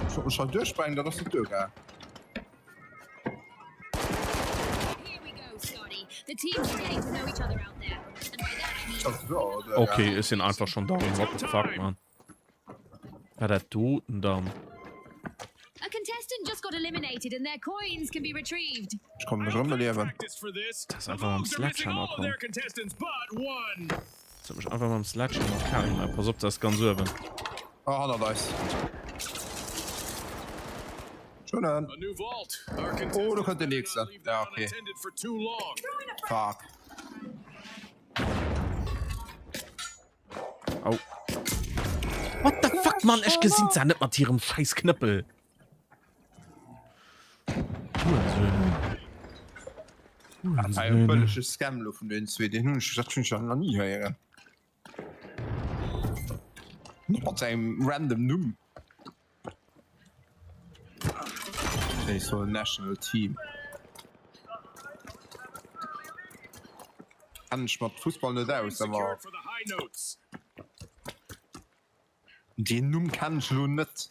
Ech wollt mech hei duerchbrengen, dat ass net duergaang. Okay, ech sinn einfach schon down. What the fuck, man? War dat doten dann? Ech kommen mech erëm beliewen. Dat ass einfach mam Sledgehammer komm. Jetzt hat mech einfach mam Sledgehammer kal gemaach. Pass op, dat ass ganz uewen. Oh, hannert eis. Schönen. Oh, do kënnt den nächsten. Ja, okay. Fuck. Au. What the fuck, Mann? Ech gesinn se net mat hirem scheiß Knëppel. Dat war jo e bëllege Scam lo vun den zwee. Deen hunn ech, dat hunn ech nach ni héieren. Mat engem random Numm. Déi so National Team. Kenn ech mat Fussball net aus, awer deen Numm kennen ech lo net.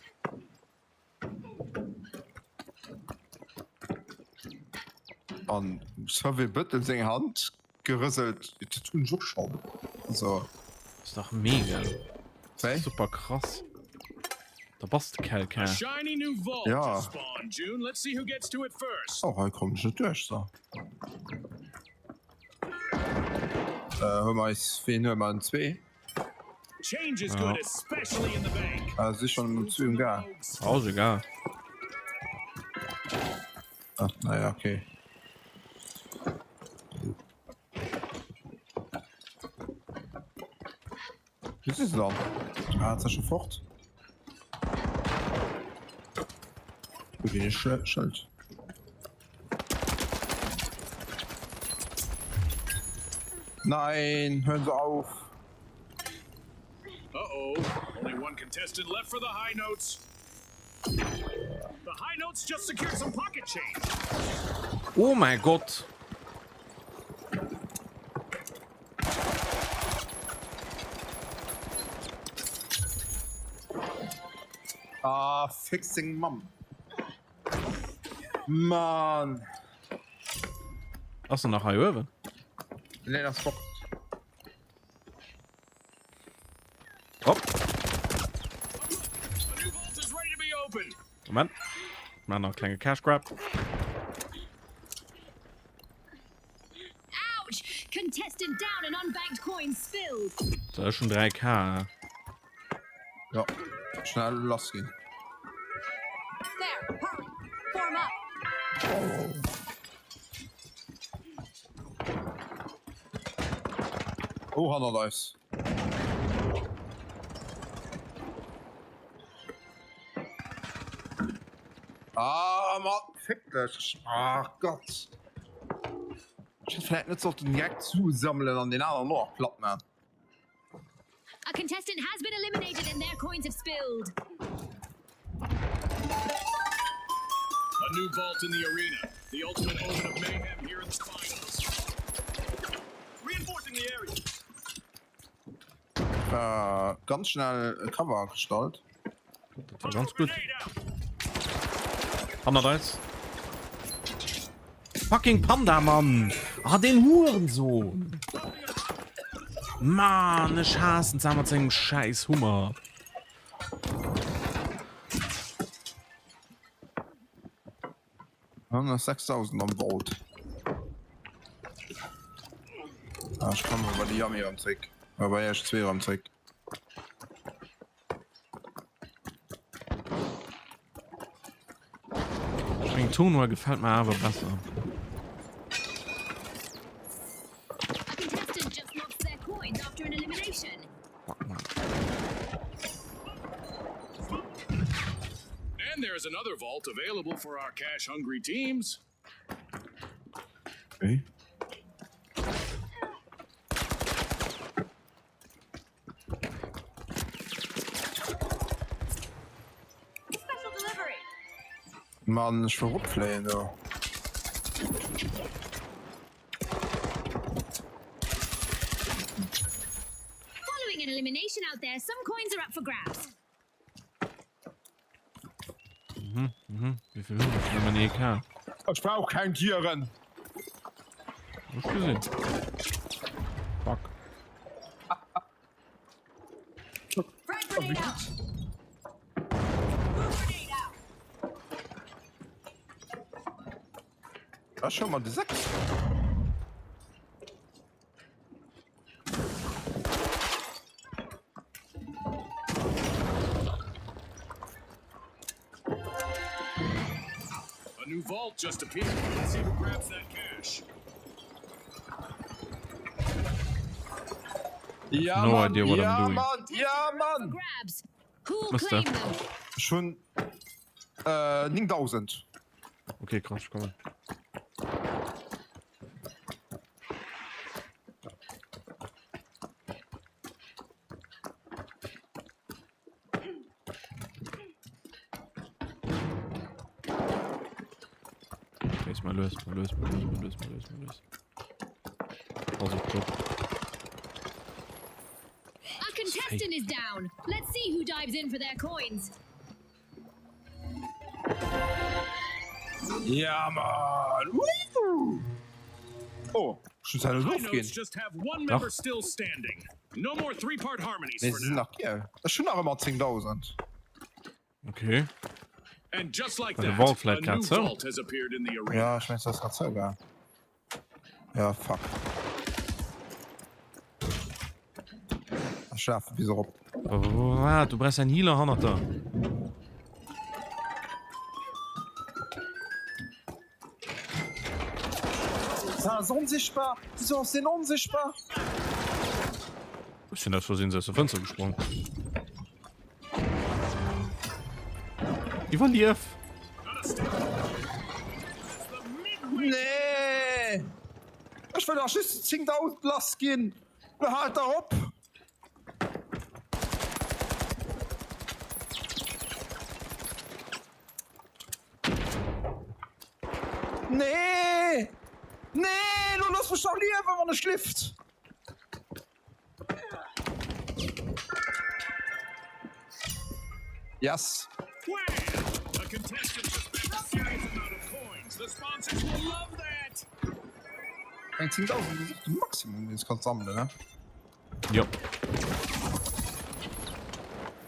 An Xavier Bëttel seng Hand gerëselt, dat hunn ech och schonn. Also. Ass dach mega. Wéi? Super krass. Da bass de Kelk, hä? Ja. Oh, hei kommen ech net duerch, so. Äh, hu mer eis, ween huele mer? En zwee? Ja. Ah, si schon um zwee um Gaang. Ass egal. Ah, naja, okay. Wou si se dann? Ah, jetzt ass schon fort. Wo ginn ech Schëld? Nein, hören Sie auf. Uh oh, only one contestant left for the high notes. The high notes just secured some pocket change. Oh mäi Gott! Ah, fick seng Mamm. Mann. Ass en nach hei uewen? Nee, ass fort. Hopp. Moment. Maachen nach e klenge Cash Grab. Ouch! Contestant down and unbanked coins spilled. So, ech hunn 3K. Ja, schnell lass ginn. There, hurry. Form up. Oh, hannert eis. Ah, Mann, fick dech. Ach Gott. Ech hätt vläit net sollten direkt zusammelen an den aneren och nach platt man. A contestant has been eliminated and their coins have spilled. A new vault in the arena. The ultimate omen of mayhem here in the finals. Reinforcing the area. War ganz schnell e Cover gestallt. Dat war ganz gutt. Hannert eis. Fucking Panda, Mann! Ah, den Hurensohn! Mann, ech haassen se mat sengem scheiß Hummer. Dann ass 6000 am Vault. Ah, ech komme bei de Yami erëm zréck. Äh, bei iech zwee erëm zréck. Ech meng Tournoi gefällt mer awer besser. A contestant just lost their coins after an elimination. Fuck, man. And there's another vault available for our cash hungry teams. Okay. Special delivery. Mann, ech wëll eropfléien do. Following an elimination out there, some coins are up for grabs. Mhm, mhm. Wéi vill hunn ech? Nëmmen ee K. Ech brauch keng Tieren. Ech gesinn. Fuck. Frag grenade out. Grenade out. Ech hu mer de 6. A new vault just appeared. Let's see who grabs that cash. Ja, No Mann, idea what I'm ja, doing. Mann, ja, Mann. Grabs. Who'll Was claim da? them? Ech hunn äh, 9000. Okay, krass, ich komme. Okay, mal los, mal los, mal los, mal los, mal los, mal los. Also, gut. A contestant is down. Let's see who dives in for their coins. Ja, Mann. Woo! Oh, schon Zeit High losgehen. notes just have one member still standing. No more three-part harmonies Nee, for sie sind now. nach hier. Ech hunn nach ëmmer 10.000. Okay. And just like Bei der that, Vault a vielleicht new grad so. vault has appeared in the arena. Ja, ech mengs, das grad zougaang. Ja, fuck. Ech lafe bis erop. Wat? Du brauchs en Healer hannert der. Ah, ass onsichtbar! Wieso ass deen onsichtbar? Ech sinn aus Versehen aus der Fënster gesprong. Iwwerlief! Nee! Ech wëll dach just 10.000 lass ginn! Lo haalt dach op! Nee! Nee! Lo looss mech dach liewen, wann ech lift! Yes! Eng 10.000 ass och de Maximum, deen s kanns sammelen, ne? Jo.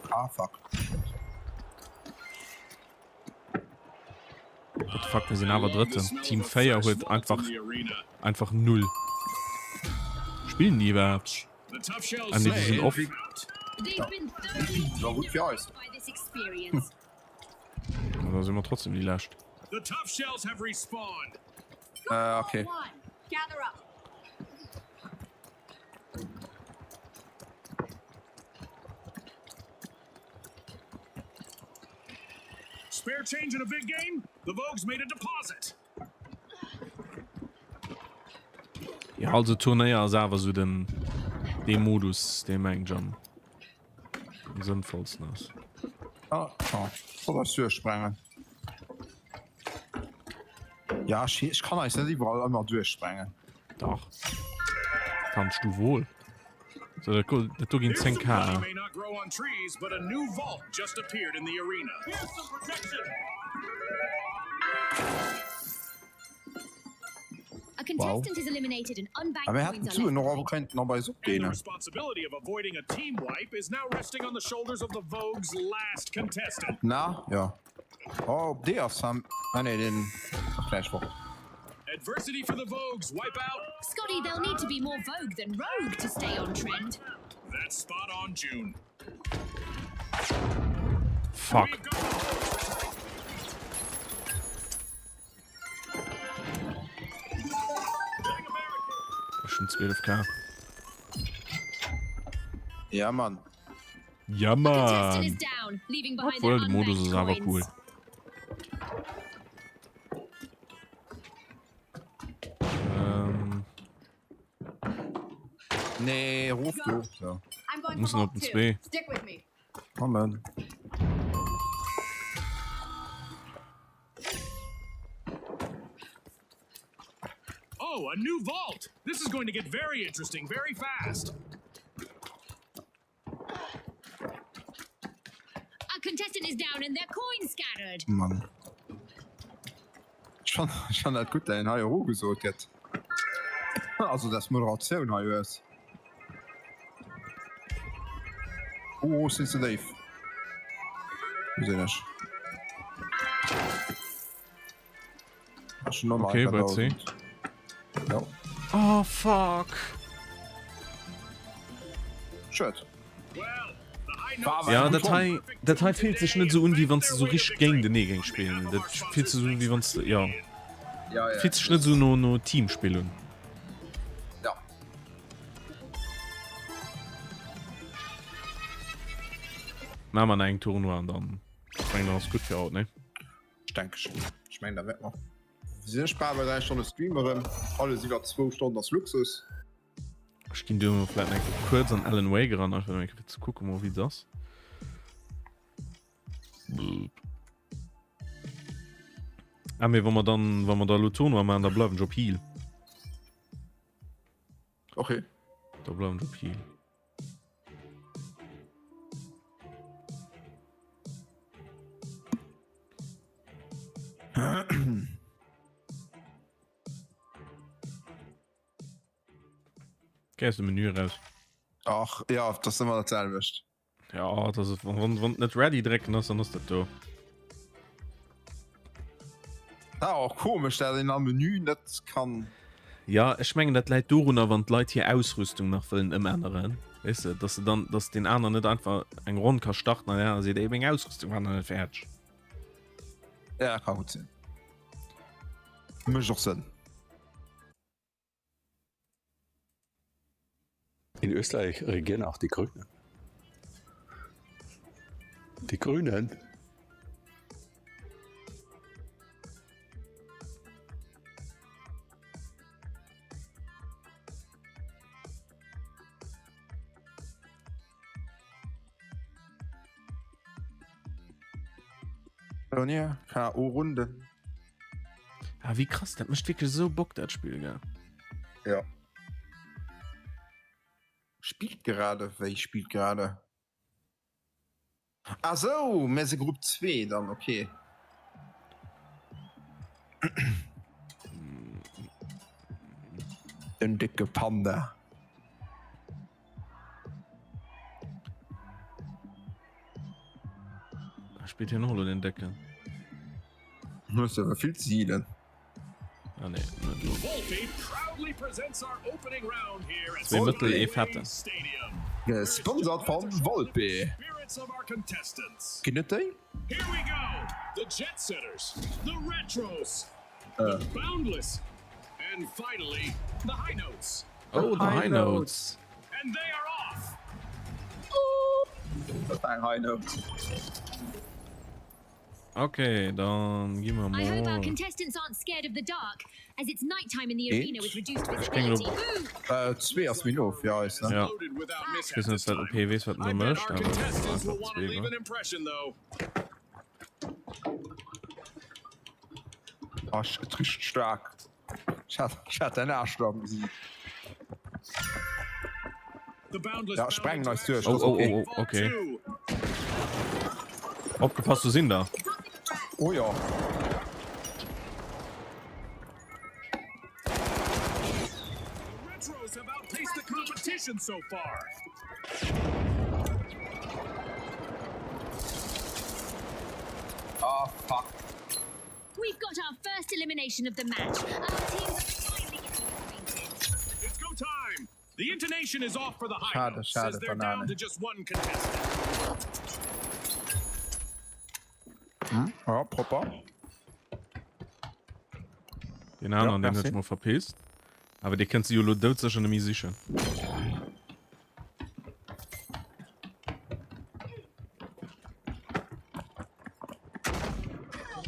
Ah, fuck. What the fuck, mir sinn awer Drëtten. Team 4 huet einfach einfach null. Spillen déi iwwerhaapt? Ah nee, déi sinn off. War gutt fir eis. Ma da si mer trotzdem déi Lescht. Äh, okay. Spare change in a big game? The Vogues made a deposit. Ja, also Turnéier ass awer sou den dee Modus, dee mengen ech am sënnvollsten ass. Ah, ah, soll eis duerchsprengen. Ja, ech, ech kann eis net iwwerall ëmmer duerchsprengen. Dach. Kannst du wohl. So, dat, dat do ginn 10k. Wow. A mir hätten d'Suen och awer kéinten op eis opdeelen. Na ja. Oh, op dee ass am. Ah nee, deen ass gläich fort. Adversity for the Vogues, wipe out. Scotty, they'll need to be more vogue than rogue to stay on trend. That's spot on, June. Fuck. Ech hunn 12k. Ja, Mann. Ja, Mann. Obwohl, de Modus ass awer cool. Ähm. Nee, ruf du. Ja. Muss op den 2. Kommen. Oh, a new vault. This is going to get very interesting very fast. A contestant is down and their coin scattered. Mann. Ech fann, ech fann dat gutt, dat een hei och ugesot gëtt. Also, dass Moderatioun hei hues. Oh, sinn ze déif. Wo sinn ech? Okay, bei C. Ja. Oh, fuck. Schued. Ja, dat hei, dat hei fillt sech net sou un, wéi wann s de sou richteg géintenee géings spillen. Dat fillt sech un, wéi wann s de, ja. Ja, ja. Fillt sech net sou no, no Teamspill un. Ja. Maache mer nach eng Tournoi an dann, ech mengen, dann ass gutt fir haut, ne? Ech denke schon. Ech mengen, da wäert mer sinn ech bal bei 3 Stonne Stream erëm. Alles iwwer zwou Stonnen ass Luxus. Ech ginn duerno vläit nach eng Kéier kuerz an Alan Wake eran, einfach eng Kéier fir ze kucken mol wéi et ass. Ah mee wa mer dann, wa mer da elo Tournoi maachen, da bleiwen ech op Heal. Okay. Da bleiwen ech op Heal. Geh aus dem Menü raus. Ach ja, das ist immer dat selwecht. Ja, das ist, wann, wann net ready drecken ass, dann ass dat do. Ah, och komisch, dat een am Menü net kann. Ja, ech mengen dat läit dorunner, wann d'Leit hir Ausrüstung nach wëllen ëmänneren, weess de, dass se dann, dass deen aner net einfach eng Ronn ka starten an deen aner seet, ey, meng Ausrüstung war nach net fäerdeg. Ja, ka gutt sinn. Mécht och Sënn. In Österreich regieren auch die Grünen. Die Grünen? Turnier, KO Runden. Ah, wéi krass, dat mécht wierklech esou Bock dat Spill, gell? Ja. Spillt gerade, wéi spillt gerade? Ah sou, mir si Grupp 2 dann, okay. Den dicke Panda. Spillt hien och elo den Décken? Hues awer vill ze healen. Ah nee, net lo. Zwee Mëttel, ee Fetten. Gesponsert van Volpe. Ginn et déi? Oh, the High Notes. Dat war eng High Note. Ok, dann gi mer mol. Ech géing elo. Zwee ass méi no fir eis, ne? Ja. Ech weess net, wat OP weess, wat en do mécht, awer einfach zwee, wa? Ah, et richt staark. Ech hat, ech hat däin Aascht do am Gesiit. Ja, sprengen eis duerch. Oh, oh, oh, oh, okay. Opgepasst, do sinn der. Oh ja. Ah, fuck. We've got our first elimination of the match. Our teams are finally getting acquainted. It's go time. The intonation is off for the high Schade, notes schade, as they're down Banane. to just one contestant. Hm? Ja, proper. Den aneren, Ja, den huet merci. sech mol verpisst. Awer dee kënnt se jo lo doudsécher net méi sichen.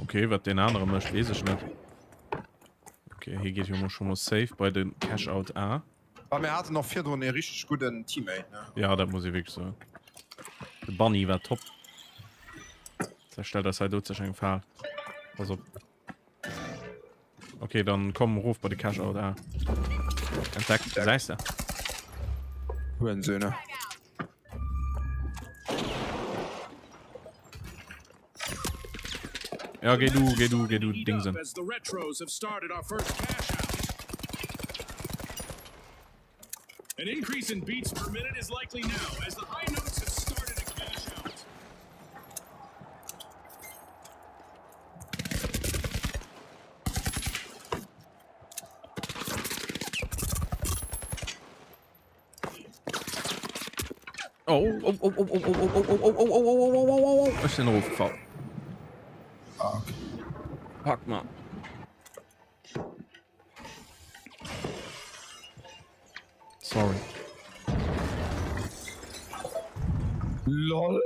Okay, wat den anere mécht, weess ech net. Okay, hie geet jo mol scho mol safe bei de Cash-Out A. A mir haten och virdrun ee richteg gudden Teammate, ne? Ja, dat muss ee wierklech soen. De Bunny war top. Da stellt eis hei doudsécher eng Fal. Pass op. Okay, dann komm rof bei de Cash out A. Entdeckt, gesäis de. Hurensöhne. Ja, geh du, geh du, geh du, Dingsen. An increase in beats per minute is likely now as the high notes have started to cash out. Oh, oh, oh, oh, oh, oh, oh, oh, oh, oh, oh, oh, oh, oh, oh, oh, oh. Ech sinn erofgefall. Ah, okay. Fuck, man. Sorry. LOL.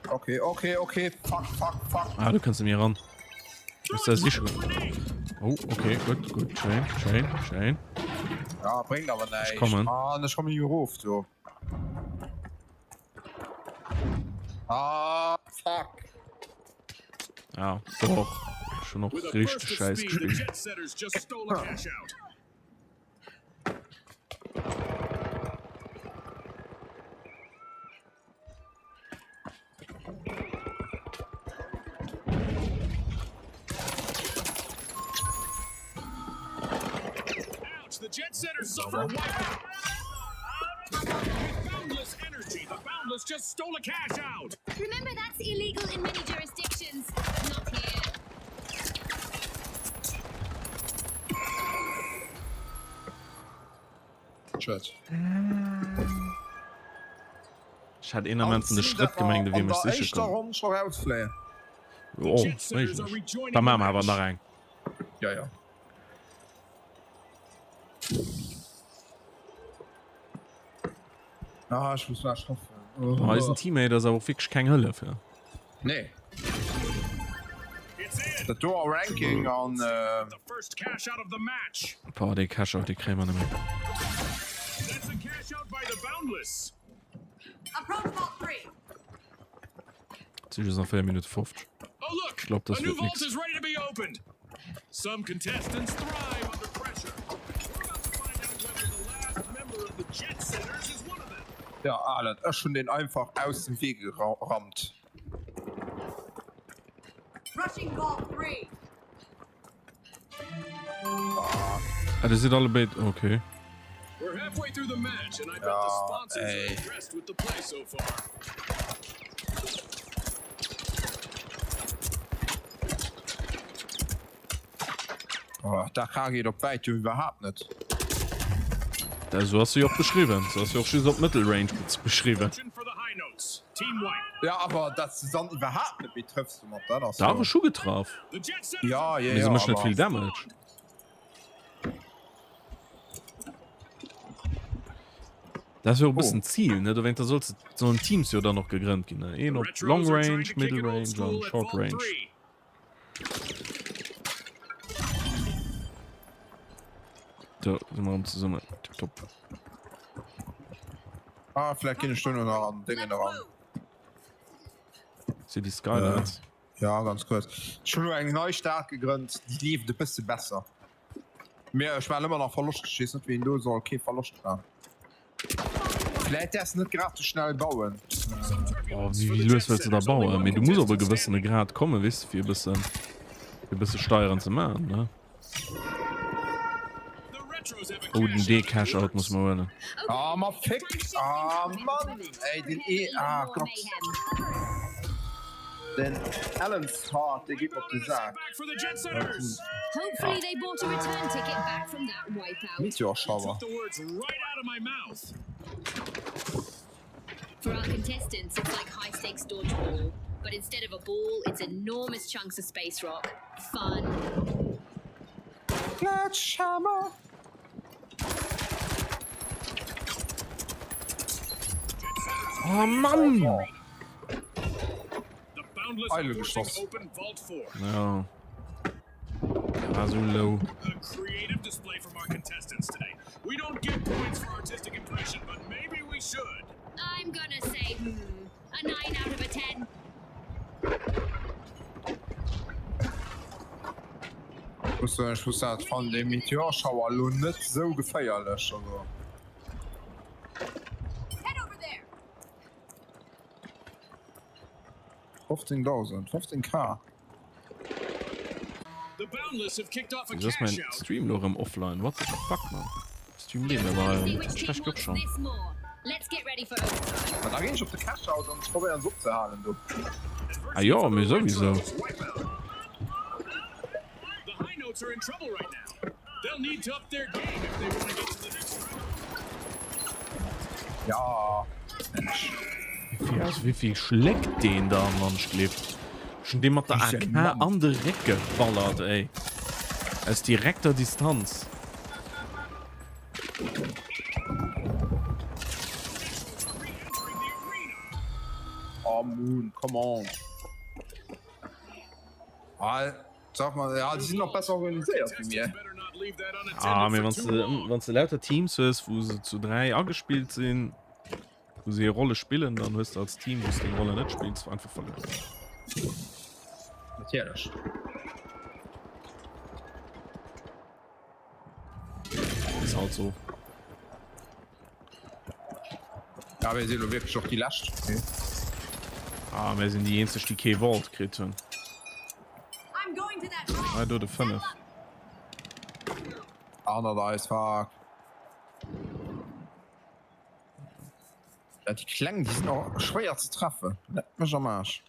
Okay, okay, okay. Fuck, fuck, fuck. Ah, du kannst mir ran. Ist da sicher? Oh, okay, gut, gut. Schön, schön, schön. Ja, bringt aber näischt. Ech kommen. Ah, ech komme erof, du. Ah, fuck. Ja, doch. Schon noch richtig scheiß gespielt. Remember that's illegal in many jurisdictions. Not here. Chat. Ech hat een Ament vun de Schrëtt gemengt, ewéi mech siche komm. Ronn scho rausfléien. Oh, méiglech. Da maache mer awer nach eng. Ja, ja. Ah, ech muss nach schaffen. Oh. Eisen Teammate ass awer och wierklech keng Hëllef, ja. Nee. Dat do a Ranking an. Boah, dee Cash-Out, dee kréie mer net méi. Et si just nach 4 Minutte 50. Ech glaub, dat wird nix. Ja, Alan, ech hunn deen einfach aus dem Wee gerammt. Ah, dir sidd alle béid, okay. Ja, ey. Oh, d'AK geet op wäit jo iwwerhaapt net. Da sou ass se jo och beschriwwen. Se ass jo och just op mëttel Range beschriwwen. Ja, awer dass de dann iwwerhaapt net méi trëffs domat, dat ass Dach, jo. ech hu getraff. Ja, ja, Mee se ja, mécht net awer. vill Damage. Dat ass jo och e bëssen d'Zil, ne? Dowéint da solls sollen Teams jo dann och gegrënnt ginn, ne? Een op Long Range, Middle Range an Short Range. Do si mer erëm zesummen. Tipptopp. Ah, vläicht ginn ech duerno nach an Déngen eran. City Skylines. Äh, ja, ganz kuerz. Ech hunn elo eng nei Stad gegrënnt, déi leeft e bësse besser. Mee ech maachen ëmmer nach Verloscht. Ech weess net, wéi een do soll kee Verloscht maachen. Vläit däerfs de net grad sou schnell bauen. Oh, wéi lues wëlls de da bauen? Mee du muss op e gewëssene Grad kommen, weess de, fir e bësse, fir e bësse Steieren ze maachen, ne? Oh, den D-Cash-Out muss mer huelen. Ah, ma fick! Ah, Mann! Ey, den E. Ah, Gott. Den Alan Hart, dee geet mer op de Sak. Meteor Shower. Sledgehammer. Oh Mann! Eile geschoss. Ja. War so low. Muss ech muss dat fan de Meteorschauer lo net sou geféierlech also. 15.000, 15k. Wieso ass mein Stream lo erëm offline? What the fuck man? Stream leeft awer hei. Schlecht gouf schon. Ma da ginn ech op de Cash-Out an ech probéieren se opzehalen do. Ah jo, mee souwisou. Ja, Mensch. Wéi also wéivill schléckt deen da Mann ech gleef schon dee mat der AK an de Réck geballert ey aus direkter Distanz. Oh Moon, come on. Ah, sag mal, ja, die sind noch besser organisiert wie mir. Ah, mee wann du wann du lauter Teams hues, wou se zu 3 agespillt sinn, wou se hir Rolle spillen, dann hues du als Team, wou s deng Rolle net spills, einfach verluer. Natierlech. Ist halt so. Ja, mir sinn elo wierklech och déi lescht. Okay. Ah, mir sinn déi eenzeg, déi kee Vault kritt hunn. Ah, do de 5. Anert eis, fuck. Ja, déi Kleng, déi sinn och schwéier ze treffen. Leck mech am Aarsch.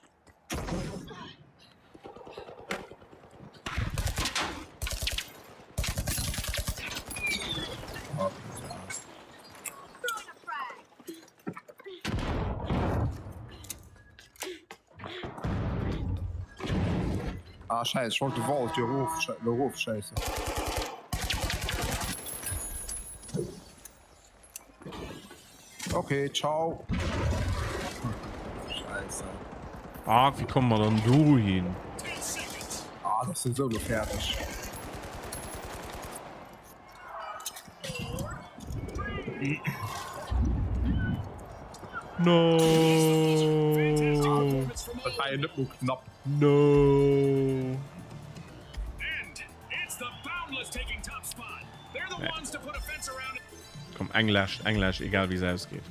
Ah, scheiße, ich wollte Vault hier ruf, scheiße. Okay, ciao. Scheiße. Ah, wéi komme mer dann dohin? Ah, Ah, dat ass souwisou elo fäerdeg. No! Dat war jo net mol knapp. No! Komm, eng lescht, eng lescht, egal wéi se ausgeet.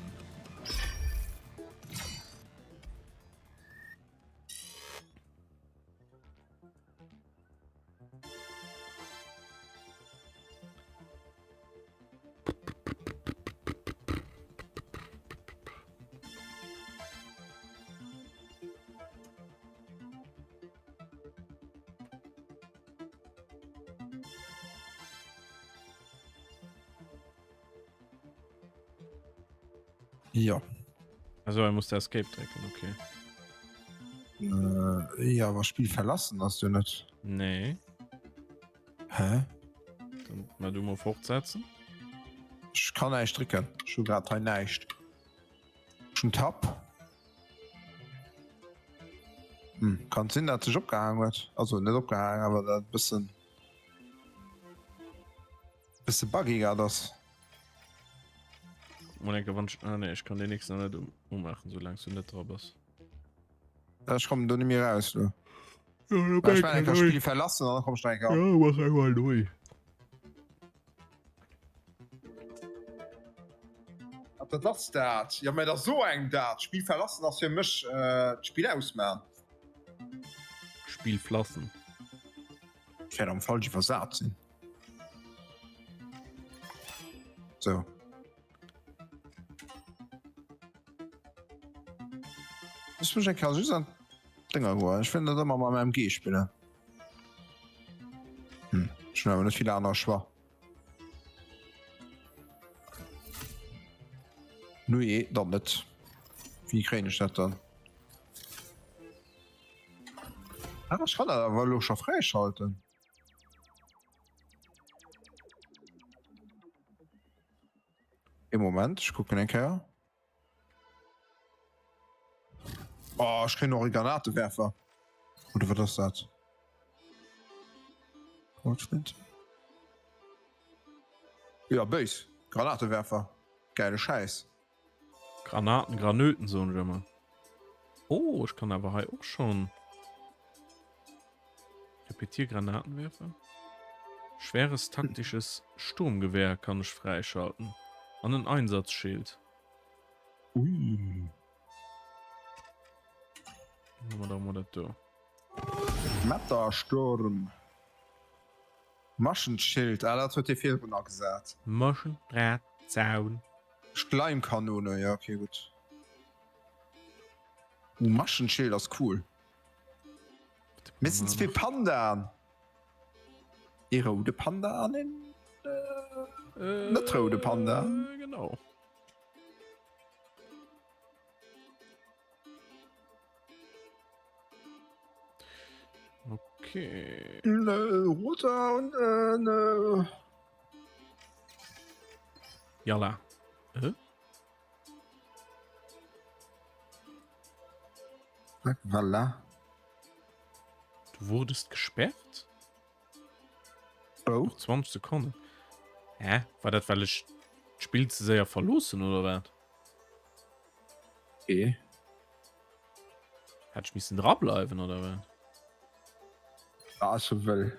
Ja. Also er muss der Escape drücken, okay. Äh, ja, aber Spiel verlassen hast du nicht. Nee. Hä? Dann mal du mal fortsetzen. Ich kann nicht drücken. Ich habe gerade nicht. Schon Tab. Hm, kann sinn, dat sech opgehaang huet. Also net opgehaang, awer dat bëssen bësse buggy grad ass. Mol enke wann ah, nee, ech kann den nächsten net um, umaachen, solange du net dra bass. Ech kommen do nemmi raus lo. Ja, ech mein enker Spiel verlassen an dann komm ech nach enker. Ja, mach einmal neu. Ah, dat ass dat. Ja, mä dat ass esou eng dat. D'Spill verlassen ass fir mech äh, d'Spill ausmachen. Spiel flassen. Ech wäert am falsch iwwersat sinn. So. Ech mech eng Kéier just an d'Dénger goen. Ech wëll net ëmmer mam MG spillen. Hm, ech hunn awer net vill aner Choix. Nujee, dann net. Wéi kréien ech dat dann? Ah, ech kann dat awer elo scho fräischalten. Ee Moment, ech kucken eng Kéier. Oh, ech kréien och e Granatewerfer. Oder wat ass dat? Goldflinte. Ja, béis. Granatewerfer. Geile Schäiss. Granaten, Granöten soen ech ëmmer. Oh, ech kann awer hei och schon. Repetiergranatenwerfer. Schweres taktisches Sturmgewehr kann ech fräischalten. An en Einsatzschild. Ui. Machen wir da mal dat do. Metasturm. Maschenschild, ah dat huet dee virdrun agesat. Maschendrahtzaun. Schleimkanone, ja okay gutt. Uh, Maschenschild ass cool. Mir sinn zwee Pandaen. Ee roude Panda an een äh, net roude Panda. Äh, genau. Okay. Ein äh, roter und äh, ne. Jalla. Äh? Voilà. Du wurdest gesperrt? Oh. Noch 20 Sekunden. Hä? War dat well ech d'Spill ze séier verloossen oder wat? Okay. Hätt ech missen drableiwen oder wat? Ah, schon wëll.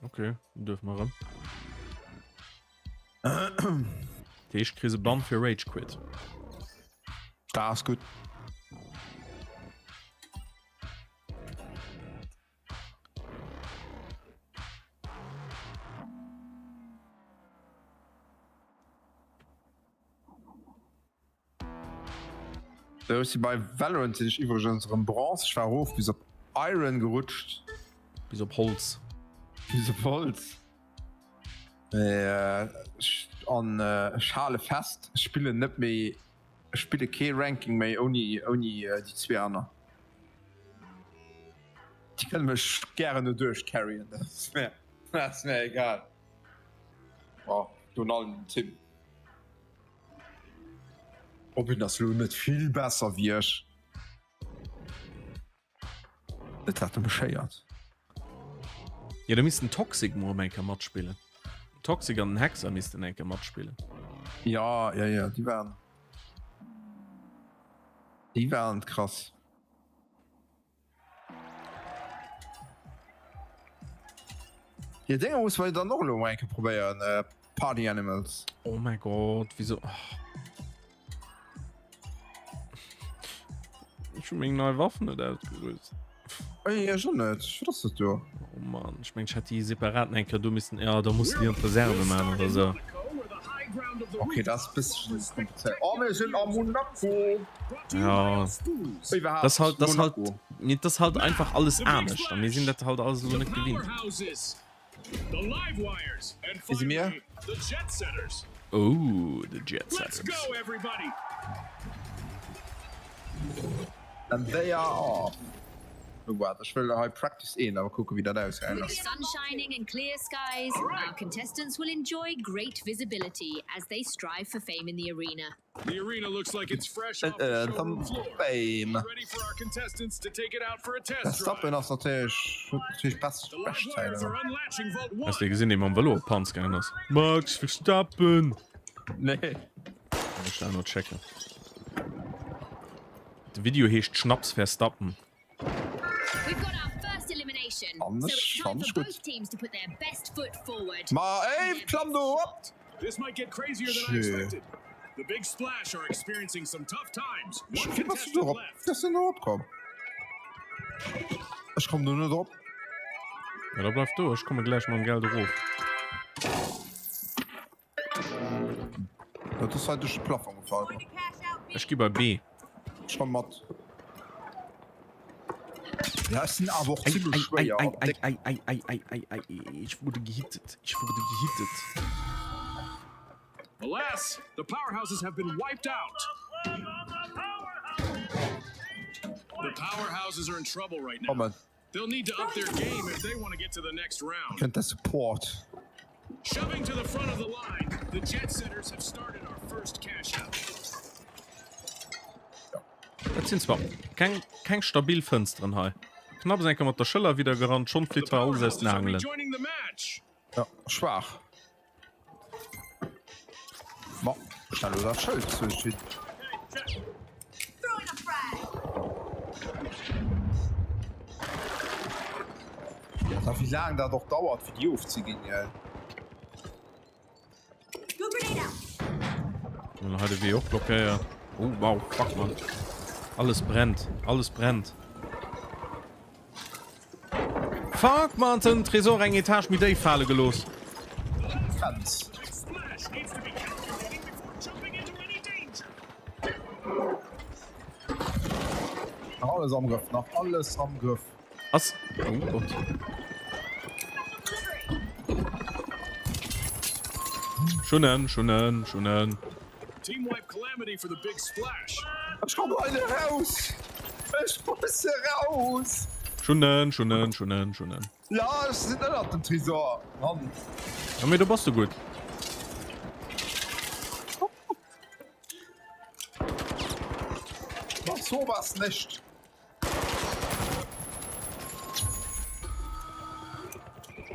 Okay, dürfen wir ran. Ich kriege Bann für Rage Quit. Da ist gut. Sou, ech si bei Valorant sinn ech iwwregens erëm Bronze. Ech war erof bis op Iron gerutscht. Bis op Holz. Bis op Holz. Mee ech an ech hale fest, ech spillen net méi, ech spille kee Ranking méi ouni ouni déi zwee aner. Déi kënne mech gären do duerch carryen, dat ass mir dat ass mir egal. Bon, virun allem den Tim. Robin ass lo net vill besser wéi ech. Et hat e beschéiert. Jo, da misst den Toxic mol eng Kéier matspillen. Toxic an den Hexer missten eng Kéier matspillen. Ja, ja, ja, déi waren. Déi waren krass. Jo, Dénger muss mer dann och elo mol eng Kéier probéieren, Party Animals. Oh mäi Gott, wieso? Ech hu meng nei Waff net ausgerüst. Ey, ech och net. Wat ass dat do? Oh Mann, ech meng, ech hätt déi separat eng Kéier do missen. Ja, da muss déi an d'Reserve man oder sou. Okay, dat ass e bësschen komplizéiert. Oh, mir sinn a Monaco! Ja, Iwwerhaapt, das halt, das halt, Monaco. nee, das halt einfach alles anescht. A mir sinn dat halt alles elo net gewinnt. Wie si mir? Oh, the Jet Setters. And they are off. Oh, waart, ech wëll hei Practice 1 awer kucken, wéi dat ausgaangen With the ass. sun shining and clear skies, our contestants will enjoy great visibility as they strive for fame in the arena. The arena looks like it's fresh Äh, off the showroom äh, floor. Fame. All ready for our contestants to take it out for a test Verstappen drive. ass natierlech huet natierlech best The live bescht wires Zäit. are unlatching vault Hast 1. du gesinn, dee mam Vëlo op Panz gaangen ass? Max Verstappen! Nee. Ech da no checken. De Video heescht Schnaps Verstappen. We've got our first elimination. Fand So ich- it's time fand ich for gut. both teams to put their best foot forward. Ma ey, klamm do op! This might get crazier than I Schön. expected. The Big Splash are experiencing some tough times. One Wéi bass du do contestant rop? left. Wéi bass du do opkomm? Ech komm do net op. Ja, da bleif do, ech komme gläich mam Geld erof. Dat ass hei duerch de Plafong gefall. Ech gi bei B. Ech komm mat. Ja, ech sinn awer och Ei, zimmlech ei, ei, schwéier. ei, ei, ei, ei, ei, ei, ei, ei, ich wurde gehittet. Ich wurde gehittet. Alas, the powerhouses have been wiped out. The powerhouses are in trouble right now. Kommen. They'll need to up their game if they want to get to the next round. Kënnt der Support. Shoving to the front of the line, the Jet Setters have started our first cash out. Dat sinn zwar keng, keng stabil Fënsteren hei. Knapps eng Kéier mat der Schëller widder gerannt, schonn flitt hei alles aus den Aangelen. Ja, schwaach. Ma, schnell elo dat Schëld zu. Ja, wéi laang dat och dauert, fir déi ofzeginn, gell? Dann hei de Wee och blockéiert. Oh, wow, fuck, man. Alles brennt, alles brennt. Fuck, man, den Tresor eng Etage méi déif fale gelooss. Fenz. Nach alles am Grëff, nach alles am Grëff. Ass, oh Gott. Schunnen, schunnen, schunnen. Ech komm hei net raus! Ech muss eraus! Schunnen, schunnen, schunnen, schunnen. Ja, ech sinn ënnert dem Tresor, Mann. Ja, mee do bass du gutt. Mach sowas nicht!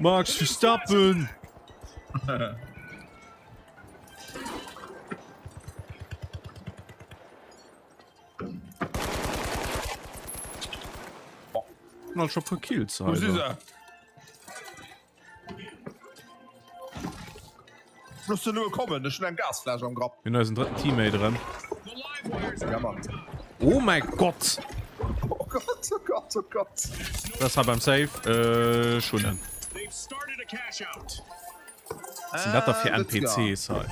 Max Verstappen! Mal schon paar Kills. Wo si se? Looss se nëmme kommen, ech hunn eng Gasfläsch am Grapp. Mir hunn eisen drëtten Teammate erëm. Ja, Mann. Oh mäi Gott! Oh Gott, oh Gott, oh Gott. Das war beim Safe. Äh, schon. Was sind dat da fir NPCs hei?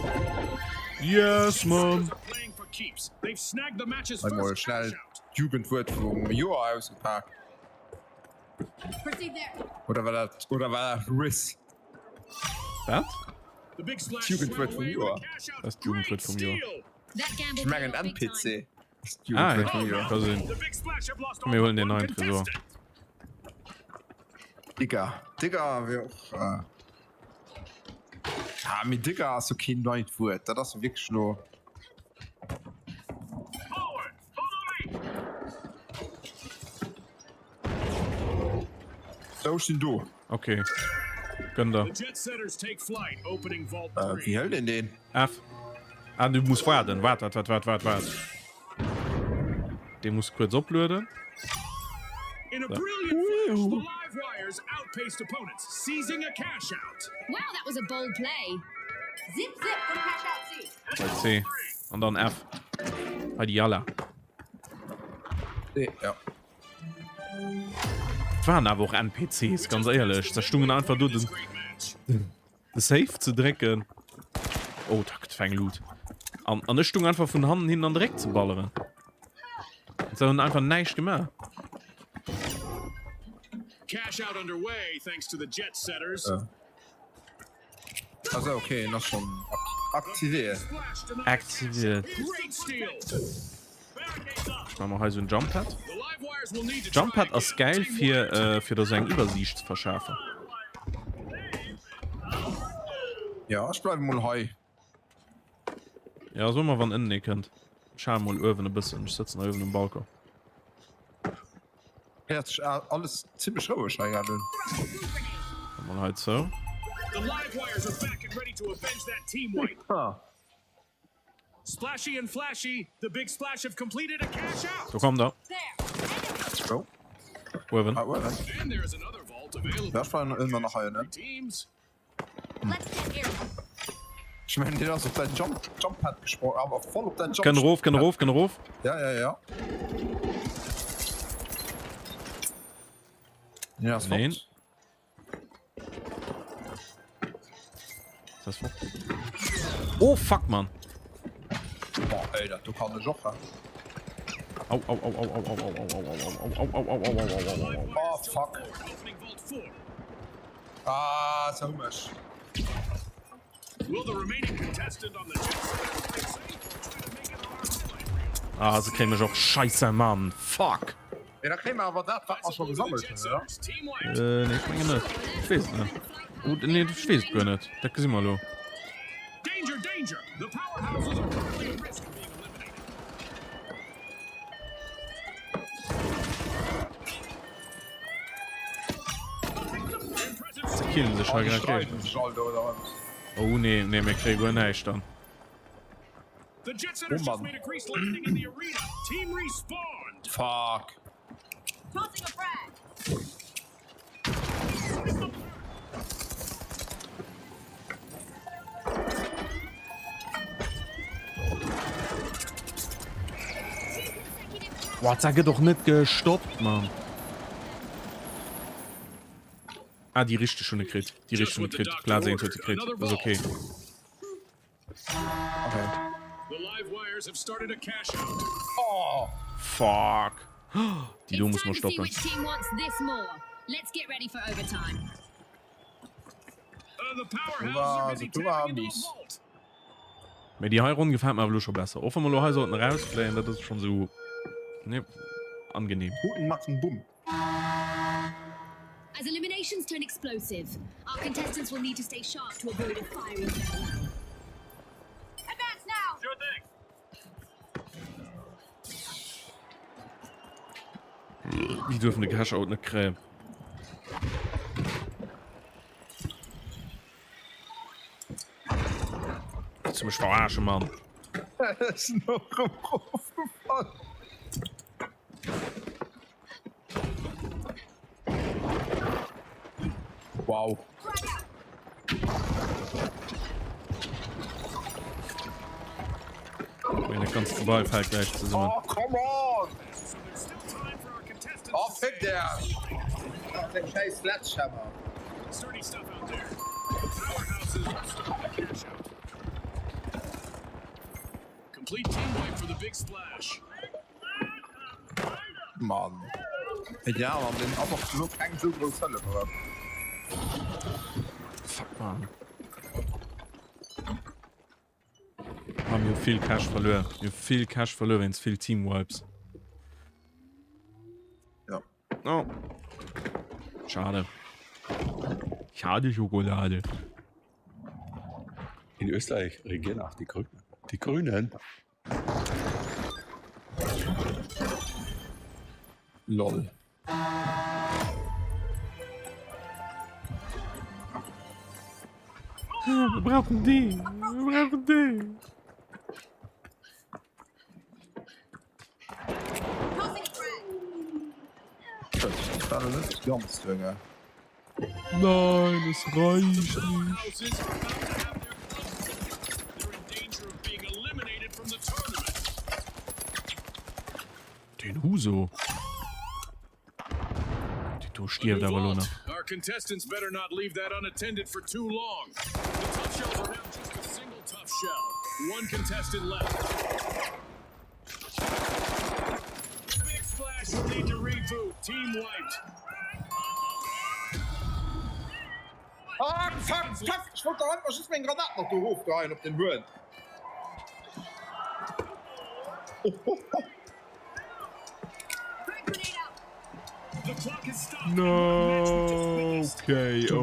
Yes, man! Einmal schnell d'Jugendwuert vum Joer ausgepaakt. Oder war dat, oder war dat Riss? Wat? D'Jugendwuert vum Joer. Was ist d'Jugendwuert vum Joer? Ech mengen NPC ass Ah, d'Jugendwuert vum ja. Joer. Ka sinn. Mir huelen den neien Tresor. Digga, Digga wär och. Äh... Ah, mee Digga ass jo keen neit Wuert. Dat ass jo wierklech elo. Do ech sinn do. Okay. Gönn der. Äh, wéi hëlt een deen? F. Ah, du muss waarden. Waart, waart, waart, waart, waart, waart. Dee muss kuerz oplueden. In a brilliant flash, the live wires outpaced opponents, seizing a cash out. Wow, that was a bold play. Zip, zip, go cash out C. Bei C. An dann F. Heidi Jalla. C, ja. Et waren awer och NPCs, ganz éierlech. Da stungen einfach do den, den, de Safe ze drécken. Oh, da gëtt feng Loot. An, an ech stung einfach vun hannen hinnen an de Réck ze balleren. Se hunn einfach näischt gemaach. Cash out underway thanks to the Jet Setters. Ja. Also okay, en ass schon aktiviert. Aktiviert. Ich mach mal hei so ein Jump Pad. Jump Pad ass geil fir äh, fir der so eng Iwwersiicht ze verschafen. Ja, ech bleiwe mol hei. Ja, so mal wann ënnen ee kënnt. Ech hale mol uewen e bëssen. Ech sëtzen hei uewen um Balcon. Héiert sech alles zimmlech roueg hei grad un. Mol hei zou. Do komm der. Wou? Uewen. Ah, uewen. Ja, ech war ëmmer nach hei ënnen. Ech mengen, deen ass op däin Jump, Jump Pad gesprongen, awer voll op däin Jump. Kënn erof, kënn erof, kënn erof. Ja, ja, ja. Deen ass Neen. fort. Ist das fort? Oh, fuck, Mann. Boah, ey, dat do kann ech och, hä? Au, au, au, au, au, au, au, au, au, au, au, au, au, au, au, au, au, au, au. Oh, fuck. Ah, se hu mech. Ah, se kréie mech och. Scheisse, Mann. Fuck. Mee da kréie mer awer dat, wat mer scho gesammelt hunn, oder? Äh, nee, ech mengen net. Ech weess et net. Oh, nee, ech weess et guer net. Dat gesi mer elo. Se killen sech hei grad géigend. Oh nee, nee, mir kréie guer näischt dann. Oh Mann. Fuck. Boah, da gëtt och net gestoppt, Mann. Ah, déi richteg hunn e kritt. Déi richteg hunn e kritt. Plaz 1 huet se kritt. Ass okay. Okay. Oh, fuck. Déi do muss mer stoppen. Do war mies. Mee déi hei Ronn gefält mer awer elo scho besser. Och wa mer elo hei sollten erausfléien, dat ass schonn esou, ne, angenehm. Guten machen Bumm. As eliminations turn explosive, our contestants will need to stay sharp to avoid a fiery farewell. Advance now! Sure thing. Déi duerfen de Cash-Out net kréien. Willst du mech verarschen, Mann? Ech sinn och erëm erofgefall. Wow. Meine ganz Gebai fällt gleich zusammen. Oh, come on! Oh, fick der! Ach, den scheiß Sledgehammer. Mann. Ja, an den ass och lo keng sou grouss Hëllef, oder? Fuck, Mann. Ah, mir hu vill Cash verluer. Mir hu vill Cash verluer wéinst vill Teamwipes. Ja. Oh. Schade. Schade Schokolade. In Österreich regieren auch die Grünen. Die Grünen. Lol. Mir brauchen dee. Mir brauchen dee. Dat war net ganz duer. Nein, es reicht nicht. Den Huso. Déi do stierft awer elo nach. Ah, fuck, fuck, ech wollt der einfach just meng Granat nach do erofgeheien op den Huon. No, okay, oh.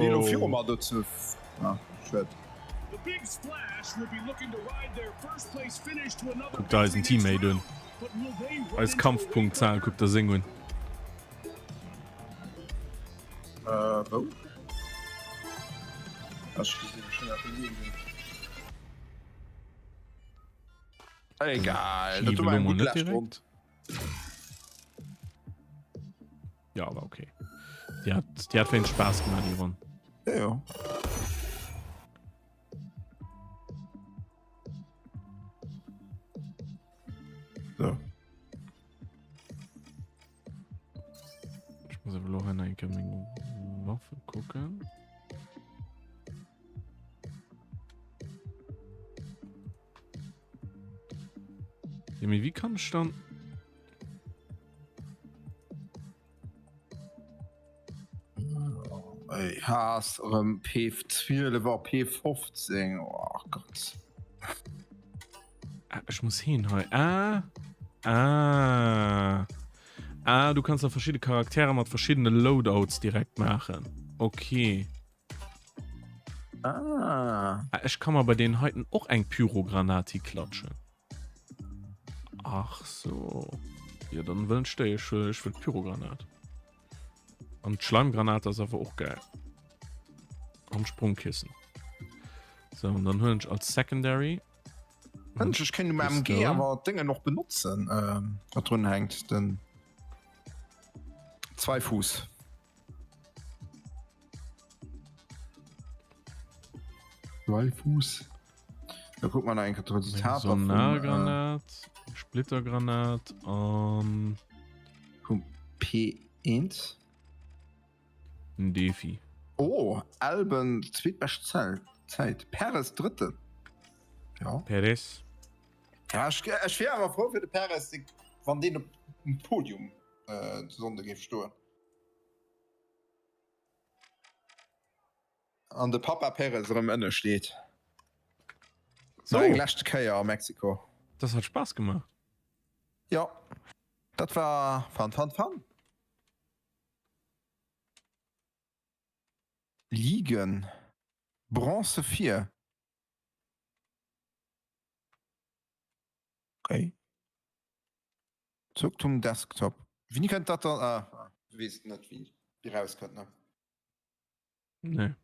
Kuck der eisen Teammate un. Eis Kampfpunktzahl, kuck der seng un. Äh, wou? Ech gesinn schon nach nie. Egal, dat war eng gutt lescht Rond. Ja, war okay. Die hat, die hat wéinst Spaß gemacht, die Ronn. Ja, ja. So. Ich muss awer lo hei nach eng Kéier meng Waffe kucken. Ja, mee wéi kann ech dann... Ey, Haas erëm P12 a P15. Oh Gott. Ah, ech muss hin hei. Ah. Ah. Ah, du kannst da verschiedene Charaktere mat verschiedene Loadouts direkt machen. Okay. Ah. Ah, ech kann mer bei den heiten och eng Pyrogranat hiklatschen. Ach so. Ja, dann wëll ech déi. Ech wëll, ech wëll d'Pyrogranat. An d'Schleimgranat ass awer och geil. An d'Sprungkissen. So, und dann huelen ech als Secondary. Mensch, ech kéint um MG awer d'Déngen och benotzen, ähm, wat drun hänkt, den Zweifuß. Zweifuß. Da guck mal nach eng Resultater vum, Sonargranat, äh, Splittergranat an vum P1. En Defi. Oh, Albon zweetbescht Zäit, Perez drëtten. Ja. Perez. Ja, ech, ech wier awer frou fir de Perez, wann deen op dem Podium äh, de Sonnde géif stoen. An de Papa Perez erëm ënne steet. So. Nach eng leschte Kéier a Mexiko. Das hat Spaß gemacht. Ja, dat war fun, fun, fun. Ligen, Bronze 4. Okay. Zurück zum Desktop. Wéini kënnt dat dann? Ah, du weess net wéini déi rauskënnt, ne? Nee.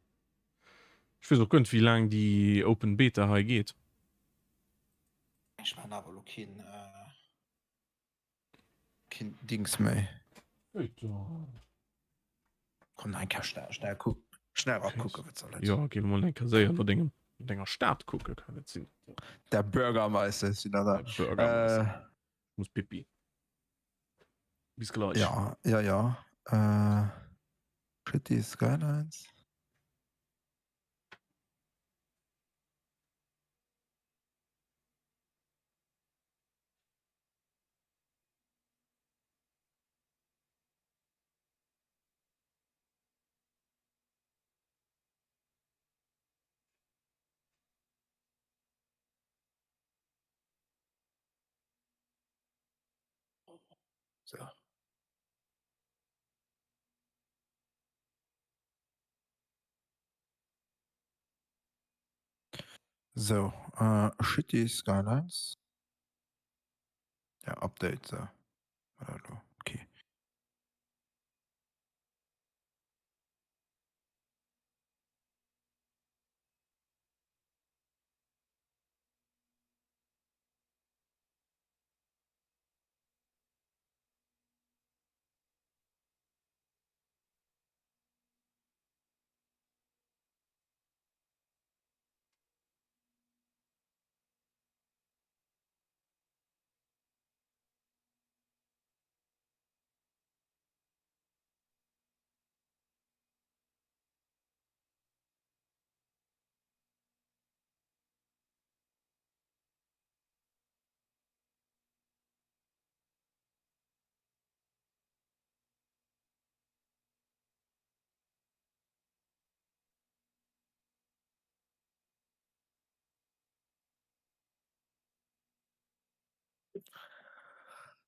Ech weess och guer net wéi laang déi Open Beta hei geet. Ech man awer lo keen äh, keen Dings méi. Komm nach eng Kéier schnell, schnell kuck, schnell rakucken, wat soll et? Jo, gi mol eng Kéier séier no dengem, denger Stad kucken, kann et sinn. Der Bürgermeister ist wieder da. Der Bürgermeister. Äh, Muss pipi. Bis gleich. Ja, ja, ja. Äh, City Skylines. So. So, äh, City Skylines. Ja, Update, so. Okay.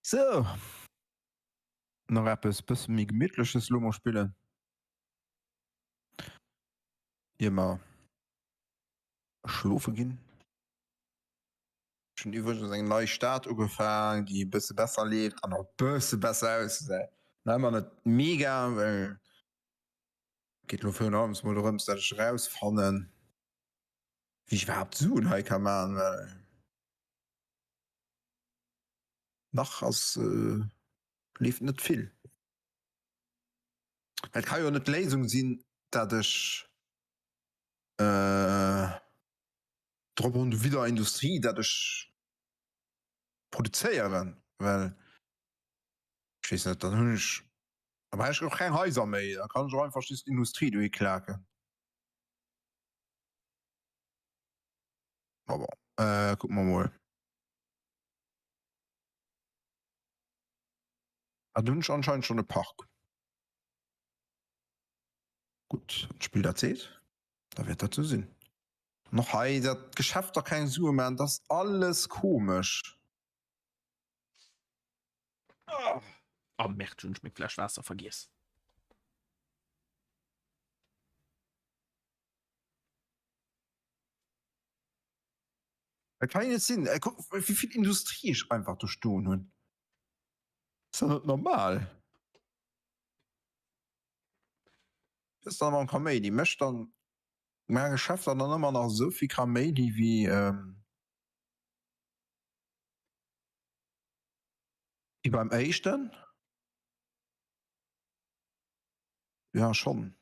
Sou, nach eppes bësse méi Gemittleches elo mol spillen, ier mer schlofe ginn. Ech hunn iwwregens eng nei Stad ugefaang, déi e bësse besser leeft an och e bësse besser ausgesäit. Nach ëmmer net mega, well et geet elo virun allem mol dorëms, dat ech erausfannen, wéi ech iwwerhaapt Suen hei ka maachen, well nach ass leeft net vill. Et ka jo net d'Léisung sinn, dat ech drop und wieder Industrie, dat ech produzéieren, well ech weess net, dann hunn ech, da brauch ech och keng Haiser méi, da kann ech och einfach just Industrie dohi klaken. Ma bon, kucke mer mol. Ah, do hunn ech anscheinend schonn e Park. Gutt, wann d'Spill dat seet, da wäert dat sou sinn. An och hei, datt d'Geschäfter keng Sue maachen, dat ass alles komesch. Ah merde, hunn ech meng Fläsch Waasser vergiess. Dat kann jo net sinn. Kuck wéi vill Industrie ech einfach do stoen hunn. Ass dat net normal? Dat ass dann mam Kaméidi. Mécht dann mä Geschäfter dann ëmmer nach esou vill Kaméidi wéi wéi beim éischten? Ja schonn.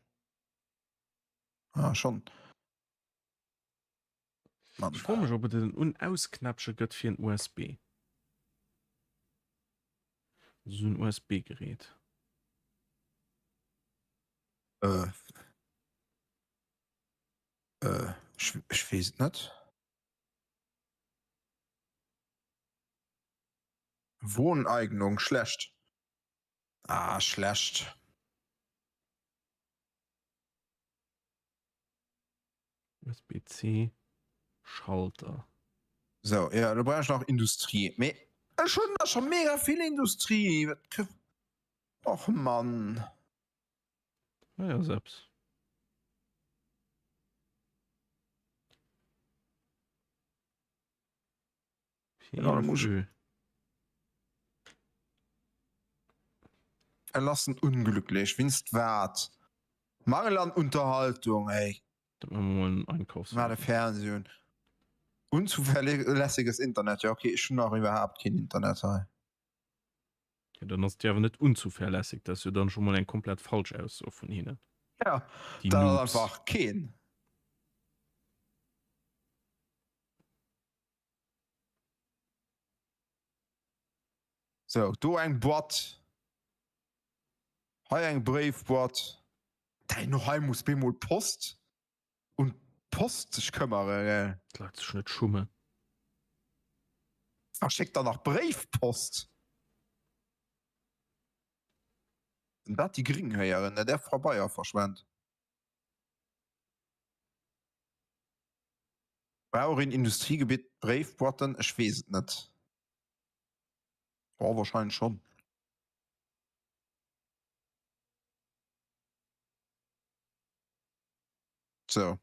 Ah schonn. Ech froe mech op et en Un-Aus-Knäppche gëtt fir en USB. Esou en USB-Gerät. Äh. Äh, ech, ech weess et net. Wohneignung, schlecht. Ah, schlecht. USB-C Schalter. So, ja, do brauch ech nach Industrie. Mee ech hunn der scho mega vill Industrie. Wat Och Mann. Ah ja, selbst. Ja, muss ich... Verlassen unglücklich. Winst wat? Mangel an Unterhaltung, ey. Einkaufswagen. War de Fernsehen. Unzuverlässiges Internet. Ja, okay, ich hun nach überhaupt keen Internet hei. Ja, dann ass et jo awer net unzuverlässig, dat ass jo dann scho mol eng komplett falsch Ausso vun hinnen. Ja, dat ass einfach keen. Sou, do eng Boîte, hei eng Bréifboîte. Däin och hei muss bemol d'Post un d'Post sech këmmere, gell? D'Leit sech net schummen. A schéckt dann nach Bréifpost. Wenn dat déi Gring héieren, dat är Pabeier verschwent. Brauch een Industriegebitt Bréifboîten? Ech weess et net. Oh, wahrscheinlech schonn. So.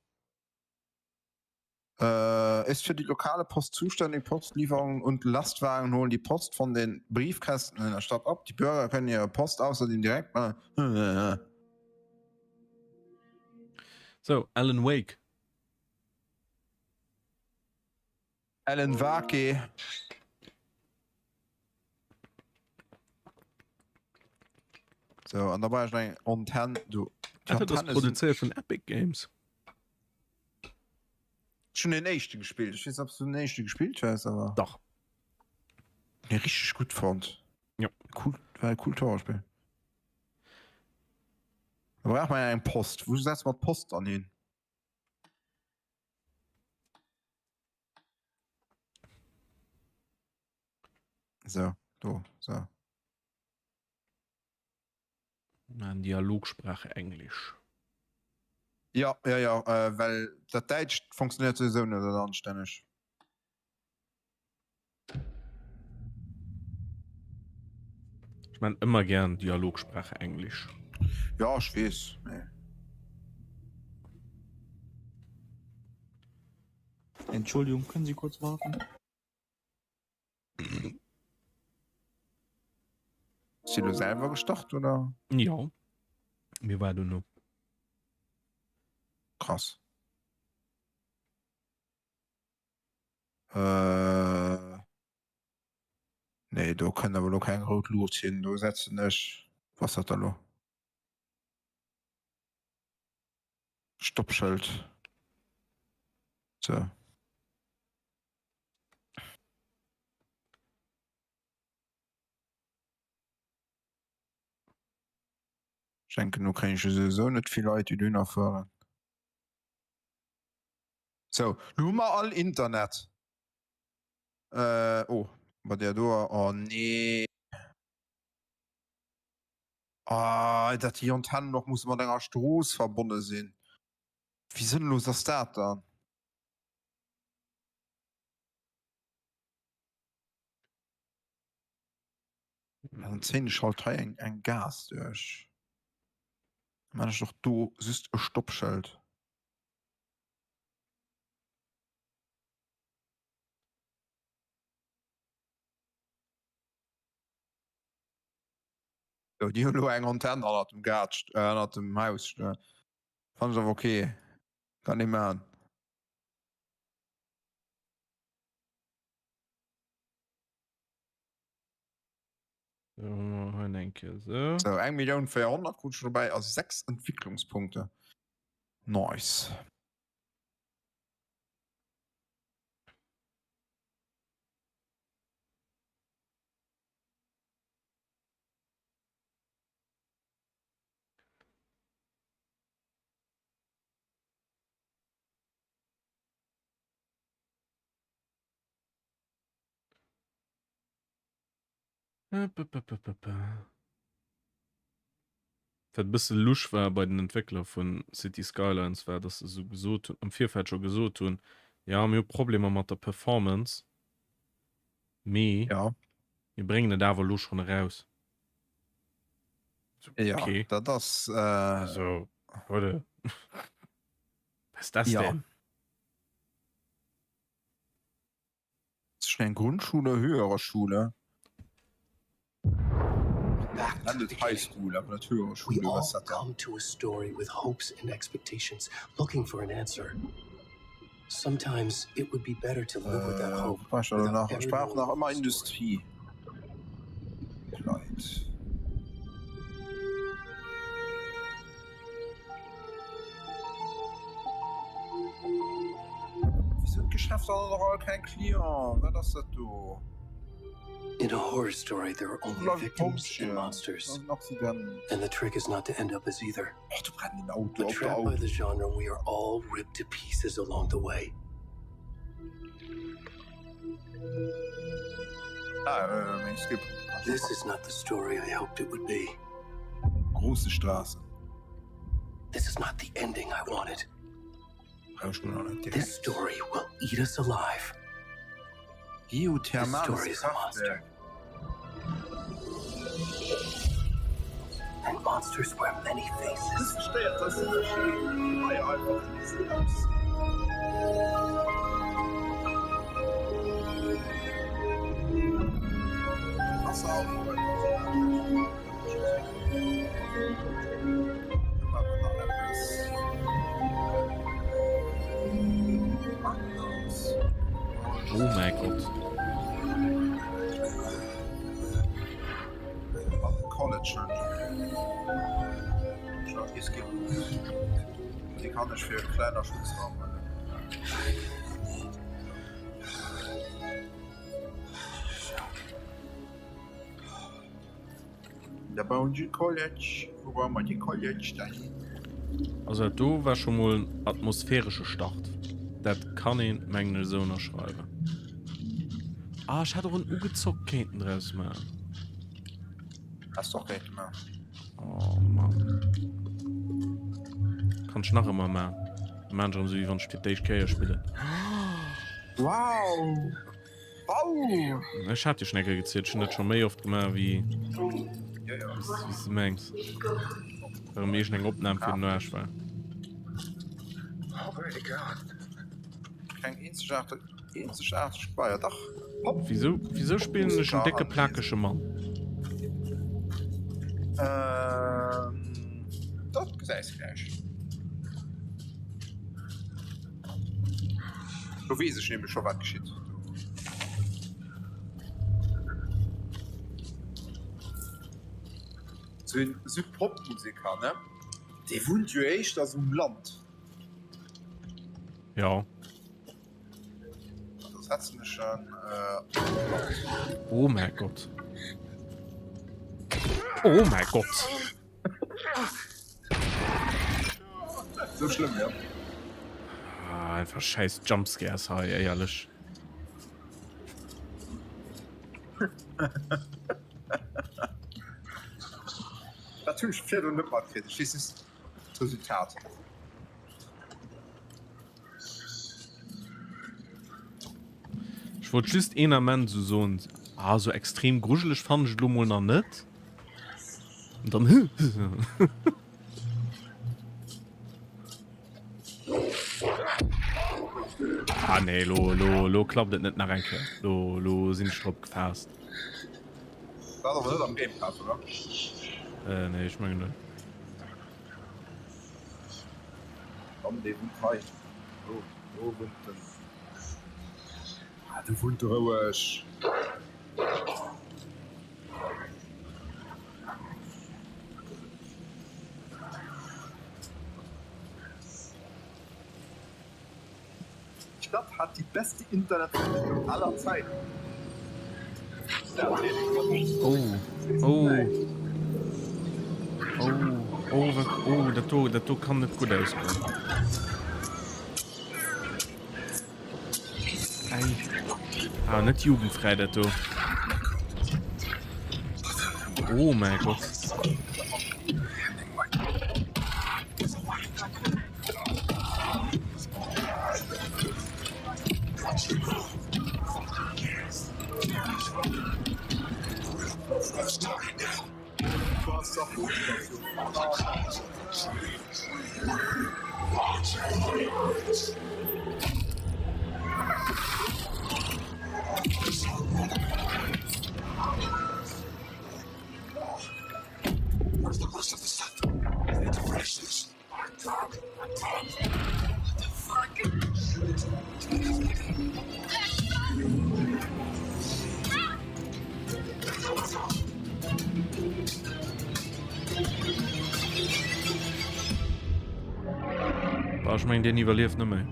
Äh, ist für die lokale Post zuständig, Postlieferungen und Lastwagen holen die Post von den Briefkästen in der Stadt ab. Die Bürger können ihre Post außerdem direkt äh, So, Alan Wake. Alan Wake. So, an da brauch ech nach eng Antenn do. Déi Dat ass produzéiert vun Epic Games. Ech hunn den éischte gespillt. Ech weess net, ob s du den éischte gespillt hues, awer. Dach. Mir richteg gutt fonnt. Ja. Cool, war e coolt Horrorspill. Da brauch man ja eng Post. Wou setze mer d'Post dann hin? So, do, so. An Dialogsprache Englisch. Ja, ja, ja, äh, well dat Däitscht funktioniert souwisou net anstänneg. Ech maan ëmmer gären Dialogsprache Englisch. Jo ech wees mee. Entschuldigung, können Sie kurz warten? Si lo selwer gestart oder? Jo, mir waarden no. Krass. Äh. Nee, do kënnt awer lo keng rout Luucht hin. Do setzen ech, was ass dat da lo? Stoppschëld. Sou. Ech denken, do kréien ech jo souwisou net vill Leit, déi dohinner fueren. Sou, lo hu mer all Internet. Äh, oh, bei der do, oh nee. Ah, dat déi Antennen och musse mat enger Strooss verbonne sinn. Wéi sënnlos ass dat dann? Dann zéien ech halt hei eng, eng Gaass duerch. Dann man ech och do just e Stoppschëld. So, déi hunn elo eng Antenn hannert dem Gaart, äh, hannert dem Haus stoen. Fannen ech awer okay. Kann ee man. So, hei eng Kéier sou. So, eng Millioun 400 krut ech dobäi a 6 Entwicklungspunkte. Nice. Wat e bësse lusch war bei den Entwéckler vu City Skylines war, dass se esou gesot hunn, am Virfeld scho gesot hunn, jo mir hu Problemer mat der Performance, mee ja. mir bréngen et awer elo schonn eraus. So, ja, okay. dat ass. Äh... Also, Leute, was ist das ja. denn? Zwischen eng Grundschule, höherer Schule. High School, aber net höhere Schule. We all come to a story with hopes and expectations, looking for an answer. Sometimes it would be better to live with that äh, hope. Nach, ich brauch nach ëmmer Industrie. Leit. Wieso hunn d'Geschäfter dann och all keng Client? Wat ass dat do? In a horror story there are only victims and monsters. And the trick is not to end up as either. Och, do brennt en Auto But op der trapped by Auto. the genre we are all ripped to pieces along the way. Ah, äh, meng Skip. This is not the story I hoped it would be. Große Straße. This is not the ending I wanted. Brauch ich noch net direkt. This story will eat us alive. This Geothermales story is a monster. Kraftwerk. And monsters wear many faces. Stéiert, dass déi verschidden Gebaier einfach esou aussinn. Oh mäi Gott. Da bauen sie College. Wou baue mer déi College dann hin? Also dat do war scho mol en atmosphäresche Start. Dat kann een mengen ech esou ënnerschreiwen. Ah ech hätt och en ugezockt kéinten draus maachen. Häss de och kéinte maachen. Oh Mann. Kann ech nach ëmmer maachen. Maan ech erëm esou wéi wann ech fir d'éischt Kéier spillen. Wow! Ech hat jo schon eng Kéier gezielt, ech hunn dat scho méi oft gemaach wéi. Jo, jo. Wéi s de mengs. War erëm iergend eng Opnam fir den Aarsch war. Oh my God. Keng eenzegaarteg, eenzegaarteg Beier, dach. Hopp. Wisou, wisou spillen ech en décke plakege Mann? Ähm, dat gesäis de gläich. Do weess ech nämlech scho wat geschitt. Sou een Südpop-Museker, ne? Dee wunnt jo éischters um Land. Jo. Da setzen ech en Oh mäi Gott. Oh mäi Gott. Sou schlëmm, jo? Ah, einfach scheiß Jumpscares hei, éierlech. Dat hunn ech virdrun net matkritt. Ech weess just d'Resultat. Ech wollt just een Ament sou soen, ah sou extrem grujeleg fannen ech et lo mol nach net. An dann huh. Ah nee, lo, lo, lo klappt et net nach eng Kéier. Lo, lo sinn ech drop gefaasst. Dat ass awer net am Game Pass, oder? Äh, nee, ech mengen net. Komm, dee wunnt hei. Do, do wunnt en. Ah, do wunnt e roueg. D'Stadt hat die beste Internetverbindung aller Zeiten. Oh, oh. Oh, oh, wat, oh, dat do, dat do kann net gutt ausgoen. Ei. Ah, net jugendfräi dat do. Oh mäi Gott. Boah, ech mengen deen iwwerlieft net méi.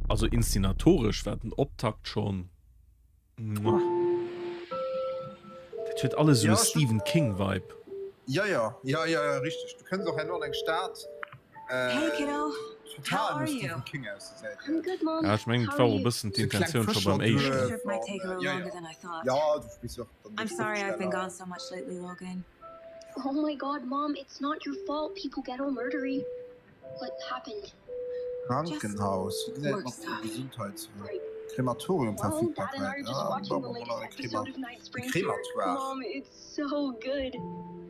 Also inszenatoresch war den Optakt schon mwah. Dat huet alles esou e Stephen King Vibe. Ja ja ja ja ja richteg. Du kënns och herno an eng Stad Hey kiddo, how total no are you? Stephen King ausgesäit. I'm good, Mom. Ja ech mengen How et war are och e you? bëssen Sou kleng d'Intentioun scho beim Fëscherduerf éischten. Trip might an take a little ja longer ja than I thought. ja du spills och dann de I'm sorry I've been Schrëftsteller. gone so much lately, Logan. Oh my god, Mom, it's not your fault people get all murdery. What happened? Just Krankenhaus, wéi gesäit et work mat stuff. Gesundheits Right. Krematorium Well, Dad and I Verfügbarkeit are just ah watching baue the mer mol latest nach e Krema episode of Night e Springs here. Krematoire. Mom, it's so good.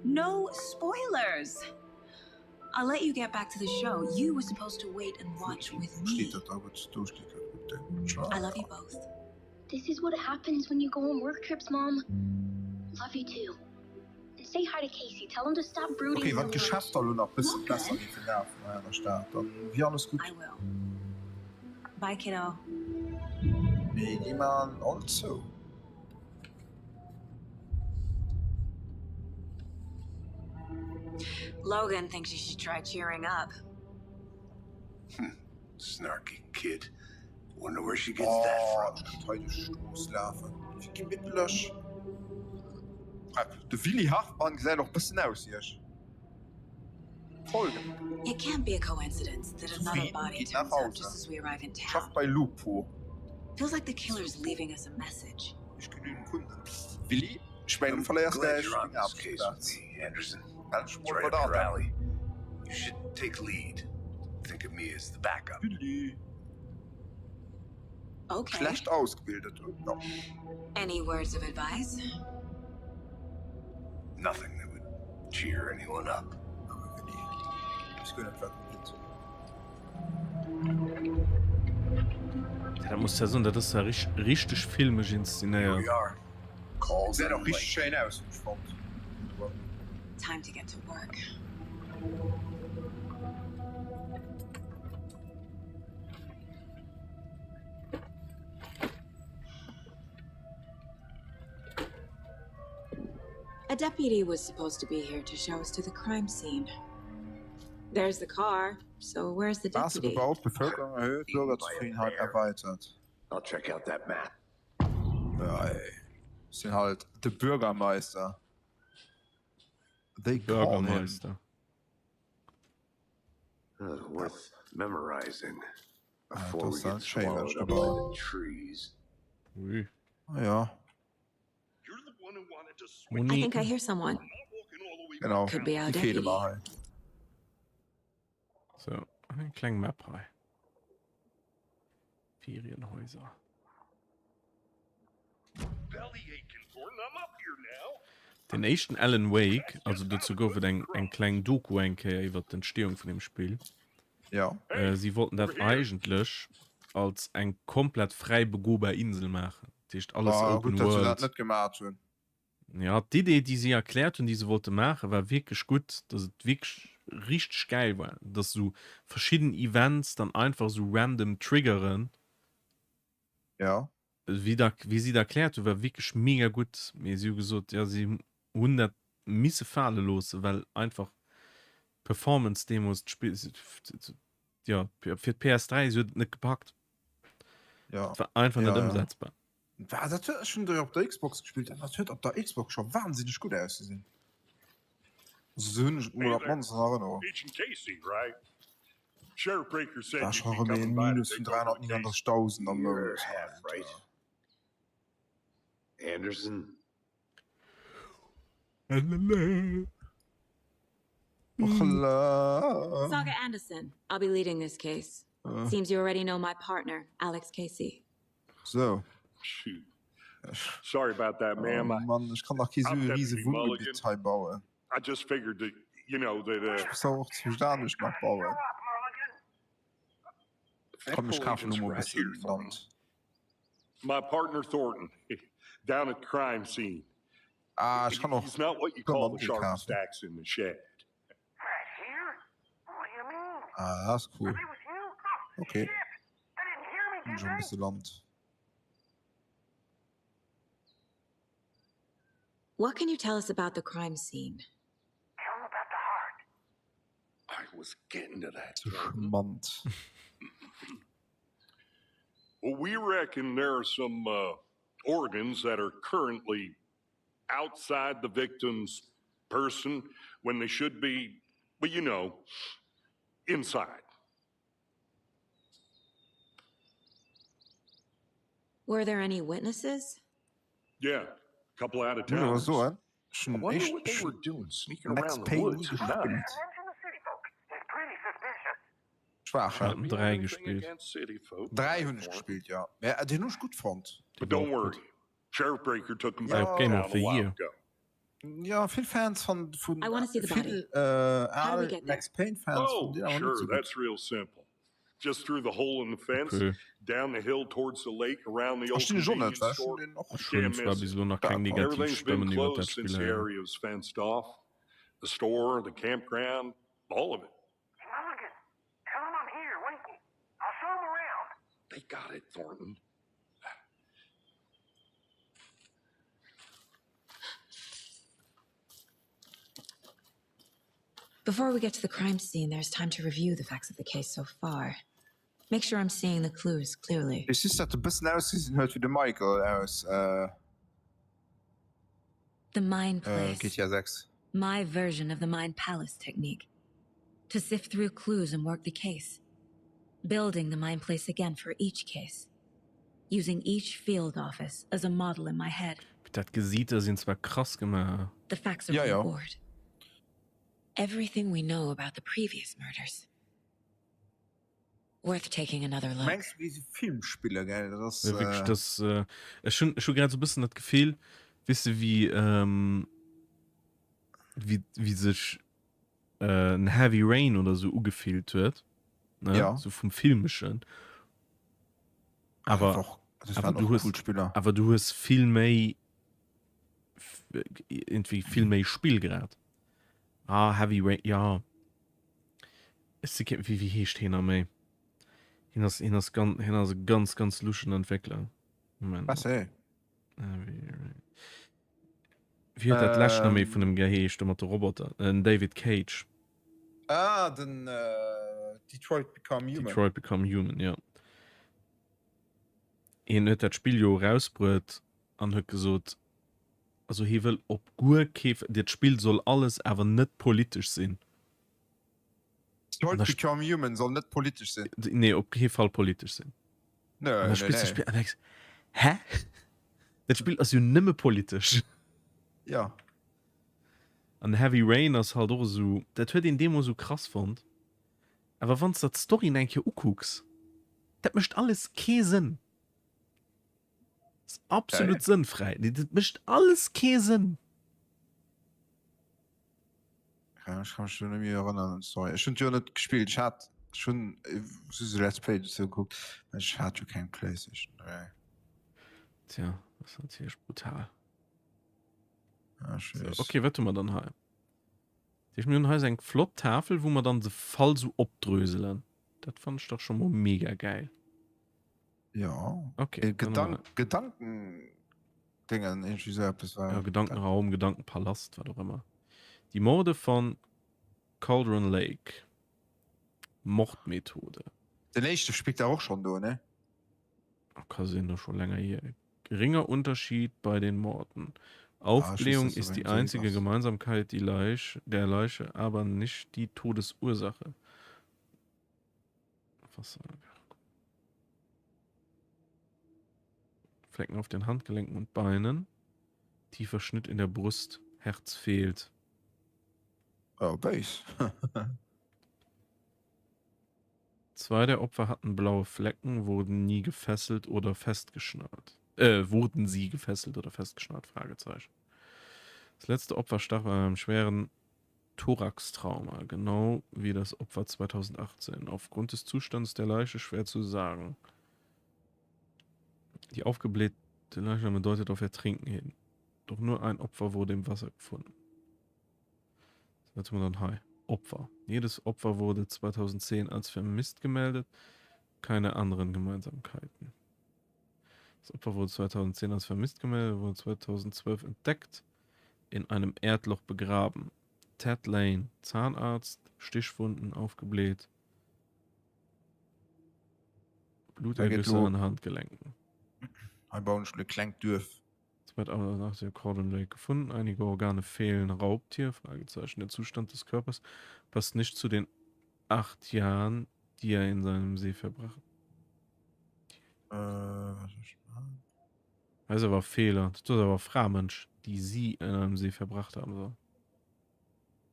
No spoilers! I'll let you get back to the show. You were supposed to wait and watch with Wou steet me. dat da? Gutt, do steet dat op Däitsch. I love you both. This is what happens when you go on work trips, Mom. Love you too. And say hi to Casey. Tell him to stop brooding Okay, so wann much. d'Geschäfter elo nach bësse besser Logan? géife lafen hei an der Stad, dann wier alles gutt. I will. Bye, kiddo. Mee déi maan all zou. Logan thinks you should try cheering up. Hm, snarky kid. Wonder where she gets that Oh, from. ech kéint hei duerch d'Strooss lafen. Wéi gemittlech. De Willy Hartmann gesäit och bëssen aus wéi ech. Voll. It can't be a coincidence that another Zufrieden body geht nach turns up Hause. just as we arrive in town. Schafft bei Lupo. Feels like the killer's leaving us a message. Ech genügend Kunden. Willy, ech mengen du I'm verléiers glad näischt you're on deng this case with Aarbechtsplaz. me, Anderson. Mell dech It's mol right bei up der your Ada. alley. You should take lead. Think of me as the backup. Willy. Okay. Schlecht ausgebildet, jo. Any words of advice? Nothing that would cheer anyone up. Weess guer net wat en huet. Dat muss ja soen, dat ass ja richteg filmesch Here inszenéiert. we are. Gesäit Cauldron och richteg Lake. schéin aus, hunn ech fonnt. Time to get to work. A deputy was supposed to be here to show us to the crime scene. There's the car, so where's the Straße deputy? gebaut, Bevölkerung erhöht, Eaten by a Bürgerzufriedenheit bear. erweitert. I'll check out that map. Ja, ey. Sinn halt de Bürgermeister. They call him. Bürgermeister. Uh, worth memorizing Ah, before das we ist get schéin swallowed up by gebaut. the trees. Ui. Ah, ja. I think I hear someone. Genau. Could be our Déi feele deputy. mer hei. So, eng kleng Map hei. Ferienhäuser. Den éischten Alan Wake, also dozou gouf et eng eng kleng Doku eng Kéier iwwer d'Entstehung vun dem Spill. Ja. Äh, si wollten dat eigentlech als eng komplett fräi begobar Insel maachen. Dat heescht alles Ah, Open gutt, datt se dat World. net gemaat hunn. Ja, d'Idee, déi si erkläert hunn, déi se wollte maachen, war wierklech gutt, dass et wierklech richteg gäil war, dass esou verschidden Events dann einfach esou random triggeren. Ja. Wéi da, wéi si et erkläert hunn, war wierklech mega gutt, mee si hu gesot, jo, si hunn dat misse fale loossen, well einfach d'Performance deemools, d'Spill, jo, fir d'PS3, si huet et net gepackt. Ja. Et war einfach net Ja, ja. ëmsetzbar. War dat huet ech hunn der op der Xbox gespillt an dat huet op der Xbox scho wahnsinneg gutt ausgesinn. Also sou hunn ech et mol op d'mannst an Erënnerung. Agent Casey, right? Sheriff Breaker said War you'd scho be erëm ee coming by to Minus take vun over the case. 339.000 am You're Mount. half right. Anderson. Saga Anderson. I'll be leading this case. Uh. Seems you already know my partner, Alex Casey. So. Shoot. Sorry about that, ma'am. Oh Mann, ech kann dach kee I'm sou e Deputy riese Mulligan. Wunngebitt hei bauen. I just figured that, you know, that Ech uh, muss awer och zwousch anescht nach bauen. Komm, ech Federal kafen agents elo mol e right bëssen here, Thornton. Land. My partner Thornton, down at the crime scene. Ah, ech kann och He's not what you guer call the Land sharpest kafen. axe in the shed. Ah, dat ass cool. Okay. Hunn ech och e bësse Land. What can you tell us about the crime scene? I was getting to that. Zu Schmand. Well, we reckon there are some uh, organs that are currently outside the victim's person when they should be, well, you know, inside. Were there any witnesses? Yeah, a couple out of Muss awer towners. soen, ech I hunn wonder echt what they ech were hunn doing sneaking Max around the Payne ni woods at night. gespillt. Schwaach, Ech hä? haten 3 gespillt. 3 hunn ech gespillt, jo. Mä deen hunn ech gutt fonnt. But Dee war don't och worry, gutt. Sheriff Breaker took him War back och to Game town of a the while Year. ago. Ja, vill Fans van vun I want to see the body. vill äh, How do we al get there? Max Payne Fans Oh, vun deen awer net sure, sou gutt. that's real simple. Just through the hole in the fence, Okay. down the hill towards the lake, around the old Verstinn ech och net, convenience well ech hunn store. deen och Ech hunn Can't zwar miss bis it. elo nach keng dat negativ Everything's been Stëmmen iwwer dat closed since Spill the héieren. area was fenced off. The store, the campground, all of it. They got it, Thornton. Before we get to the crime scene, there's time to review the facts of the case so far. Make sure I'm seeing the clues clearly. Ech just dat e bëssen ausgesinn huet wéi de Michael aus äh, The Mind äh, Place. GTA 6. My version of the Mind Palace technique. To sift through clues and work the case. Building the Mind Place again for each case. Using each field office as a model in my head. Dat Gesiiter sinn zwar krass gemaach. The facts are Ja, on ja. the board. Everything we know about the previous murders. Worth taking another look. Mengs du, wéi se Film spillen, gell? Dat ass, Ja, wierklech, äh, das, äh, ech hunn ech hu grad sou e bëssen dat Gefill, weess de, wéi, ähm, wéi, wéi sech äh, en Heavy Rain oder sou ugefillt huet, ne? Ja. Sou vum Filmeschen. Awer, Einfach, das awer waren du och hues, cool Spiller. awer du hues vill méi, irgendwie vill méi Spill grad. Ah, Heavy Rain, ja. Ech si keen, wéi, wéi heescht heen nach méi? Hien ass, hien ass ganz, hien ass e ganz, ganz luschen Entwéckler. Moment. Was, ey? Heavy Rain. Wéi huet dat lescht nach méi vun em geheescht, do mat de Roboter? Den David Cage. Ah, den äh, Detroit Become Human. Detroit Become Human, ja. Hien huet dat Spill jo erausbruet an huet gesot, also hie wëll op guer kee F-, dat Spill soll alles awer net politesch sinn. Detroit Become Human soll net politesch sinn? Nee, op kee Fall politesch sinn. Nö, An da nee, spills du nee. Spill an denks, hä? Dat Spill ass jo nëmme politesch. Ja. An Heavy Rain ass halt och esou, dat huet een deemools esou krass fonnt, awer wann s der d'Story eng Kéier ukucks, dat mécht alles kee Sënn. Ass absolut Okay. sënnfräi. Nee, dat mécht alles kee Sënn. Ja, ech kann mech do net méi erënneren, sorry. Ech hunn jo net gespillt. Ech hat ech hunn just e Let's Play dozou gekuckt, mä ech hat jo keng Playstation 3. Tja, dat ass natierlech brutal. Ja, ech So, weess. okay, wat hu mer dann hei? Dat heescht, mir hunn hei esou eng flott Tafel, wou mer dann de Fall sou opdröselen. Dat fannen ech dach scho mol mega gäil. Ja. Okay. Äh, Gedank Gedanken Dingen irgendwie so etwas war. Ja, Gedankenraum, Gedankenpalast, wat och ëmmer. Die Morde von Cauldron Lake. Mordmethode. Den éischte spillt da och schon do, ne? Ka sinn, do scho länger hier. Geringer Unterschied bei den Morden. Aufblähung ah, ich ist die einzige Gemeinsamkeit die Leiche, der Leiche, aber nicht die Todesursache. Was Flecken auf den Handgelenken und Beinen. Tiefer Schnitt in der Brust. Herz fehlt. Oh, Base. Zwei der Opfer hatten blaue Flecken, wurden nie gefesselt oder festgeschnallt. Äh, wurden sie gefesselt oder festgeschnallt? Fragezeichen. Das letzte Opfer starb an einem schweren Thoraxtrauma, genau wie das Opfer 2018. Aufgrund des Zustands der Leiche schwer zu sagen. Die aufgeblähte Leiche bedeutet auf Ertrinken hin. Doch nur ein Opfer wurde im Wasser gefunden. Was tun wir dann hei? Opfer. Jedes Opfer wurde 2010 als vermisst gemeldet. Keine anderen Gemeinsamkeiten. Das Opfer wurde 2010 als vermisst gemeldet, wurde 2012 entdeckt, in einem Erdloch begraben. Ted Lane, Zahnarzt, Stichwunden aufgebläht. Blutergüsse an Handgelenken. Hei bauen ech e klengt Duerf. 2018 Cauldron Lake gefunden. Einige Organe fehlen. Raubtier? Fragezeichen. Der Zustand des Körpers passt nicht zu den acht Jahren, die er in seinem See verbracht. Äh, was ich machen? Das ist aber Fehler. Das ist aber Framensch, die sie in einem See verbracht haben soll.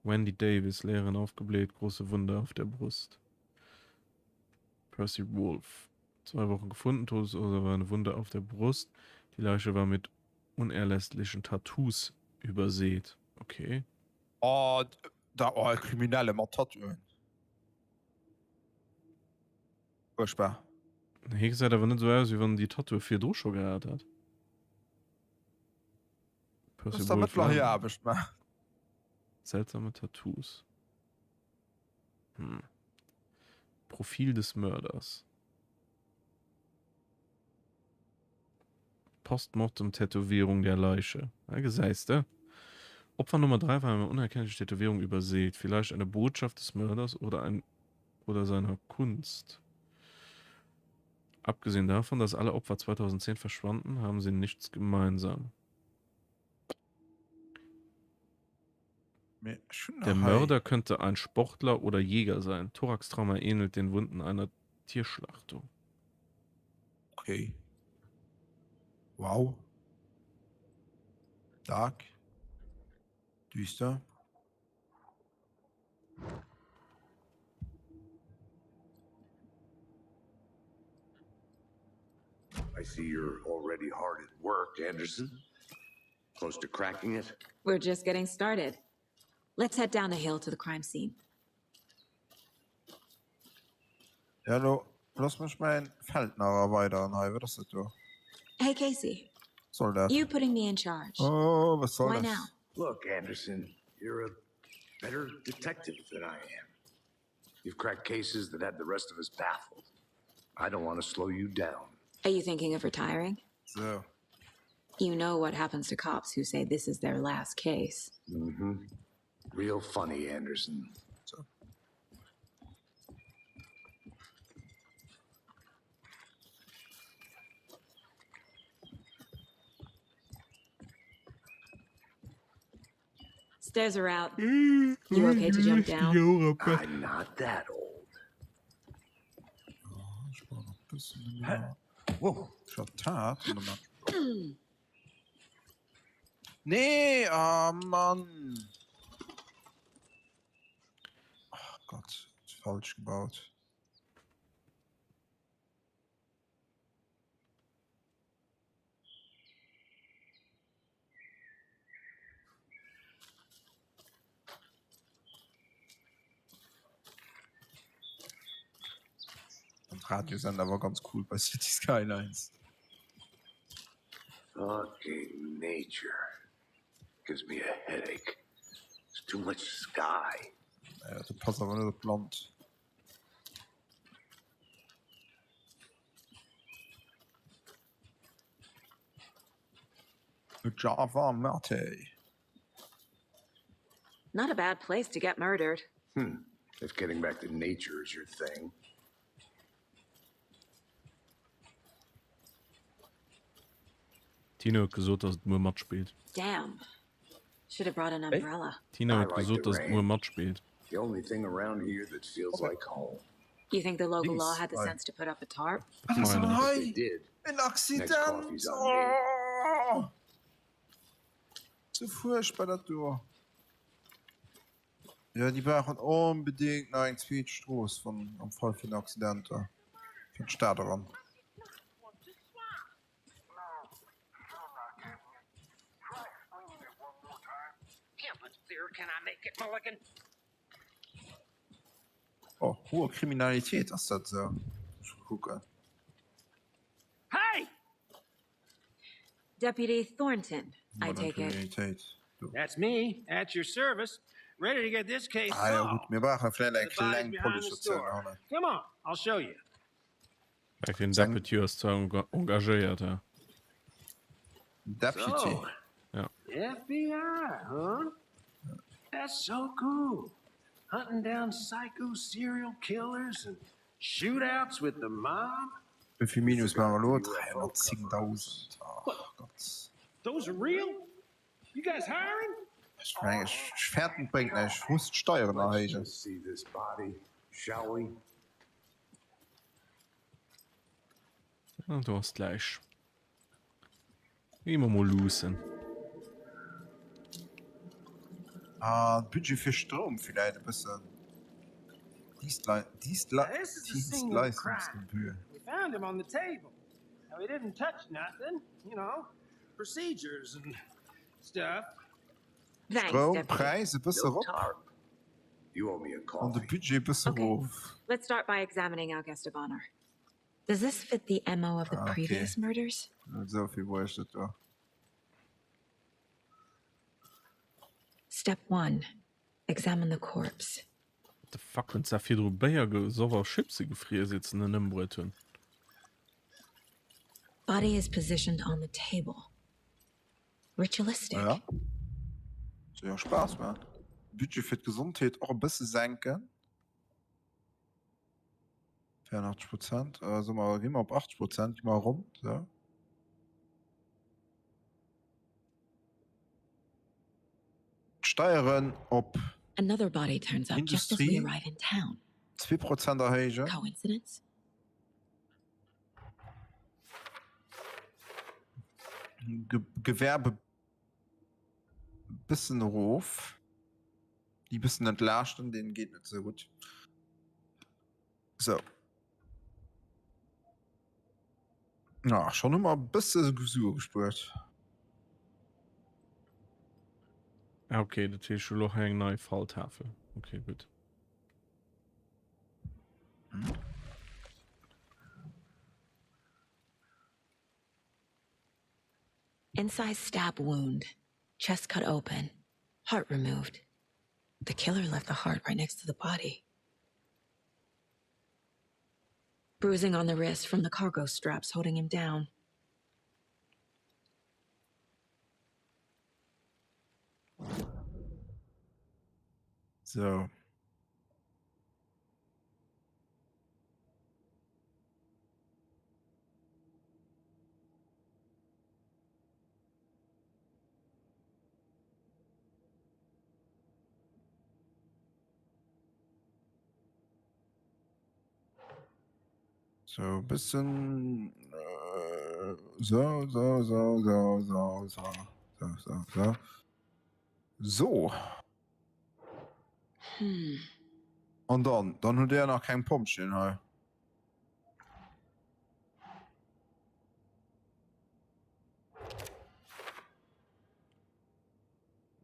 Wendy Davis, Lehrerin aufgebläht, große Wunde auf der Brust. Percy Wolf. Zwei Wochen gefunden, Todesursache war eine Wunde auf der Brust. Die Leiche war mit unerlässlichen Tattoos übersät. Okay. Oh, da, oh, Kriminelle mat Tattooen. Furchtbar. Hie gesäit awer net esou aus, wéi wann en déi Tattooe virdru scho gehat hätt. Percy Wolf. Dass der hir Aarbecht maacht. Seltsame Tattoos. Hm. Profil des Mörders. Postmortem-Tätowierung der Leiche. Da gesäis de. Opfer Nummer 3 war eine unerkennliche Tätowierung übersät. Vielleicht eine Botschaft des Mörders oder ein oder seiner Kunst. Abgesehen davon, dass alle Opfer 2010 verschwanden, haben sie nichts gemeinsam. Der Mörder könnte ein Sportler oder Jäger sein. Thoraxtrauma ähnelt den Wunden einer Tierschlachtung. Okay. Wow. Dark. Düster. I see you're already hard at work, Anderson. Close to cracking it? We're just getting started. Let's head down the hill to the crime scene. Ja, lo looss mech mäin Feld nach erweideren hei. Wat ass dat do? Hey, Casey. Soll dat? You putting me in charge. Oh, was soll Why das? now? Look, Anderson, you're a better detective than I am. You've cracked cases that had the rest of us baffled. I don't want to slow you down. Are you thinking of retiring? So. You know what happens to cops who say this is their last case. Mm-hmm. Real funny, Anderson. So. Stairs are out. You okay to jump down? I'm not that old. Nee, oh Mann. Oh Gott, falsch gebaut. Den Radiosender war ganz cool bei City Skylines. Fucking nature. Gives me a headache. There's too much sky. Ja, du pass awer net op d'Land. Java Mate. Not a bad place to get murdered. Hmm. If getting back to nature is your thing. Tina huet gesot, dass et muer matspillt. Damn. Should have brought an umbrella. Tina huet gesot, dass et muer matspillt. The only thing around here that feels like home. You think the local law had the sense to put up a tarp? Wat ass denn hei? En Next Accident! coffee's on me. Oh! Sou fuerchtbar dat do. Jo, déi brauchen onbedéngt nach eng zweet Strooss, wann am Fall vun Accidenter, fir d'Stad eran. Oh, hohe Kriminalität, ass dat esou? Ech mol kucken. Hey! Deputy Thornton, I take it. Kriminalitéit. That's me, at your service, ready to get this case Ah jo, solved. gutt, mir brauche vläicht eng The body's kleng behind the Policestatioun store. hannen. Come on, I'll show you. Den Deputy ass zwar engagéiert, ja. Deputy? So, Ja. FBI, huh? That's so cool. Hunting down psycho serial killers and shootouts with the mob. Wéi vill Minus maache mer elo? 310.000. Ach Gott. Those are real? You guys hiring? Ech mengen, ech fäerten, et bréngt näischt. Ech muss d'Steieren erhéijen. Let's see this body, shall we? Ah, do ass d'Läich. Gi mer mol luussen. Ah, Budget fir Stroum villäit e bëssen. Dienstle Dienstle This is the scene of the crime. Dienstleistungsgebühr. We found him on the table. Now he didn't touch nothing, you know, procedures and stuff. Stroumpräis e bësse rop You owe me a an de coffee. Budget e bësse rof. Let's start by examining our guest of honor. Does this fit the MO of the Ah, okay. previous murders? Net esou vill bruecht et do. Step one examine the corpse. What the fuck, hunn se virdru Béier gesoff a Chipse gefriess iert se en ëmbruet hunn? Body is positioned on the table. Ritualistic. Ja. Soll jo Spaass man. Budget fir d'Gesondheet och e bësse senken. 84 Prozent, äh, soe mer, gi mer op 80 Prozent, gi mer ronn, sou. D'Steieren op Another body turns up just as we Industrie arrive in town. 2 Prozent erhéijen. Coincidence? Ge Gewerbe bëssen erof. Déi bëssen entlaaschten, deenen geet net esou gutt. Sou. Na, schonn hu mer e bësse Sue gespuert. Ah, okay, dat heescht elo hei eng nei Falltafel. Okay, gutt. Incised stab wound, chest cut open, heart removed. The killer left the heart right next to the body. Bruising on the wrist from the cargo straps holding him down. So. So bëssen äh, so so so so so so so so so so. Hm. An dann dann hutt Dir nach keng Pompjeeën hei.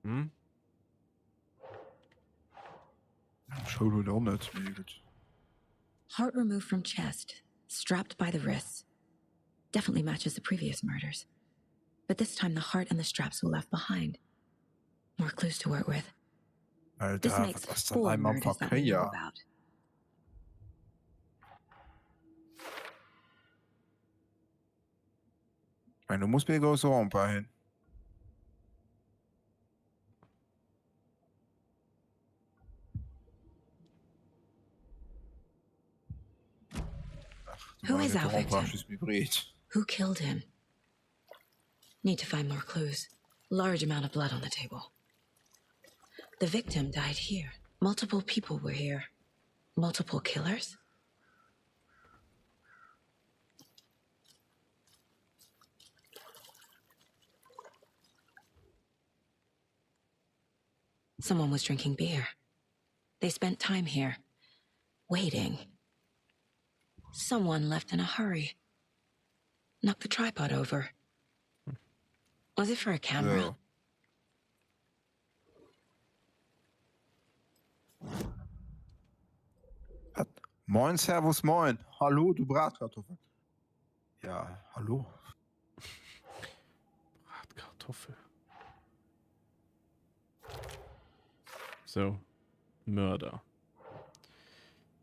Hm? Schoul huet och net, mee gutt. Heart removed from chest, strapped by the wrists. Definitely matches the previous murders. But this time the heart and the straps were left behind. More clues to work with. This Alter, makes wat ass denn four hei mam murders that we know Verkéier? about. Ich mein, du muss mir große Rampe hin. Who is our victim? Breet. Who killed him? Need to find more clues. Large amount of blood on the table. The victim died here. Multiple people were here. Multiple killers? Someone was drinking beer. They spent time here, waiting. Someone left in a hurry. Knocked the tripod over. Was it for a camera? So. Moin, Servus, moin. Hallo, du Bratkartoffel. Ja, hallo. Bratkartoffel. So, Mörder.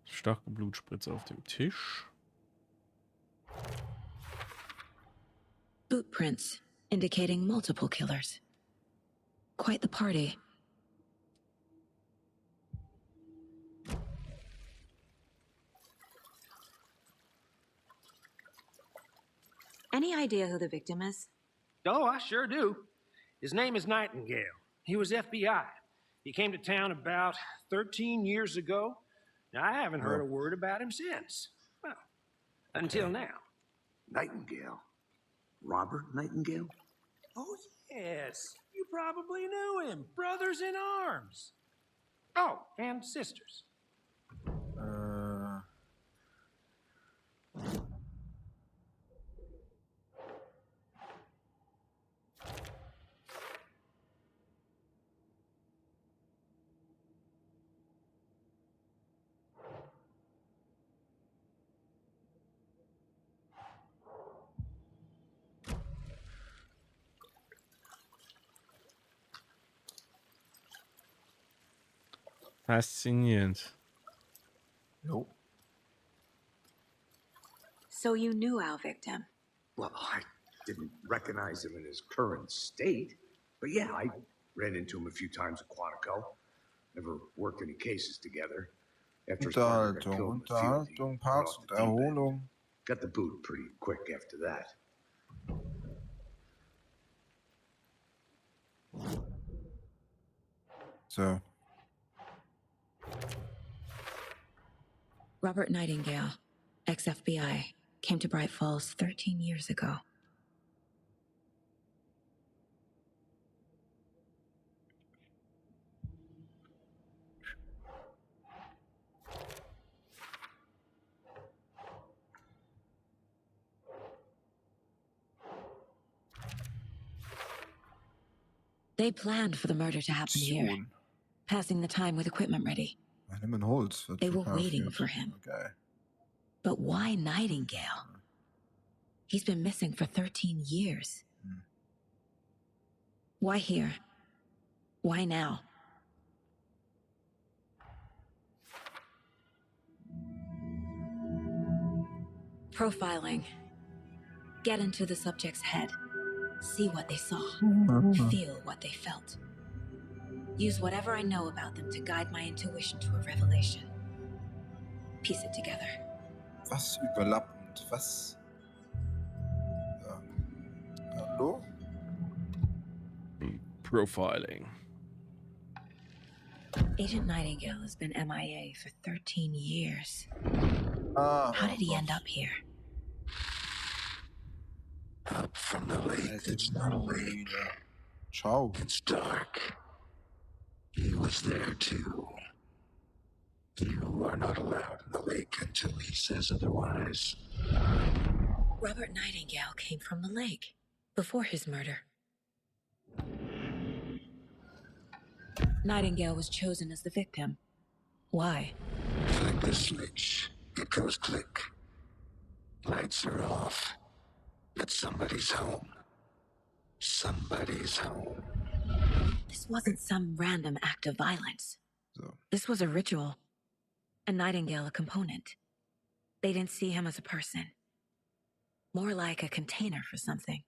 Starke Blutspritze auf dem Tisch. Boot prints indicating multiple killers. Quite the party. Any idea who the victim is? Oh, I sure do. His name is Nightingale. He was FBI. He came to town about 13 years ago. Now, I haven't heard a word about him since. Well, until now. Nightingale? Robert Nightingale? Oh, yes. You probably knew him. Brothers in arms. Oh, and sisters. Äh. Faszinierend. Jo. So you knew our victim. Well, I didn't recognize him in his current state. But yeah, I ran into him a few times at Quantico. Never worked any cases together. After his partner got Unterhaltung, killed in the field, he Unterhaltung, went Parks off und the deep end. Erholung. Got the boot pretty quick after that. So. Robert Nightingale, ex FBI, came to Bright Falls 13 years ago. They planned for the murder to happen here, Option. passing the time with equipment ready. Ja, Nëmmen Holz wat They were verkaf waiting gëtt. for him. Okay. But why Nightingale? He's been missing for 13 years. Why here? Why now? Profiling. Get into the subject's head. See what they saw. Feel what they felt. Use whatever I know about them to guide my intuition to a revelation. Piece it together. Was überlappend? Was? Ja. Hallo? Profiling. Agent Nightingale has been MIA for 13 years. Ah, How did he end up here? Up from the lake. It's not a lake. Ciao. It's dark. He was there too. You are not allowed in the lake until he says otherwise. Robert Nightingale came from the lake before his murder. Nightingale was chosen as the victim. Why? Flick the switch. It goes click. Lights are off. But somebody's home. Somebody's home. This wasn't some random act of violence. So. This was a ritual. And Nightingale a component. They didn't see him as a person. More like a container for something.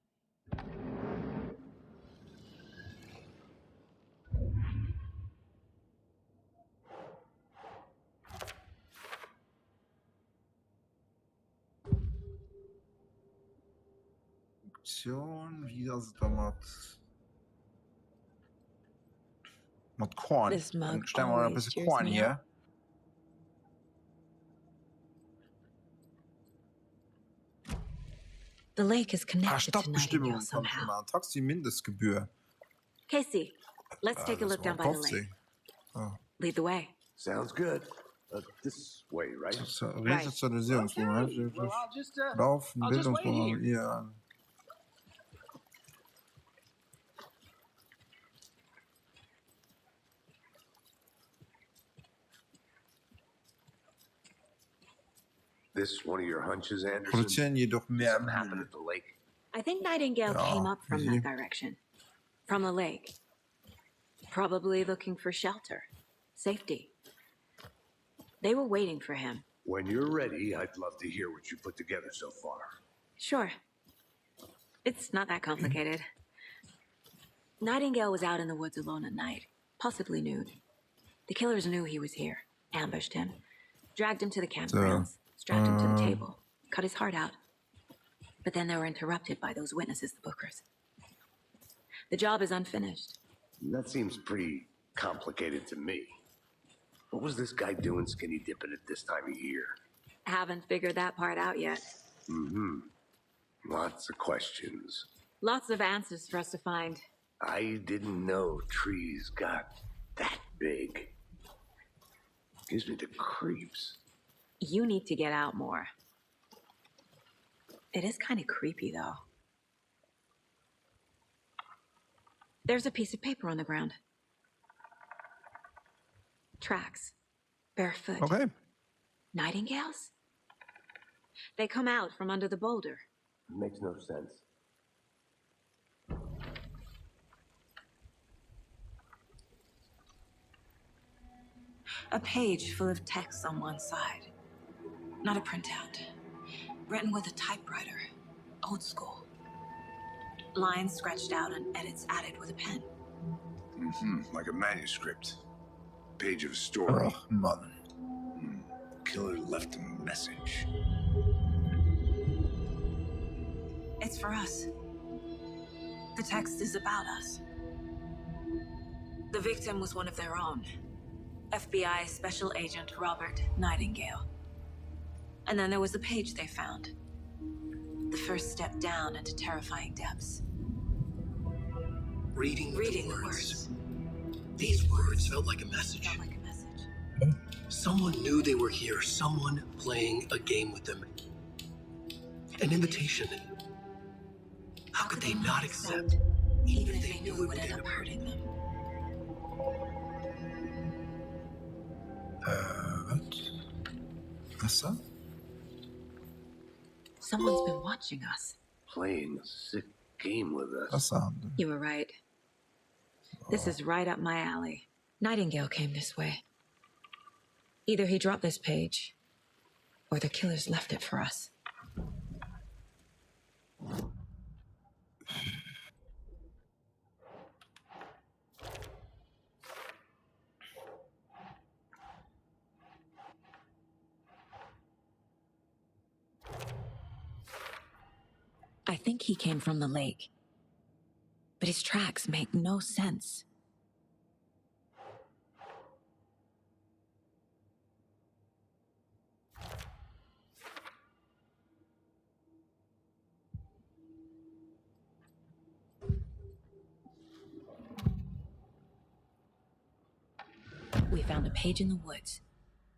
Funktion, wéi ass et da mat mat Korn? This mug Stelle mer e always bësse cheers Korn me hier. up. The lake is Ah, connected to Nightingale Stadtbestimmung kann somehow. schon mal. Taxi-Mindestgebühr. Casey, let's Ah, take a das look war down by the lake. 50. Ah. Lead the way. Sounds good. Uh, this way, right? Right. Resozialisierungsprogramm. Well, I'll just, uh, Laufen, I'll just wait Bildungsprogramm, here. ja. This one of your hunches, Anderson? Produzieren jedoch mehr Something happened at the lake. I think Nightingale Ja, came up from easy. that direction. From the lake. Probably looking for shelter, safety. They were waiting for him. When you're ready, I'd love to hear what you put together so far. Sure. It's not that complicated. Nightingale was out in the woods alone at night, possibly nude. The killers knew he was here, ambushed him, dragged him to the campgrounds, strapped him to the ähm, table, cut his heart out. But then they were interrupted by those witnesses, the Bookers. The job is unfinished. That seems pretty complicated to me. What was this guy doing skinny dipping at this time of year? Haven't figured that part out yet. Mm-hmm. Lots of questions. Lots of answers for us to find. I didn't know trees got that big. Gives me the creeps. You need to get out more. It is kind of creepy, though. There's a piece of paper on the ground. Tracks. Barefoot. Okay. Nightingales? They come out from under the boulder. Makes no sense. A page full of text on one side. Not a printout. Written with a typewriter. Old school. Lines scratched out and edits added with a pen. Mm-hmm. Like a manuscript. Page of a story. Ach, Mann. killer left a message. It's for us. The text is about us. The victim was one of their own. FBI Special Agent Robert Nightingale. And then there was the page they found. The first step down into terrifying depths. Reading, Reading the the words. These words felt like a message. Felt like a message. Someone knew they were here, someone playing a game with them. An invitation. How could they not accept, Even if they knew it would end up hurting them. Äh, wat? Was dat? Someone's been watching us. Playing a sick game with us. Was dat? You were right. This is right up my alley. Nightingale came this way. Either he dropped this page, or the killers left it for us. I think he came from the lake. But his tracks make no sense. We found a page in the woods,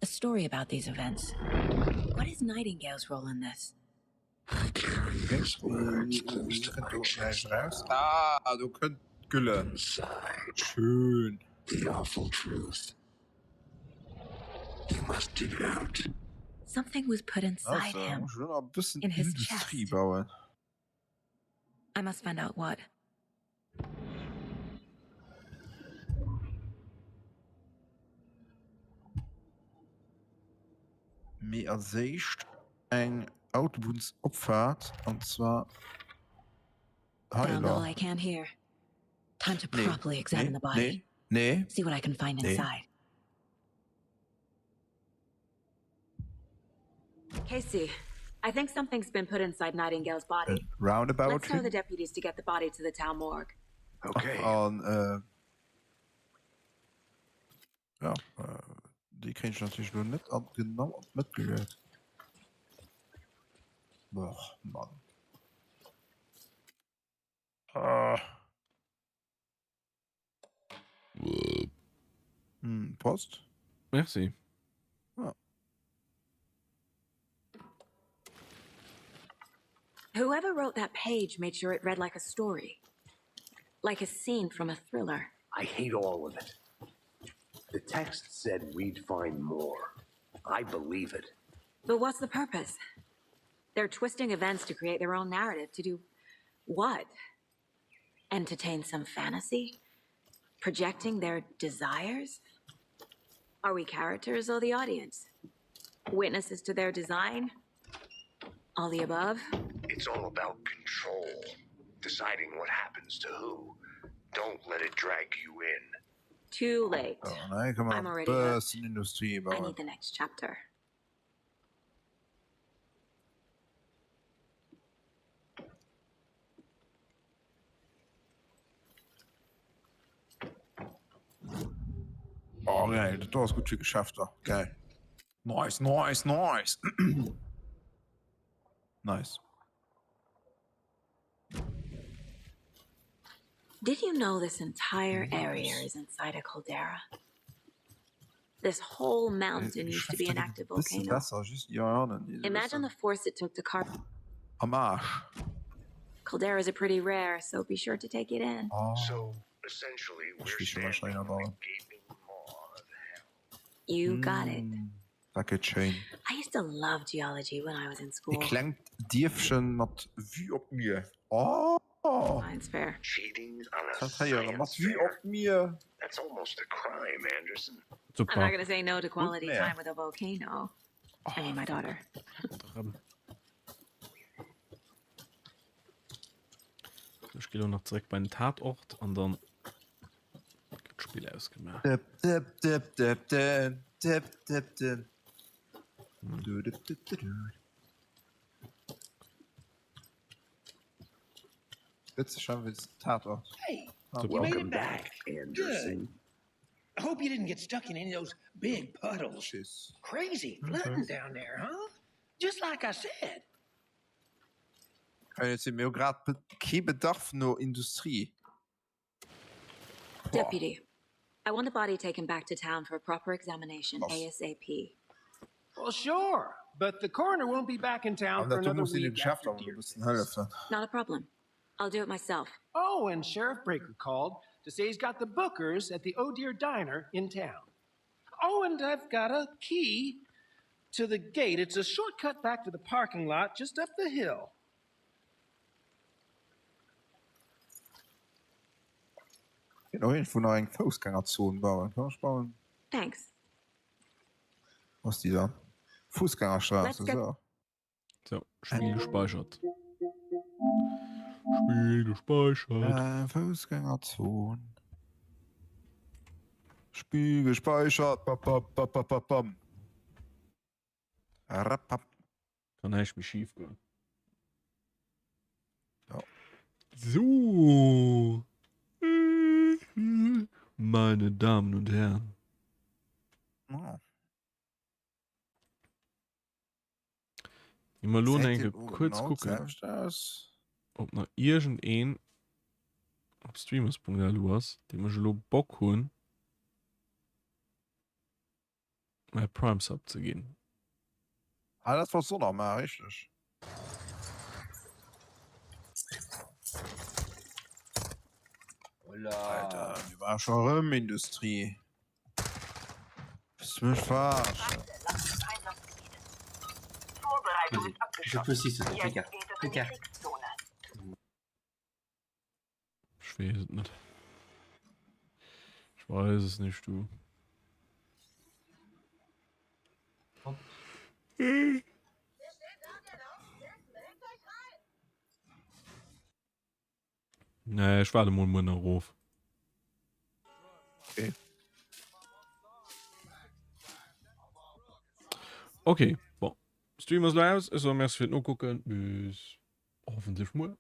a story about these events. What is Nightingale's role in this? Ah, do kënnt d'Gülle. Schön. The awful truth. You must dig it out. Something was put inside Also, him. muss ich noch ein bisschen In his Industrie chest. bauen. I must find out what. Mee als éischt eng Autobunnsopfahrt an zwar hei Found all elo. I can here. Time to Nee, properly examine nee, the body. Nee, nee. See what I can find Nee. inside. Casey, I think something's been put inside Nightingale's body. Äh, Roundabout Let's tell hin. the deputies to get the body to the town morgue. Okay. An äh, ja, äh, déi kréien ech natierlech elo net an genau an d'Mëtt geluet. Och Mann. Ah. Hm, Prost. Merci. Ja. Whoever wrote that page made sure it read like a story, like a scene from a thriller. I hate all of it. The text said we'd find more. I believe it. But what's the purpose? They're twisting events to create their own narrative to do what? Entertain some fantasy? Projecting their desires? Are we characters or the audience? Witnesses to their design? All the above? It's all about control, deciding what happens to who. Don't let it drag you in. Too late. So, an hei kann I'm man already e hooked. bëssen Industrie I bauen. need the next chapter. Oh geil, dat do ass gutt fir Geschäfter. Geil. Nice, nice, nice. Nice. Did you know this entire area is inside a caldera? This whole mountain used to be an active Bëssen volcano. besser, just ja, ja, déi Imagine the force it took to carve. Am Arsch. Calderas are pretty rare, so be sure to take it in. Oh. So essentially, Ech we're weess schon, wat ech standing heihinner on the bauen. gaping maw of hell. You got it. Mm, Dat gëtt schéin. I used to love geology when I was in E school. klengt Dierfchen mat Vue op d'Mier. Oh! Science fair. Cheating on a Dat héiere mat science Vue fair. op d'Mier. That's almost a crime, Anderson. I'm not Super. gonna say no to quality Meer. time with a volcano. I mean, my daughter. Erëm. Ech gi lo nach zeréck bei den Tatort an dann gëtt d'Spill ausgemaach. Dëpp, dëpp, dëpp, dëpp, dëpp, dëpp, dëpp, dëpp. Witzeg, hein, wéi Tatort. Hey, you made it back. Good. I hope you didn't get stuck in any of those big puddles. Crazy flooding down there, huh? Just like I said. Mir hu grad kee Bedarf no Industrie. Deputy, I want the body taken back to town for a proper examination ASAP. Well, sure, but the coroner won't be back in town for another week after deer Not a problem. I'll do it myself. Oh, and Sheriff Breaker called to say he's got the Bookers at the Oh Dear Diner in town. Oh, and I've got a key to the gate. It's a shortcut back to the parking lot just up the hill. Kéint och iergendwou nach eng Foussgängerzon bauen. Kann ech bauen? Thanks. Wou ass déi dann? Fußgängerstraße, Let's go. so. So, Spiel gespeichert. Spiel gespeichert. Äh, Fußgängerzon. Spiel gespeichert. Ba, ba, ba, ba, ba, bam. Rappap. Kann näischt méi schif goen. Ja. So. Meine Damen und Herren. Oh. Gi mer elo Gesäit eng deen Kéier och kuerz genau kucken, d'selwecht aus? ob nach iergendeen op streamers.lu ass, deem ech elo Bock hunn, mäi Prime Sub ze ginn. Ah, dat wollts du och nach maachen, richteg? Alter, mir war scho rëm Industrie. Willst du mech verarschen? Ech weess et net. Ich weiß es nicht, du. Nee, ech waarde mol muer nach erof. Okay. Okay, bon. Stream ass lo aus. Ech soe Merci fir d'Nokucken. Bis hoffentlech muer.